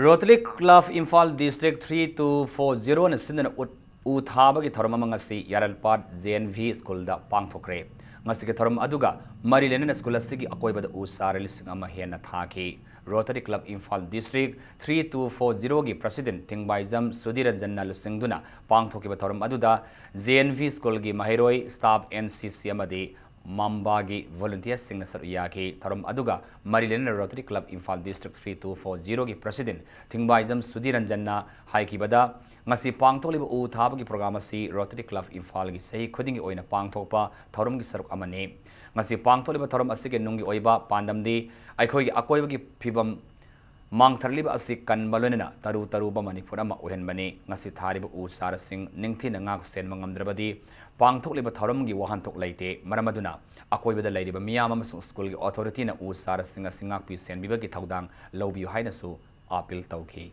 Rotary Club Imphal District three two four zero ꯅ ꯁꯤꯟꯗꯨꯅ ꯎꯠ-, ꯎ ꯊꯥꯕꯒꯤ ꯊꯧꯔꯝ ꯑꯃ ꯉꯁꯤ ꯌꯥꯔꯜꯄꯥꯠ ꯖꯦ ꯑꯦꯟ ꯚꯤ ꯁ꯭ꯀꯨꯜꯗ ꯄꯥꯡꯊꯣꯛꯈ꯭ꯔꯦ꯫ ꯉꯁꯤꯒꯤ ꯊꯧꯔꯝ ꯑꯗꯨꯒ ꯃꯔꯤ ꯂꯩꯅꯅ ꯁ꯭ꯀꯨꯜ ꯑꯁꯤꯒꯤ ꯑꯀꯣꯏꯕꯗ ꯎ ꯆꯥꯔ ꯂꯤꯁꯤꯡ ꯑꯃ ꯍꯦꯟꯅ ꯊꯥꯈꯤ꯫ Rotary Club Imphal District three two four zero ꯒꯤ president ꯊꯤꯡꯕꯥꯏꯖꯝ ꯁꯨꯙꯤꯔ ꯔꯟꯖꯟꯅ ꯂꯨꯆꯤꯡꯗꯨꯅ ꯄꯥꯡꯊꯣꯛꯈꯤꯕ ꯊꯧꯔꯝ ꯑꯗꯨꯗ ꯖꯦ ꯑꯦꯟ ꯚꯤ ꯁ꯭ꯀꯨꯜꯒꯤ ꯃꯍꯩꯔꯣꯏ, staff, ꯑꯦꯟ ꯁꯤ ꯁꯤ ꯑꯃꯗꯤ ꯃꯝꯕꯥꯒꯤ volunteersꯁꯤꯡꯅ ꯁꯔꯨꯛ ꯌꯥꯈꯤ꯫ ꯊꯧꯔꯝ ꯑꯗꯨꯒ ꯃꯔꯤ ꯂꯩꯅꯅ Rotary Club Imphal District three two four zero ꯒꯤ president ꯊꯤꯡꯕꯥꯏꯖꯝ ꯁꯨꯙꯤꯔ ꯔꯟꯖꯟꯅ ꯍꯥꯏꯈꯤꯕꯗ, ꯉꯁꯤ ꯄꯥꯡꯊꯣꯛꯂꯤꯕ ꯎ ꯊꯥꯕꯒꯤ program ꯑꯁꯤ Rotary Club ꯏꯝꯐꯥꯜꯒꯤ ꯆꯍꯤ ꯈꯨꯗꯤꯡꯒꯤ ꯑꯣꯏꯅ ꯄꯥꯡꯊꯣꯛꯄ ꯊꯧꯔꯝꯒꯤ ꯁꯔꯨꯛ ꯑꯃꯅꯤ꯫ ꯉꯁꯤ ꯄꯥꯡꯊꯣꯛꯂꯤꯕ ꯊꯧꯔꯝ ꯑꯁꯤꯒꯤ ꯅꯨꯡꯒꯤ ꯑꯣꯏꯕ ꯄꯥꯟꯗꯝꯗꯤ ꯑꯩꯈꯣꯏꯒꯤ ꯑꯀꯣꯏꯕꯒꯤ ꯐꯤꯕꯝ ꯃꯥꯡꯊꯔꯛꯂꯤꯕ ꯑꯁꯤ ꯀꯟꯕ ꯂꯣꯏꯅꯅ ꯇꯔꯨ ꯇꯔꯨꯕ ꯃꯅꯤꯄꯨꯔ ꯑꯃ ꯑꯣꯏꯍꯟꯕꯅꯤ꯫ ꯉꯁꯤ ꯊꯥꯔꯤꯕ ꯎ ꯆꯥꯔꯁꯤꯡ ꯅꯤꯡꯊꯤꯅ ꯉꯥꯛ ꯁꯦꯟꯕ ꯉꯝꯗ꯭ꯔꯕꯗꯤ ꯄꯥꯡꯊꯣꯛꯂꯤꯕ ꯊꯧꯔꯝꯒꯤ ꯋꯥꯍꯟꯊꯣꯛ ꯂꯩꯇꯦ꯫ ꯃꯔꯝ ꯑꯗꯨꯅ ꯑꯀꯣꯏꯕꯗ ꯂꯩꯔꯤꯕ ꯃꯤꯌꯥꯝ ꯑꯃꯁꯨꯡ ꯁ꯭ꯀꯨꯜꯒꯤ ꯑꯣꯊꯣꯔꯤꯇꯤꯅ ꯎ ꯆꯥꯔꯁꯤꯡ ꯑꯁꯤ ꯉꯥꯛꯄꯤ ꯁꯦꯟꯕꯤꯕꯒꯤ ꯊꯧꯗꯥꯡ ꯂꯧꯕꯤꯌꯨ ꯍꯥꯏꯅꯁꯨ ꯑꯥꯄꯤꯜ ꯇꯧꯈꯤ꯫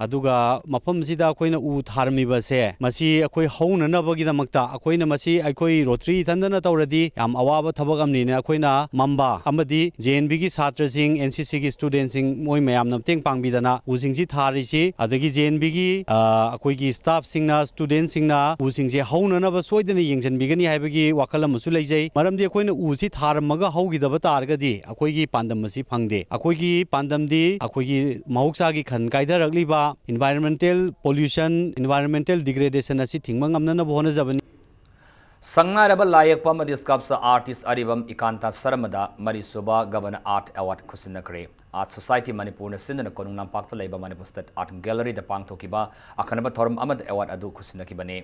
ꯑꯗꯨꯒ ꯃꯐꯝꯁꯤꯗ ꯑꯩꯈꯣꯏꯅ ꯎ ꯊꯥꯔꯝꯃꯤꯕꯁꯦ, ꯃꯁꯤ ꯑꯩꯈꯣꯏ ꯍꯧꯅꯅꯕꯒꯤꯗꯃꯛꯇ ꯑꯩꯈꯣꯏꯅ, ꯃꯁꯤ ꯑꯩꯈꯣꯏ ꯔꯣꯇꯔꯤ ꯏꯊꯟꯗꯅ ꯇꯧꯔꯗꯤ ꯌꯥꯝ ꯑꯋꯥꯕ ꯊꯕꯛ ꯑꯃꯅꯤꯅ, ꯑꯩꯈꯣꯏꯅ ꯃꯝꯕ ꯑꯃꯗꯤ ꯖꯦ ꯑꯦꯟ ꯕꯤꯒꯤ ꯁꯥꯇ꯭ꯔꯁꯤꯡ, ꯑꯦꯟ ꯁꯤ ꯁꯤꯒꯤ ꯁ꯭ꯇꯨꯗꯦꯟꯠꯁꯤꯡ, ꯃꯣꯏ ꯃꯌꯥꯝꯅ ꯃꯇꯦꯡ ꯄꯥꯡꯕꯤꯗꯅ ꯎꯁꯤꯡꯁꯤ ꯊꯥꯔꯤꯁꯤ꯫ ꯑꯗꯒꯤ ꯖꯦ ꯑꯦꯟ ꯕꯤꯒꯤ, ꯑ, ꯑꯩꯈꯣꯏꯒꯤ ꯁ꯭ꯇꯥꯐꯁꯤꯡꯅ, ꯁ꯭ꯇꯨꯗꯦꯟꯠꯁꯤꯡꯅ ꯎꯁꯤꯡꯁꯦ ꯍꯧꯅꯅꯕ ꯁꯣꯏꯗꯅ ꯌꯦꯡꯁꯤꯟꯕꯤꯒꯅꯤ ꯍꯥꯏꯕꯒꯤ ꯋꯥꯈꯜ ꯑꯃꯁꯨ ꯂꯩꯖꯩ꯫ ꯃꯔꯝꯗꯤ ꯑꯩꯈꯣꯏꯅ ꯎꯁꯤ ꯊꯥꯔꯝꯃꯒ ꯍꯧꯈꯤꯗꯕ ꯇꯥꯔꯒꯗꯤ ꯑꯩꯈꯣꯏꯒꯤ ꯄꯥꯟꯗꯝ ꯑꯁꯤ ꯐꯪꯗꯦ꯫ ꯑꯩꯈꯣꯏꯒꯤ ꯄꯥꯟꯗꯝꯗꯤ ꯑꯩꯈꯣꯏꯒꯤ ꯃꯍꯧꯁꯥꯒꯤ ꯈꯟ ꯀꯥꯏꯊꯔꯛꯂꯤꯕ environmental pollution, environmental degradation ꯑꯁꯤ ꯊꯤꯡꯕ ꯉꯝꯅꯅꯕ ꯍꯣꯠꯅꯖꯕꯅꯤ꯫ ꯁꯪꯅꯥꯏꯔꯕ ꯂꯥꯏꯌꯦꯛꯄ ꯑꯃꯗꯤ sculpture artist ꯑꯔꯤꯕꯝ ꯏꯀꯥꯟꯇ ꯁꯔꯃꯗ ꯃꯔꯤꯁꯨꯕ Governor Art Award ꯈꯨꯠꯁꯤꯟꯅꯈ꯭ꯔꯦ꯫ Art Society ꯃꯅꯤꯄꯨꯔꯅ ꯁꯤꯟꯗꯨꯅ ꯀꯣꯅꯨꯡ ꯂꯝꯄꯥꯛꯇ ꯂꯩꯕ Manipur State Art Galleryꯗ ꯄꯥꯡꯊꯣꯛꯈꯤꯕ ꯑꯈꯟꯅꯕ ꯊꯧꯔꯝ ꯑꯃꯗ award ꯑꯗꯨ ꯈꯨꯠꯁꯤꯟꯅꯈꯤꯕꯅꯤ꯫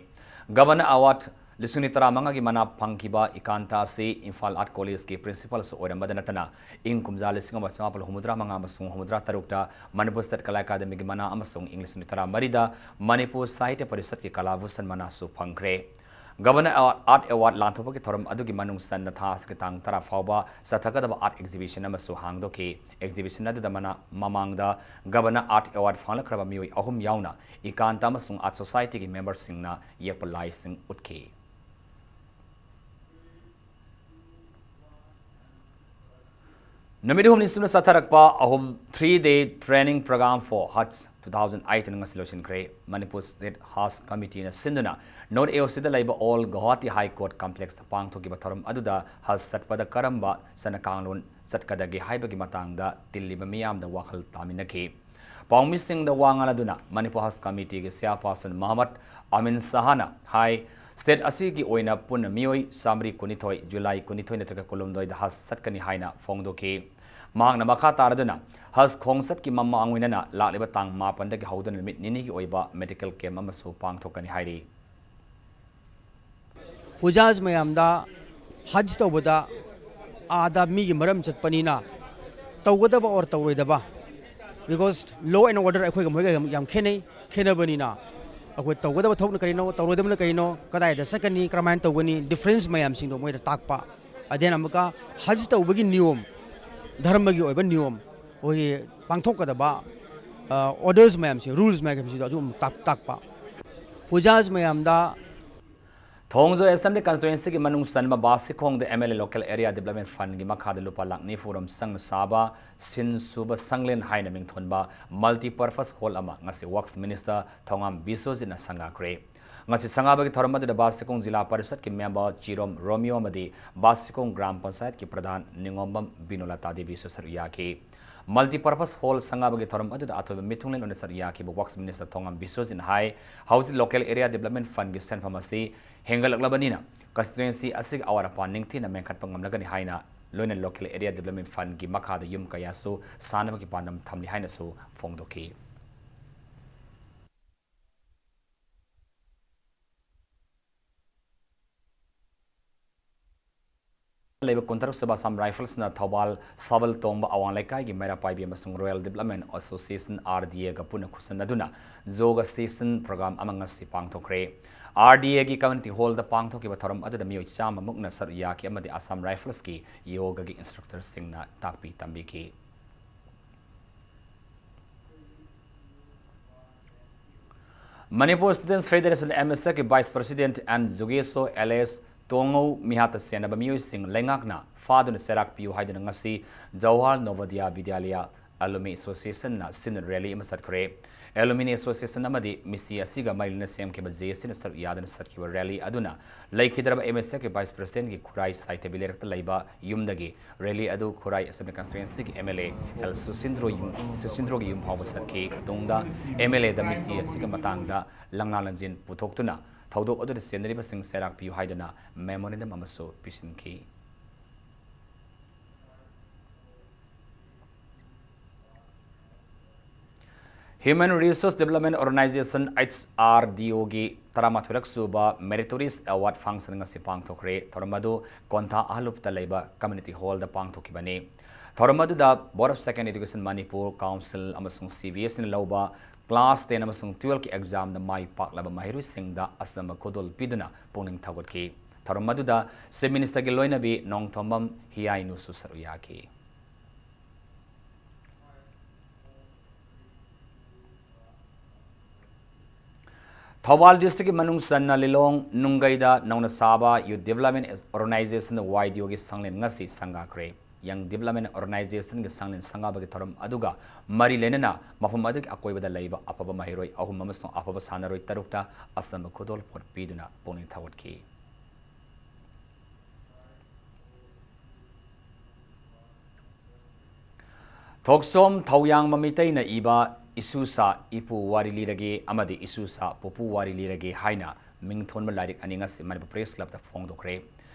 Governor Award ꯂꯤꯁꯤꯡ ꯅꯤꯐꯨ ꯇꯔꯥꯃꯉꯥꯒꯤ ꯃꯅꯥ ꯐꯪꯈꯤꯕ ꯏꯀꯥꯟꯇ ꯑꯁꯤ ꯏꯝꯐꯥꯜ Art Collegeꯀꯤ principalꯁꯨ ꯑꯣꯏꯔꯝꯕꯗ ꯅꯠꯇꯅ, ꯏꯪ ꯀꯨꯝꯖꯥ ꯂꯤꯁꯤꯡ ꯑꯃ ꯆꯃꯥꯄꯜ ꯍꯨꯝꯐꯨꯇꯔꯥ ꯃꯉꯥ ꯑꯃꯁꯨꯡ ꯍꯨꯝꯐꯨꯇꯔꯥ ꯇꯔꯨꯛꯇ Manipur State Kala Academyꯒꯤ ꯃꯅꯥ ꯑꯃꯁꯨꯡ ꯏꯪ ꯂꯤꯁꯤꯡ ꯇꯔꯥꯃꯔꯤꯗ ꯃꯅꯤꯄꯨꯔ ꯁꯥꯍꯤꯇ꯭ꯌ ꯄꯔꯤꯁꯠꯀꯤ ꯀꯂꯥ ꯚꯨꯁꯟ ꯃꯅꯥꯁꯨ ꯐꯪꯈ꯭ꯔꯦ꯫ Governor Art Award ꯂꯥꯟꯊꯣꯛꯄꯒꯤ ꯊꯧꯔꯝ ꯑꯗꯨꯒꯤ ꯃꯅꯨꯡ ꯆꯟꯅ ꯊꯥ ꯑꯁꯤꯒꯤ ꯇꯥꯡ ꯇꯔꯥ ꯐꯥꯎꯕ ꯆꯠꯊꯒꯗꯕ art exhibition ꯑꯃꯁꯨ ꯍꯥꯡꯗꯣꯛꯈꯤ꯫ Exhibition ꯑꯗꯨꯗ ꯃꯅꯥ ꯃꯃꯥꯡꯗ Governor Art Award ꯐꯪꯂꯛꯈ꯭ꯔꯕ ꯃꯤꯑꯣꯏ ꯑꯍꯨꯝ ꯌꯥꯎꯅ ꯏꯀꯥꯟꯇ ꯑꯃꯁꯨꯡ Art Societyꯒꯤ memberꯁꯤꯡꯅ ꯌꯦꯛꯄ ꯂꯥꯏꯁꯤꯡ ꯎꯠꯈꯤ꯫ ꯅꯨꯃꯤꯠ ꯍꯨꯝꯅꯤ ꯁꯨꯅ ꯆꯠꯊꯔꯛꯄ ꯑꯍꯨꯝ, three day training program for Hajj two thousand eighteen ꯉꯁꯤ ꯂꯣꯏꯁꯤꯟꯈ꯭ꯔꯦ꯫ ꯃꯅꯤꯄꯨꯔ State Hajj Committeeꯅ ꯁꯤꯟꯗꯨꯅ North A O Cꯗ ꯂꯩꯕ Old Guwahati High Court Complexꯇ ꯄꯥꯡꯊꯣꯛꯈꯤꯕ ꯊꯧꯔꯝ ꯑꯗꯨꯗ ꯍꯖ ꯆꯠꯄꯗ ꯀꯔꯝꯕ ꯆꯠꯅ ꯀꯥꯡꯂꯣꯟ ꯆꯠꯀꯗꯒꯦ ꯍꯥꯏꯕꯒꯤ ꯃꯇꯥꯡꯗ ꯇꯤꯜꯂꯤꯕ ꯃꯤꯌꯥꯝꯗ ꯋꯥꯈꯜ ꯇꯥꯃꯤꯟꯅꯈꯤ꯫ ꯄꯥꯎꯃꯤꯁꯤꯡꯗ ꯋꯥ ꯉꯥꯡꯂꯗꯨꯅ ꯃꯅꯤꯄꯨꯔ ꯍꯖ ꯀꯃꯤꯇꯤꯒꯤ chairperson ꯃꯣꯍꯝꯃꯗ ꯑꯃꯤꯟ ꯁꯍꯥꯅ ꯍꯥꯏ, state ꯑꯁꯤꯒꯤ ꯑꯣꯏꯅ ꯄꯨꯟꯅ ꯃꯤꯑꯣꯏ ꯆꯥꯃꯔꯤ ꯀꯨꯟꯅꯤꯊꯣꯏ ꯖꯨꯂꯥꯏ ꯀꯨꯟꯅꯤꯊꯣꯏ ꯅꯠꯇ꯭ꯔꯒ ꯀꯨꯟꯍꯨꯝꯗꯣꯏꯗ ꯍꯖ ꯆꯠꯀꯅꯤ ꯍꯥꯏꯅ ꯐꯣꯡꯗꯣꯛꯈꯤ꯫ ꯃꯍꯥꯛꯅ ꯃꯈꯥ ꯇꯥꯔꯗꯨꯅ ꯍꯖ ꯈꯣꯡꯆꯠꯀꯤ ꯃꯃꯥꯡ ꯑꯣꯏꯅꯅ ꯂꯥꯛꯂꯤꯕ ꯇꯥꯡ ꯃꯥꯄꯟꯗꯒꯤ ꯍꯧꯗꯨꯅ ꯅꯨꯃꯤꯠ ꯅꯤꯅꯤꯒꯤ ꯑꯣꯏꯕ medical camp ꯑꯃꯁꯨ ꯄꯥꯡꯊꯣꯛꯀꯅꯤ ꯍꯥꯏꯔꯤ꯫ ꯍꯨꯖꯥꯖ ꯃꯌꯥꯝꯗ ꯍꯖ ꯇꯧꯕꯗ ꯑꯥꯗ ꯃꯤꯒꯤ ꯃꯔꯝ ꯆꯠꯄꯅꯤꯅ ꯇꯧꯒꯗꯕ or ꯇꯧꯔꯣꯏꯗꯕ Because law and order ꯑꯩꯈꯣꯏꯒ ꯃꯣꯏꯒ ꯌꯥꯝ, ꯌꯥꯝ ꯈꯦꯠꯅꯩ꯫ ꯈꯦꯠꯅꯕꯅꯤꯅ ꯑꯩꯈꯣꯏ ꯇꯧꯒꯗꯕ ꯊꯕꯛꯅ ꯀꯔꯤꯅꯣ, ꯇꯧꯔꯣꯏꯗꯕꯅ ꯀꯔꯤꯅꯣ, ꯀꯗꯥꯏꯗ ꯆꯠꯀꯅꯤ, ꯀꯔꯝꯍꯥꯏꯅ ꯇꯧꯒꯅꯤ, difference ꯃꯌꯥꯝꯁꯤꯡꯗꯣ ꯃꯣꯏꯗ ꯇꯥꯛꯄ꯫ ꯑꯗꯨꯅ ꯑꯃꯨꯛꯀ ꯍꯖ ꯇꯧꯕꯒꯤ ꯅꯤꯌꯣꯝ, ꯙꯔꯃꯒꯤ ꯑꯣꯏꯕ ꯅꯤꯌꯣꯝ, ꯑꯩꯈꯣꯏꯒꯤ ꯄꯥꯡꯊꯣꯛꯀꯗꯕ, ꯑ, orders ꯃꯌꯥꯝꯁꯦ, rules ꯃꯌꯥꯝꯁꯤꯗꯣ ꯑꯗꯨ ꯑꯃꯨꯛ ꯇꯥꯛ-, ꯇꯥꯛꯄ꯫ ꯍꯨꯖꯥꯖ ꯃꯌꯥꯝꯗ ꯊꯣꯡꯖ Assembly Constituencyꯒꯤ ꯃꯅꯨꯡ ꯆꯟꯕ ꯕꯥꯁꯤꯈꯣꯡꯗ MLA Local Area Development Fundꯒꯤ ꯃꯈꯥꯗ ꯂꯨꯄꯥ ꯂꯥꯈ ꯅꯤꯐꯨ ꯔꯣꯝ ꯆꯪꯅ ꯁꯥꯕ ꯁꯤꯟ ꯁꯨꯕ ꯁꯪꯂꯦꯟ ꯍꯥꯏꯅ ꯃꯤꯡꯊꯣꯟꯕ Multipurpose Hall ꯑꯃ ꯉꯁꯤ Works Minister ꯊꯣꯉꯥꯝ ꯕꯤꯁ꯭ꯋꯖꯤꯠꯅ ꯁꯪꯒꯥꯈ꯭ꯔꯦ꯫ ꯉꯁꯤ ꯁꯪꯒꯥꯕꯒꯤ ꯊꯧꯔꯝ ꯑꯗꯨꯗ ꯕꯥꯁꯤꯈꯣꯡ ꯖꯤꯂꯥ ꯄꯔꯤꯁꯠꯀꯤ member ꯆꯤꯔꯣꯝ ꯔꯣꯃꯤꯌꯣ ꯑꯃꯗꯤ ꯕꯥꯁꯤꯈꯣꯡ ꯒ꯭ꯔꯥꯝ ꯄꯟꯆꯥꯌꯠꯀꯤ ꯄ꯭ꯔꯙꯥꯟ ꯅꯤꯉꯣꯝꯕꯝ ꯕꯤꯅꯣꯂꯥꯇꯥ ꯗꯦꯕꯤꯁꯨ ꯁꯔꯨꯛ ꯌꯥꯈꯤ꯫ Multipurpose Hall ꯁꯪꯒꯥꯕꯒꯤ ꯊꯧꯔꯝ ꯑꯗꯨꯗ ꯑꯊꯣꯏꯕ ꯃꯤꯊꯨꯡꯂꯦꯟ ꯑꯣꯏꯅ ꯁꯔꯨꯛ ꯌꯥꯈꯤꯕ Works Minister ꯊꯣꯉꯥꯝ ꯕꯤꯁ꯭ꯋꯖꯤꯠꯅ ꯍꯥꯏ, ꯍꯧꯖꯤꯛ Local Area Development Fundꯒꯤ ꯁꯦꯟꯐꯝ ꯑꯁꯤ ꯍꯦꯟꯒꯠꯂꯛꯂꯕꯅꯤꯅ constituency ꯑꯁꯤꯒꯤ ꯑꯋꯥꯠ ꯑꯄꯥ ꯅꯤꯡꯊꯤꯅ ꯃꯦꯟꯈꯠꯄ ꯉꯝꯂꯒꯅꯤ ꯍꯥꯏꯅ ꯂꯣꯏꯅꯅ Local Area Development Fundꯒꯤ ꯃꯈꯥꯗ ꯌꯨꯝ ꯀꯌꯥꯁꯨ ꯁꯥꯅꯕꯒꯤ ꯄꯥꯟꯗꯝ ꯊꯝꯂꯤ ꯍꯥꯏꯅꯁꯨ ꯐꯣꯡꯗꯣꯛꯈꯤ꯫ ꯂꯩꯕ ꯀꯨꯟꯇꯔꯨꯛ ꯁꯨꯕ Assam Riflesꯅ ꯊꯧꯕꯥꯜ ꯁꯥꯕꯜ ꯇꯣꯡꯕ ꯑꯋꯥꯡ ꯂꯩꯀꯥꯏꯒꯤ ꯃꯩꯔꯥ ꯄꯥꯏꯕꯤ ꯑꯃꯁꯨꯡ Rural Development Association, RDAꯒ ꯄꯨꯟꯅ ꯈꯨꯠꯁꯟꯅꯗꯨꯅ Yoga Session program ꯑꯃ ꯉꯁꯤ ꯄꯥꯡꯊꯣꯛꯈ꯭ꯔꯦ꯫ RDAꯒꯤ community hallꯗ ꯄꯥꯡꯊꯣꯛꯈꯤꯕ ꯊꯧꯔꯝ ꯑꯗꯨꯗ ꯃꯤꯑꯣꯏ ꯆꯥꯝꯃ ꯃꯨꯛꯅ ꯁꯔꯨꯛ ꯌꯥꯈꯤ ꯑꯃꯗꯤ Assam Riflesꯀꯤ ꯌꯣꯒꯒꯤ instructorꯁꯤꯡꯅ ꯇꯥꯛꯄꯤ ꯇꯝꯕꯤꯈꯤ꯫ Manipur Students Federation, MSFꯀꯤ Vice President N Jogesho alias ꯇꯣꯉꯧ ꯃꯤꯍꯥꯠꯇ ꯁꯦꯟꯅꯕ ꯃꯤꯑꯣꯏꯁꯤꯡ ꯂꯩꯉꯥꯛꯅ ꯐꯥꯗꯨꯅ ꯆꯩꯔꯥꯛ ꯄꯤꯌꯨ ꯍꯥꯏꯗꯨꯅ ꯉꯁꯤ ꯖꯋꯥꯍꯔ ꯅꯣꯚꯣꯗꯌꯥ ꯕꯤꯗ꯭ꯌꯥꯂꯌ Alumni Associationꯅ ꯁꯤꯟ rally ꯑꯃ ꯆꯠꯈ꯭ꯔꯦ꯫ Alumni Association ꯑꯃꯗꯤ ꯃꯤꯁꯤ ꯑꯁꯤꯒ ꯃꯔꯤ ꯂꯩꯅꯅ ꯁꯦꯝꯈꯤꯕ JACꯅ ꯁꯔꯨꯛ ꯌꯥꯗꯨꯅ ꯆꯠꯈꯤꯕ rally ꯑꯗꯨꯅ ꯂꯩꯈꯤꯗ꯭ꯔꯕ MSFꯀꯤ Vice Presidentꯀꯤ ꯈꯨꯔꯥꯏ ꯁꯥꯏꯊꯕꯤ ꯂꯩꯔꯛꯇ ꯂꯩꯕ ꯌꯨꯝꯗꯒꯤ rally ꯑꯗꯨ ꯈꯨꯔꯥꯏ Assembly Constituencyꯒꯤ MLA ꯑꯦꯜ ꯁꯨꯁꯤꯟꯗ꯭ꯔꯣ ꯌꯨꯝ-, ꯁꯨꯁꯤꯟꯗ꯭ꯔꯣꯒꯤ ꯌꯨꯝ ꯐꯥꯎꯕ ꯆꯠꯈꯤ꯫ ꯇꯨꯡꯗ MLAꯗ ꯃꯤꯁꯤ ꯑꯁꯤꯒꯤ ꯃꯇꯥꯡꯗ ꯂꯪꯂꯥ ꯂꯪꯖꯤꯟ ꯄꯨꯊꯣꯛꯇꯨꯅ ꯊꯧꯗꯣꯛ ꯑꯗꯨꯗ ꯆꯦꯟꯅꯔꯤꯕꯁꯤꯡ ꯆꯩꯔꯥꯛ ꯄꯤꯌꯨ ꯍꯥꯏꯗꯨꯅ memorandum ꯑꯃꯁꯨ ꯄꯤꯁꯤꯟꯈꯤ꯫ Human Resource Development Organization, HRDOꯒꯤ ꯇꯔꯥꯃꯥꯊꯣꯏꯔꯛ ꯁꯨꯕ Meritorious Award Function ꯉꯁꯤ ꯄꯥꯡꯊꯣꯛꯈ꯭ꯔꯦ꯫ ꯊꯧꯔꯝ ꯑꯗꯨ ꯀꯣꯟꯊꯥ ꯑꯍꯂꯨꯞꯇ ꯂꯩꯕ Community Hallꯗ ꯄꯥꯡꯊꯣꯛꯈꯤꯕꯅꯤ꯫ ꯊꯧꯔꯝ ꯑꯗꯨꯗ Board of Secondary Education Manipur, Council ꯑꯃꯁꯨꯡ C B S Eꯅ ꯂꯧꯕ class ten ꯑꯃꯁꯨꯡ twelve ꯀꯤ examꯗ ꯃꯥꯏ ꯄꯥꯛꯂꯕ ꯃꯍꯩꯔꯣꯏꯁꯤꯡꯗ ꯑꯆꯝꯕ ꯈꯨꯗꯣꯜ ꯄꯤꯗꯨꯅ ꯄꯨꯛꯅꯤꯡ ꯊꯧꯒꯠꯈꯤ꯫ ꯊꯧꯔꯝ ꯑꯗꯨꯗ Chief Ministerꯒꯤ ꯂꯣꯏꯅꯕꯤ ꯅꯣꯡꯊꯣꯝꯕꯝ ꯍꯤꯌꯥꯏꯅꯨꯁꯨ ꯁꯔꯨꯛ ꯌꯥꯈꯤ꯫ ꯊꯧꯕꯥꯜ districtꯀꯤ ꯃꯅꯨꯡ ꯆꯟꯅ ꯂꯤꯂꯣꯡ ꯅꯨꯡꯒꯩꯗ ꯅꯧꯅ ꯁꯥꯕ Youth Development Organization, Y D Oꯒꯤ ꯁꯪꯂꯦꯟ ꯉꯁꯤ ꯁꯪꯒꯥꯈ꯭ꯔꯦ꯫ Young Development Organizationꯒꯤ ꯁꯪꯂꯦꯟ ꯁꯪꯒꯥꯕꯒꯤ ꯊꯧꯔꯝ ꯑꯗꯨꯒ ꯃꯔꯤ ꯂꯩꯅꯅ ꯃꯐꯝ ꯑꯗꯨꯒꯤ ꯑꯀꯣꯏꯕꯗ ꯂꯩꯕ ꯑꯐꯕ ꯃꯍꯩꯔꯣꯏ ꯑꯍꯨꯝ ꯑꯃꯁꯨꯡ ꯑꯐꯕ ꯁꯥꯟꯅꯔꯣꯏ ꯇꯔꯨꯛꯇ ꯑꯆꯝꯕ ꯈꯨꯗꯣꯜꯄꯣꯠ ꯄꯤꯗꯨꯅ ꯄꯨꯛꯅꯤꯡ ꯊꯧꯒꯠꯈꯤ꯫ ꯊꯣꯛꯁꯣꯝ ꯊꯧꯌꯥꯡꯕ ꯃꯤꯇꯩꯅ ꯏꯕ ꯏꯁꯨꯁꯥ ꯏꯄꯨ ꯋꯥꯔꯤ ꯂꯤꯔꯒꯦ ꯑꯃꯗꯤ ꯏꯁꯨꯁꯥ ꯄꯨꯄꯨ ꯋꯥꯔꯤ ꯂꯤꯔꯒꯦ ꯍꯥꯏꯅ ꯃꯤꯡꯊꯣꯟꯕ ꯂꯥꯏꯔꯤꯛ ꯑꯅꯤ ꯉꯁꯤ Manipur Press Clubꯇ ꯐꯣꯡꯗꯣꯛꯈ꯭ꯔꯦ꯫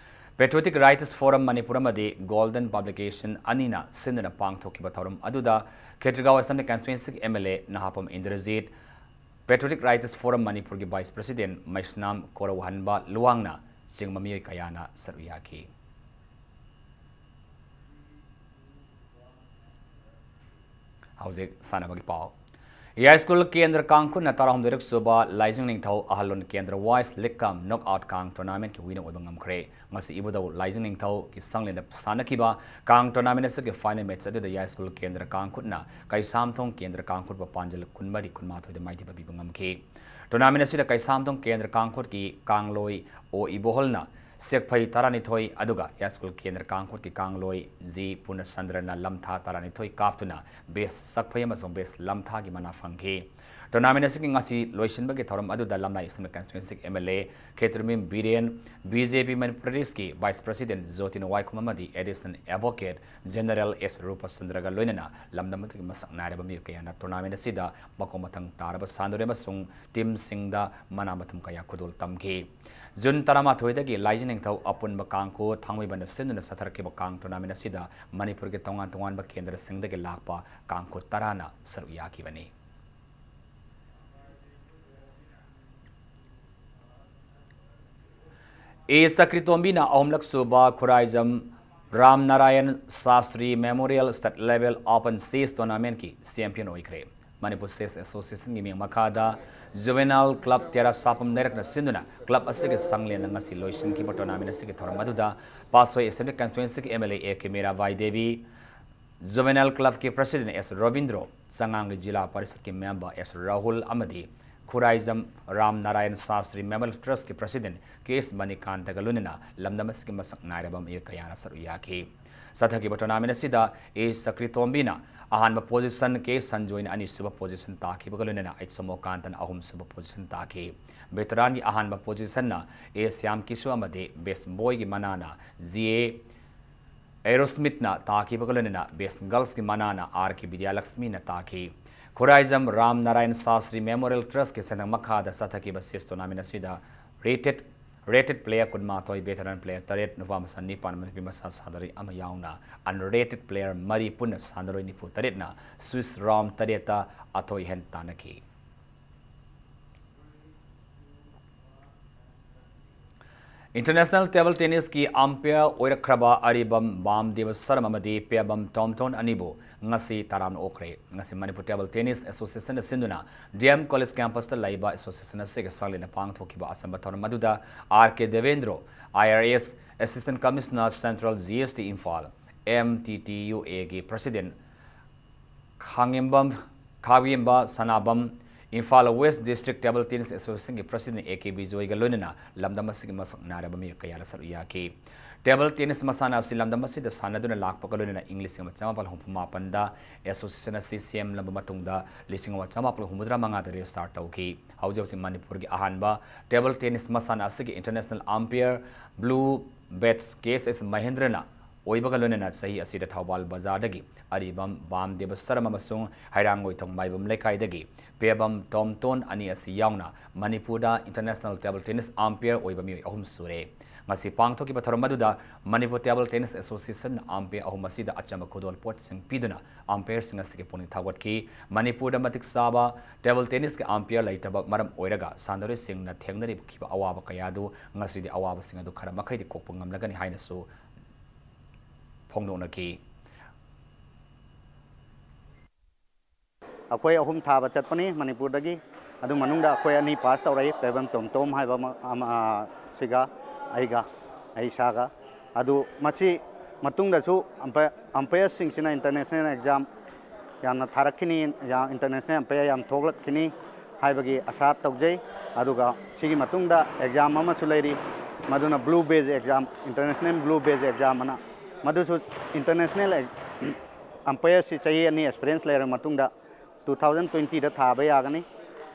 Patriotic Writers Forum Manipur ꯑꯃꯗꯤ Golden Publication ꯑꯅꯤꯅ ꯁꯤꯟꯗꯨꯅ ꯄꯥꯡꯊꯣꯛꯈꯤꯕ ꯊꯧꯔꯝ ꯑꯗꯨꯗ ꯈꯦꯇ꯭ꯔꯤꯒꯥꯎ Assembly Constituencyꯒꯤ M L A ꯅꯍꯥꯄꯝ Indrajit, Patriotic Writers Forum ꯃꯅꯤꯄꯨꯔꯒꯤ Vice President ꯃꯩꯁꯅꯥꯝ ꯀꯣꯔꯧꯍꯟꯕ ꯂꯨꯋꯥꯡꯅ ꯆꯤꯡꯕ ꯃꯤꯑꯣꯏ ꯀꯌꯥꯅ ꯁꯔꯨꯛ ꯌꯥꯈꯤ꯫ ꯍꯧꯖꯤꯛ ꯁꯥꯟꯅꯕꯒꯤ ꯄꯥꯎ꯫ ꯌꯥꯏꯁ꯭ꯀꯨꯜ ꯀꯦꯟꯗ꯭ꯔ ꯀꯥꯡꯈꯨꯠꯅ ꯇꯔꯥꯍꯨꯝꯗꯣꯏꯔꯛ ꯁꯨꯕ ꯂꯥꯏꯖꯤꯡ ꯅꯤꯡꯊꯧ ꯑꯍꯜꯂꯣꯟ ꯀꯦꯟꯗ꯭ꯔ Wise League cum Knockout ꯀꯥꯡ tournamentꯀꯤ winner ꯑꯣꯏꯕ ꯉꯝꯈ꯭ꯔꯦ꯫ ꯉꯁꯤ ꯏꯕꯨꯙꯧ ꯂꯥꯏꯖꯤꯡ ꯅꯤꯡꯊꯧꯒꯤ ꯁꯪꯂꯦꯟꯗ ꯁꯥꯟꯅꯈꯤꯕ ꯀꯥꯡ tournament ꯑꯁꯤꯒꯤ final match ꯑꯗꯨꯗ ꯌꯥꯏꯁ꯭ꯀꯨꯜ ꯀꯦꯟꯗ꯭ꯔ ꯀꯥꯡꯈꯨꯠꯅ ꯀꯩꯁꯥꯝꯊꯣꯡ ꯀꯦꯟꯗ꯭ꯔ ꯀꯥꯡꯈꯨꯠꯄꯨ ꯄꯥꯟꯖꯜ ꯀꯨꯟꯃꯔꯤ ꯀꯨꯟꯃꯥꯊꯣꯏꯗ ꯃꯥꯏꯊꯤꯕ ꯄꯤꯕ ꯉꯝꯈꯤ꯫ Tournament ꯑꯁꯤꯗ ꯀꯩꯁꯥꯝꯊꯣꯡ ꯀꯦꯟꯗ꯭ꯔ ꯀꯥꯡꯈꯨꯠꯀꯤ ꯀꯥꯡꯂꯣꯏ ꯑꯣ ꯏꯕꯣꯍꯜꯅ ꯁꯦꯛꯐꯩ ꯇꯔꯥꯅꯤꯊꯣꯏ, ꯑꯗꯨꯒ ꯌꯥꯏꯁ꯭ꯀꯨꯜ ꯀꯦꯟꯗ꯭ꯔ ꯀꯥꯡꯈꯨꯠꯀꯤ ꯀꯥꯡꯂꯣꯏ ꯖꯤ ꯄꯨꯔꯅꯆꯟꯗ꯭ꯔꯅ ꯂꯝꯊꯥ ꯇꯔꯥꯅꯤꯊꯣꯏ ꯀꯥꯞꯇꯨꯅ best ꯁꯛꯐꯩ ꯑꯃꯁꯨꯡ best ꯂꯝꯊꯥꯒꯤ ꯃꯅꯥ ꯐꯪꯈꯤ꯫ Tournament ꯑꯁꯤꯒꯤ ꯉꯁꯤ ꯂꯣꯏꯁꯤꯟꯕꯒꯤ ꯊꯧꯔꯝ ꯑꯗꯨꯗ ꯂꯝꯂꯥꯏ Assembly Constituencyꯒꯤ M L A Khetrimayum Biren, B J P Manipur Pradesh ꯀꯤ Vice President ꯖꯣꯇꯤꯅ ꯋꯥꯏꯈꯣꯝ ꯑꯃꯗꯤ Additional Advocate General S ꯔꯨꯄꯆꯟꯗ꯭ꯔꯒ ꯂꯣꯏꯅꯅ ꯂꯝꯗꯝ ꯑꯗꯨꯒꯤ ꯃꯁꯛ ꯅꯥꯏꯔꯕ ꯃꯤꯑꯣꯏ ꯀꯌꯥꯅ tournament ꯑꯁꯤꯗ ꯃꯈꯣꯡ ꯃꯊꯪ ꯇꯥꯔꯕ ꯁꯥꯟꯅꯔꯣꯏ ꯑꯃꯁꯨꯡ teamꯁꯤꯡꯗ ꯃꯅꯥ ꯃꯊꯨꯝ ꯀꯌꯥ ꯈꯨꯗꯣꯜ ꯇꯝꯈꯤ꯫ June ꯇꯔꯥꯃꯥꯊꯣꯏꯗꯒꯤ ꯂꯥꯏꯖꯤꯡ ꯅꯤꯡꯊꯧ ꯑꯄꯨꯟꯕ ꯀꯥꯡꯈꯨ ꯊꯥꯡꯃꯩꯕꯟꯗ ꯁꯤꯟꯗꯨꯅ ꯆꯠꯊꯔꯛꯈꯤꯕ ꯀꯥꯡ tournament ꯑꯁꯤꯗ ꯃꯅꯤꯄꯨꯔꯒꯤ ꯇꯣꯉꯥꯟ ꯇꯣꯉꯥꯟꯕ ꯀꯦꯟꯗ꯭ꯔꯁꯤꯡꯗꯒꯤ ꯂꯥꯛꯄ ꯀꯥꯡꯈꯨ ꯇꯔꯥꯅ ꯁꯔꯨꯛ ꯌꯥꯈꯤꯕꯅꯤ꯫ ꯑꯦ ꯆꯀ꯭ꯔꯤꯇꯣꯝꯕꯤꯅ ꯑꯍꯨꯝꯂꯛ ꯁꯨꯕ Khuraijam Ram Narayan Shastri memorial state level open chess ꯇꯣꯔꯅꯥꯃꯦꯟꯠꯀꯤ ꯆꯦꯝꯄꯤꯌꯟ ꯑꯣꯏꯈ꯭ꯔꯦ꯫ ꯃꯅꯤꯄꯨꯔ ꯆꯦꯁ ꯑꯦꯁꯣꯁꯤꯌꯦꯁꯟꯒꯤ ꯃꯤꯡ ꯃꯈꯥꯗ ꯖꯨꯚꯦꯅꯥꯏꯜ ꯀ꯭ꯂꯕ ꯇꯦꯔꯥ ꯁꯥꯄꯝ ꯂꯩꯔꯛꯅ ꯁꯤꯟꯗꯨꯅ ꯀ꯭ꯂꯕ ꯑꯁꯤꯒꯤ ꯁꯪꯂꯦꯟꯗ ꯉꯁꯤ ꯂꯣꯏꯁꯤꯟꯈꯤꯕ ꯇꯣꯔꯅꯥꯃꯦꯟꯠ ꯑꯁꯤꯒꯤ ꯊꯧꯔꯝ ꯑꯗꯨꯗ ꯄꯥꯠꯁꯣꯏ ꯑꯦꯁꯦꯝꯕ꯭ꯂꯤ ꯀꯟꯁꯇꯤꯇ꯭ꯋꯦꯟꯁꯤꯒꯤ M L A A K Mirabai Devi, juvenile ꯀ꯭ꯂꯕꯀꯤ ꯄ꯭ꯔꯁꯤꯗꯦꯟꯠ ꯑꯦꯁ ꯔꯣꯕꯤꯟꯗ꯭ꯔꯣ, ꯆꯉꯥꯡꯒꯤ ꯖꯤꯂꯥ ꯄꯔꯤꯁꯠꯀꯤ ꯃꯦꯝꯕꯔ ꯑꯦꯁ ꯔꯥꯍꯨꯜ ꯑꯃꯗꯤ ꯈꯨꯔꯥꯏꯖꯝ ꯔꯥꯝ ꯅꯥꯔꯥꯌꯟ ꯁꯥꯁꯇ꯭ꯔꯤ ꯃꯦꯃꯣꯔꯤꯌꯦꯜ ꯇ꯭ꯔꯁꯠꯀꯤ ꯄ꯭ꯔꯁꯤꯗꯦꯟꯠ ꯀꯦ ꯑꯦꯁ ꯃꯅꯤꯀꯥꯟꯇꯒ ꯂꯣꯏꯅꯅ ꯂꯝꯗꯝ ꯑꯁꯤꯒꯤ ꯃꯁꯛ ꯅꯥꯏꯔꯕ ꯃꯤꯑꯣꯏ ꯀꯌꯥꯅ ꯁꯔꯨꯛ ꯌꯥꯈꯤ꯫ ꯆꯠꯊꯈꯤꯕ ꯇꯣꯔꯅꯥꯃꯦꯟꯠ ꯑꯁꯤꯗ ꯑꯦ ꯁꯀ꯭ꯔꯤꯇꯣꯝꯕꯤꯅ ꯑꯍꯥꯟꯕ ꯄꯣꯖꯤꯁꯟ, ꯀꯦ ꯁꯟꯖꯣꯏꯅ ꯑꯅꯤꯁꯨꯕ ꯄꯣꯖꯤꯁꯟ ꯇꯥꯈꯤꯕꯒ ꯂꯣꯏꯅꯅ ꯑꯩꯆ ꯁꯣꯃꯣꯀꯥꯟꯇꯅ ꯑꯍꯨꯝꯁꯨꯕ ꯄꯣꯖꯤꯁꯟ ꯇꯥꯈꯤ꯫ ꯚꯦꯇꯔꯥꯟꯒꯤ ꯑꯍꯥꯟꯕ ꯄꯣꯖꯤꯁꯟꯅ ꯑꯦ ꯁ꯭ꯌꯥꯝ ꯀꯤꯁꯨ ꯑꯃꯗꯤ ꯕꯦꯁ ꯕꯣꯏꯒꯤ ꯃꯅꯥꯅ ꯖꯤ ꯑꯦ ꯑꯦꯔꯣꯁꯃꯤꯠꯅ ꯇꯥꯈꯤꯕꯒ ꯂꯣꯏꯅꯅ ꯕꯦꯁ ꯒꯔꯜꯁꯀꯤ ꯃꯅꯥꯅ ꯑꯥꯔ ꯀꯦ ꯕꯤꯗ꯭ꯌꯥꯂꯛꯁꯃꯤꯅ ꯇꯥꯈꯤ꯫ ꯈꯨꯔꯥꯏꯖꯝ ꯔꯥꯝ ꯅꯥꯔꯥꯌꯟ ꯁꯥꯁꯇ꯭ꯔꯤ ꯃꯦꯃꯣꯔꯤꯌꯦꯜ ꯇ꯭ꯔꯁꯠꯀꯤ ꯁꯦꯟꯊꯪ ꯃꯈꯥꯗ ꯆꯠꯊꯈꯤꯕ ꯆꯦꯁ ꯇꯣꯔꯅꯥꯃꯦꯟꯠ ꯑꯁꯤꯗ ꯔꯦꯇꯦꯗ, ꯔꯦꯇꯦꯗ ꯄ꯭ꯂꯦꯌꯔ ꯀꯨꯟꯃꯥꯊꯣꯏ, ꯚꯦꯇꯔꯥꯟ ꯄ꯭ꯂꯦꯌꯔ ꯇꯔꯦꯠ, ꯅꯨꯄꯥ ꯃꯆꯥ ꯅꯤꯄꯥꯟ ꯑꯃꯗꯤ ꯅꯨꯄꯤ ꯃꯆꯥ ꯁꯥꯟꯅꯔꯣꯏ ꯑꯃ ꯌꯥꯎꯅ ꯑꯟꯔꯦꯇꯦꯗ ꯄ꯭ꯂꯦꯌꯔ ꯃꯔꯤ ꯄꯨꯟꯅ ꯁꯥꯟꯅꯔꯣꯏ ꯅꯤꯐꯨ ꯇꯔꯦꯠꯅ ꯁ꯭ꯋꯤꯁ ꯔꯥꯎꯟ ꯇꯔꯦꯠꯇ ꯑꯊꯣꯏ ꯑꯍꯦꯟ ꯇꯥꯟꯅꯈꯤ꯫ ꯏꯟꯇꯔꯅꯦꯁꯅꯦꯜ ꯇꯦꯕꯜ ꯇꯦꯅꯤꯁꯀꯤ ꯑꯝꯄꯤꯌꯔ ꯑꯣꯏꯔꯛꯈ꯭ꯔꯕ ꯑꯔꯤꯕꯝ ꯕꯥꯝꯗꯦꯕ ꯁꯔꯝ ꯑꯃꯗꯤ ꯄꯦꯕꯝ ꯇꯣꯝꯇꯣꯟ ꯑꯅꯤꯕꯨ ꯉꯁꯤ ꯇꯔꯥꯝꯅ ꯑꯣꯛꯈ꯭ꯔꯦ꯫ ꯉꯁꯤ ꯃꯅꯤꯄꯨꯔ ꯇꯦꯕꯜ ꯇꯦꯅꯤꯁ ꯑꯦꯁꯣꯁꯤꯌꯦꯁꯟꯅ ꯁꯤꯟꯗꯨꯅ ꯗꯤ ꯑꯦꯝ ꯀꯣꯂꯦꯖ ꯀꯦꯝꯄꯁꯇ ꯂꯩꯕ ꯑꯦꯁꯣꯁꯤꯌꯦꯁꯟ ꯑꯁꯤꯒꯤ ꯁꯪꯂꯦꯟꯗ ꯄꯥꯡꯊꯣꯛꯈꯤꯕ ꯑꯆꯝꯕ ꯊꯧꯔꯝ ꯑꯗꯨꯗ R K Debendro, I R S, assistant commissioner, central G S T Imphal, M T T U ꯑꯦꯒꯤ president Khangembam, Khangemba Sanabam, Imphal west district table tennis ꯑꯦꯁꯣꯁꯤꯌꯦꯁꯟꯒꯤ ꯄ꯭ꯔꯁꯤꯗꯦꯟꯠ ꯑꯦ ꯀꯦ ꯕꯤꯖꯣꯏꯒ ꯂꯣꯏꯅꯅ ꯂꯝꯗꯝ ꯑꯁꯤꯒꯤ ꯃꯁꯛ ꯅꯥꯏꯔꯕ ꯃꯤꯑꯣꯏ ꯀꯌꯥꯅ ꯁꯔꯨꯛ ꯌꯥꯈꯤ꯫ ꯇꯦꯕꯜ ꯇꯦꯅꯤꯁ ꯃꯁꯥꯟꯅ ꯑꯁꯤ ꯂꯝꯗꯝ ꯑꯁꯤꯗ ꯁꯥꯟꯅꯗꯨꯅ ꯂꯥꯛꯄꯒ ꯂꯣꯏꯅꯅ ꯏꯪ ꯂꯤꯁꯤꯡ ꯑꯃ ꯆꯃꯥꯄꯜ ꯍꯨꯝꯐꯨ ꯃꯥꯄꯟꯗ ꯑꯦꯁꯣꯁꯤꯌꯦꯁꯟ ꯑꯁꯤ ꯁꯦꯝꯂꯕ ꯃꯇꯨꯡꯗ ꯂꯤꯁꯤꯡ ꯑꯃ ꯆꯃꯥꯄꯜ ꯍꯨꯝꯐꯨꯇꯔꯥ ꯃꯉꯥꯗ ꯔꯦꯖꯤꯁꯇꯥꯔ ꯇꯧꯈꯤ꯫ ꯍꯧꯖꯤꯛ ꯍꯧꯖꯤꯛ ꯃꯅꯤꯄꯨꯔꯒꯤ ꯑꯍꯥꯟꯕ ꯇꯦꯕꯜ ꯇꯦꯅꯤꯁ ꯃꯁꯥꯟꯅ ꯑꯁꯤꯒꯤ ꯏꯟꯇꯔꯅꯦꯁꯅꯦꯜ ꯑꯝꯄꯤꯌꯔ ꯕ꯭ꯂꯨ ꯕꯦꯠꯁ ꯀꯦ ꯑꯦꯁ ꯑꯦꯁ ꯃꯍꯦꯟꯗ꯭ꯔꯅ ꯑꯣꯏꯕꯒ ꯂꯣꯏꯅꯅ ꯆꯍꯤ ꯑꯁꯤꯗ ꯊꯧꯕꯥꯜ ꯕꯖꯥꯔꯗꯒꯤ ꯑꯔꯤꯕꯝ ꯕꯥꯝꯗꯦꯕ ꯁꯔꯝ ꯑꯃꯁꯨꯡ ꯍꯩꯔꯥꯡꯒꯣꯏꯊꯣꯡ ꯃꯥꯏꯕꯝ ꯂꯩꯀꯥꯏꯗꯒꯤ ꯄꯦꯕꯝ ꯇꯣꯝꯇꯣꯟ ꯑꯅꯤ ꯑꯁꯤ ꯌꯥꯎꯅ ꯃꯅꯤꯄꯨꯔꯗ ꯏꯟꯇꯔꯅꯦꯁꯅꯦꯜ ꯇꯦꯕꯜ ꯇꯦꯅꯤꯁ ꯑꯝꯄꯤꯌꯔ ꯑꯣꯏꯕ ꯃꯤꯑꯣꯏ ꯑꯍꯨꯝ ꯁꯨꯔꯦ꯫ ꯉꯁꯤ ꯄꯥꯡꯊꯣꯛꯈꯤꯕ ꯊꯧꯔꯝ ꯑꯗꯨꯗ ꯃꯅꯤꯄꯨꯔ ꯇꯦꯕꯜ ꯇꯦꯅꯤꯁ ꯑꯦꯁꯣꯁꯤꯌꯦꯁꯟꯅ ꯑꯝꯄꯤꯌꯔ ꯑꯍꯨꯝ ꯑꯁꯤꯗ ꯑꯆꯝꯕ ꯈꯨꯗꯣꯜꯄꯣꯠꯁꯤꯡ ꯄꯤꯗꯨꯅ ꯑꯝꯄꯤꯌꯔꯁꯤꯡ ꯑꯁꯤꯒꯤ ꯄꯨꯛꯅꯤꯡ ꯊꯧꯒꯠꯈꯤ꯫ ꯃꯅꯤꯄꯨꯔꯗ ꯃꯇꯤꯛ ꯆꯥꯕ ꯇꯦꯕꯜ ꯇꯦꯅꯤꯁꯀꯤ ꯑꯝꯄꯤꯌꯔ ꯂꯩꯇꯕ ꯃꯔꯝ ꯑꯣꯏꯔꯒ ꯁꯥꯟꯅꯔꯣꯏꯁꯤꯡꯅ ꯊꯦꯡꯅꯔꯤꯕ ꯑꯋꯥꯕ ꯀꯌꯥꯗꯨ ꯉꯁꯤꯗꯤ ꯑꯋꯥꯕꯁꯤꯡ ꯑꯗꯨ ꯈꯔ ꯃꯈꯩꯗꯤ ꯀꯣꯛꯄ ꯉꯝꯂꯒꯅꯤ ꯍꯥꯏꯅꯁꯨ ꯐꯣꯡꯗꯣꯛꯅꯈꯤ꯫ ꯑꯩꯈꯣꯏ ꯑꯍꯨꯝ ꯊꯥꯕ ꯆꯠꯄꯅꯤ ꯃꯅꯤꯄꯨꯔꯗꯒꯤ꯫ ꯑꯗꯨ ꯃꯅꯨꯡꯗ ꯑꯩꯈꯣꯏ ꯑꯅꯤ ꯄꯥꯁ ꯇꯧꯔꯛꯏ, ꯄꯦꯕꯝ ꯇꯣꯝꯇꯣꯝ ꯍꯥꯏꯕ ꯑꯃ, ꯑꯃ, ꯑ, ꯁꯤꯒ ꯑꯩꯒ, ꯑꯩ ꯏꯁꯥꯒ꯫ ꯑꯗꯨ ꯃꯁꯤ ꯃꯇꯨꯡꯗꯁꯨ ꯑꯝꯄ-, ꯑꯝꯄꯤꯌꯔꯁꯤꯡꯁꯤꯅ ꯏꯟꯇꯔꯅꯦꯁꯅꯦꯜ ꯑꯦꯛꯖꯥꯝ ꯌꯥꯝꯅ ꯊꯥꯔꯛꯈꯤꯅꯤ, ꯌꯥ-, ꯏꯟꯇꯔꯅꯦꯁꯅꯦꯜ ꯑꯝꯄꯤꯌꯔ ꯌꯥꯝ ꯊꯣꯛꯂꯛꯈꯤꯅꯤ ꯍꯥꯏꯕꯒꯤ ꯑꯁꯥ ꯇꯧꯖꯩ꯫ ꯑꯗꯨꯒ ꯁꯤꯒꯤ ꯃꯇꯨꯡꯗ ꯑꯦꯛꯖꯥꯝ ꯑꯃꯁꯨ ꯂꯩꯔꯤ, ꯃꯗꯨꯅ ꯕ꯭ꯂꯨ ꯕꯦꯖ ꯑꯦꯛꯖꯥꯝ, ꯏꯟꯇꯔꯅꯦꯁꯅꯦꯜ ꯕ꯭ꯂꯨ ꯕꯦꯖ ꯑꯦꯛꯖꯥꯝ ꯑꯅ꯫ ꯃꯗꯨꯁꯨ ꯏꯟꯇꯔꯅꯦꯁꯅꯦꯜ ꯑꯦꯛ-, ꯑꯝꯄꯤꯌꯔꯁꯤ ꯆꯍꯤ ꯑꯅꯤ ꯑꯦꯛꯁꯄꯤꯔꯤꯌꯦꯟꯁ ꯂꯩꯔꯕ ꯃꯇꯨꯡꯗ two thousand twenty ꯗ ꯊꯥꯕ ꯌꯥꯒꯅꯤ꯫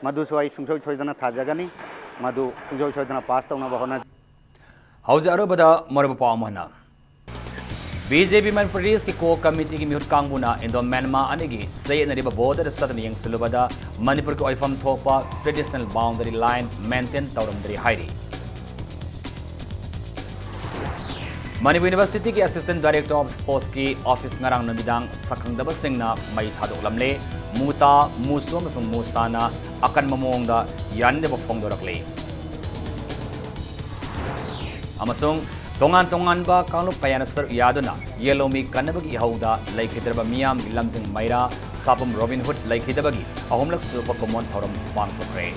ꯃꯗꯨꯁꯨ ꯑꯩ ꯁꯨꯡꯁꯣꯏ ꯁꯣꯏꯗꯅ ꯊꯥꯖꯒꯅꯤ꯫ ꯃꯗꯨ ꯁꯨꯡꯁꯣꯏ ꯁꯣꯏꯗꯅ ꯄꯥꯁ ꯇꯧꯅꯕ ꯍꯣꯠꯅꯖꯩ꯫ ꯍꯧꯖꯤꯛ ꯑꯔꯣꯏꯕꯗ ꯃꯔꯨꯞ ꯄꯥꯎ ꯑꯃ ꯍꯟꯅ꯫ ꯕꯤ ꯖꯦ ꯄꯤ ꯃꯅꯤꯄꯨꯔ ꯏꯁꯀꯤ ꯀꯣꯔ ꯀꯃꯤꯇꯤꯒꯤ ꯃꯤꯍꯨꯠ ꯀꯥꯡꯕꯨꯅ ꯏꯟꯗꯣ ꯃ꯭ꯌꯥꯟꯃꯥꯔ ꯑꯅꯤꯒꯤ ꯆꯌꯦꯠꯅꯔꯤꯕ ꯕꯣꯔꯗꯔꯗ ꯆꯠꯇꯨꯅ ꯌꯦꯡꯁꯤꯜꯂꯨꯕꯗ ꯃꯅꯤꯄꯨꯔꯒꯤ ꯑꯣꯏꯐꯝ ꯊꯣꯛꯄ ꯇ꯭ꯔꯦꯗꯤꯁꯅꯦꯜ ꯕꯥꯎꯟꯗꯔꯤ ꯂꯥꯏꯟ ꯃꯦꯟꯇꯦꯟ ꯇꯧꯔꯝꯗ꯭ꯔꯤ ꯍꯥꯏꯔꯤ꯫ ꯃꯅꯤꯄꯨꯔ ꯌꯨꯅꯤꯚꯔꯁꯤꯇꯤꯒꯤ ꯑꯦꯁꯤꯁꯇꯦꯟ ꯗꯥꯏꯔꯦꯛꯇꯔ ꯑꯣꯐ ꯁ꯭ꯄꯣꯔꯠꯁꯀꯤ ꯑꯣꯐꯤꯁ ꯉꯔꯥꯡ ꯅꯨꯃꯤꯗꯥꯡ ꯁꯛꯈꯪꯗꯕꯁꯤꯡꯅ ꯃꯩ ꯊꯥꯗꯣꯛꯂꯝꯂꯦ꯫ ꯃꯨꯇꯥ, ꯃꯨꯁꯨ ꯑꯃꯁꯨꯡ ꯃꯨꯁꯥꯅ ꯑꯀꯟꯕ ꯃꯑꯣꯡꯗ ꯌꯥꯅꯤꯡꯗꯕ ꯐꯣꯡꯗꯣꯔꯛꯂꯦ꯫ ꯑꯃꯁꯨꯡ ꯇꯣꯉꯥꯟ ꯇꯣꯉꯥꯟꯕ ꯀꯥꯡꯂꯨꯞ ꯀꯌꯥꯅ ꯁꯔꯨꯛ ꯌꯥꯗꯨꯅ ꯌꯦꯜꯍꯧꯃꯤ ꯀꯟꯅꯕꯒꯤ ꯏꯍꯧꯗ ꯂꯩꯈꯤꯗ꯭ꯔꯕ ꯃꯤꯌꯥꯝꯒꯤ ꯂꯝꯖꯤꯡ ꯃꯩꯔꯥ ꯁꯥꯄꯝ ꯔꯣꯕꯤꯟ ꯍꯨꯗ ꯂꯩꯈꯤꯗꯕꯒꯤ ꯑꯍꯨꯝꯂꯛ ꯁꯨꯕ ꯀꯨꯝꯑꯣꯟ ꯊꯧꯔꯝ ꯄꯥꯡꯊꯣꯛꯈ꯭ꯔꯦ꯫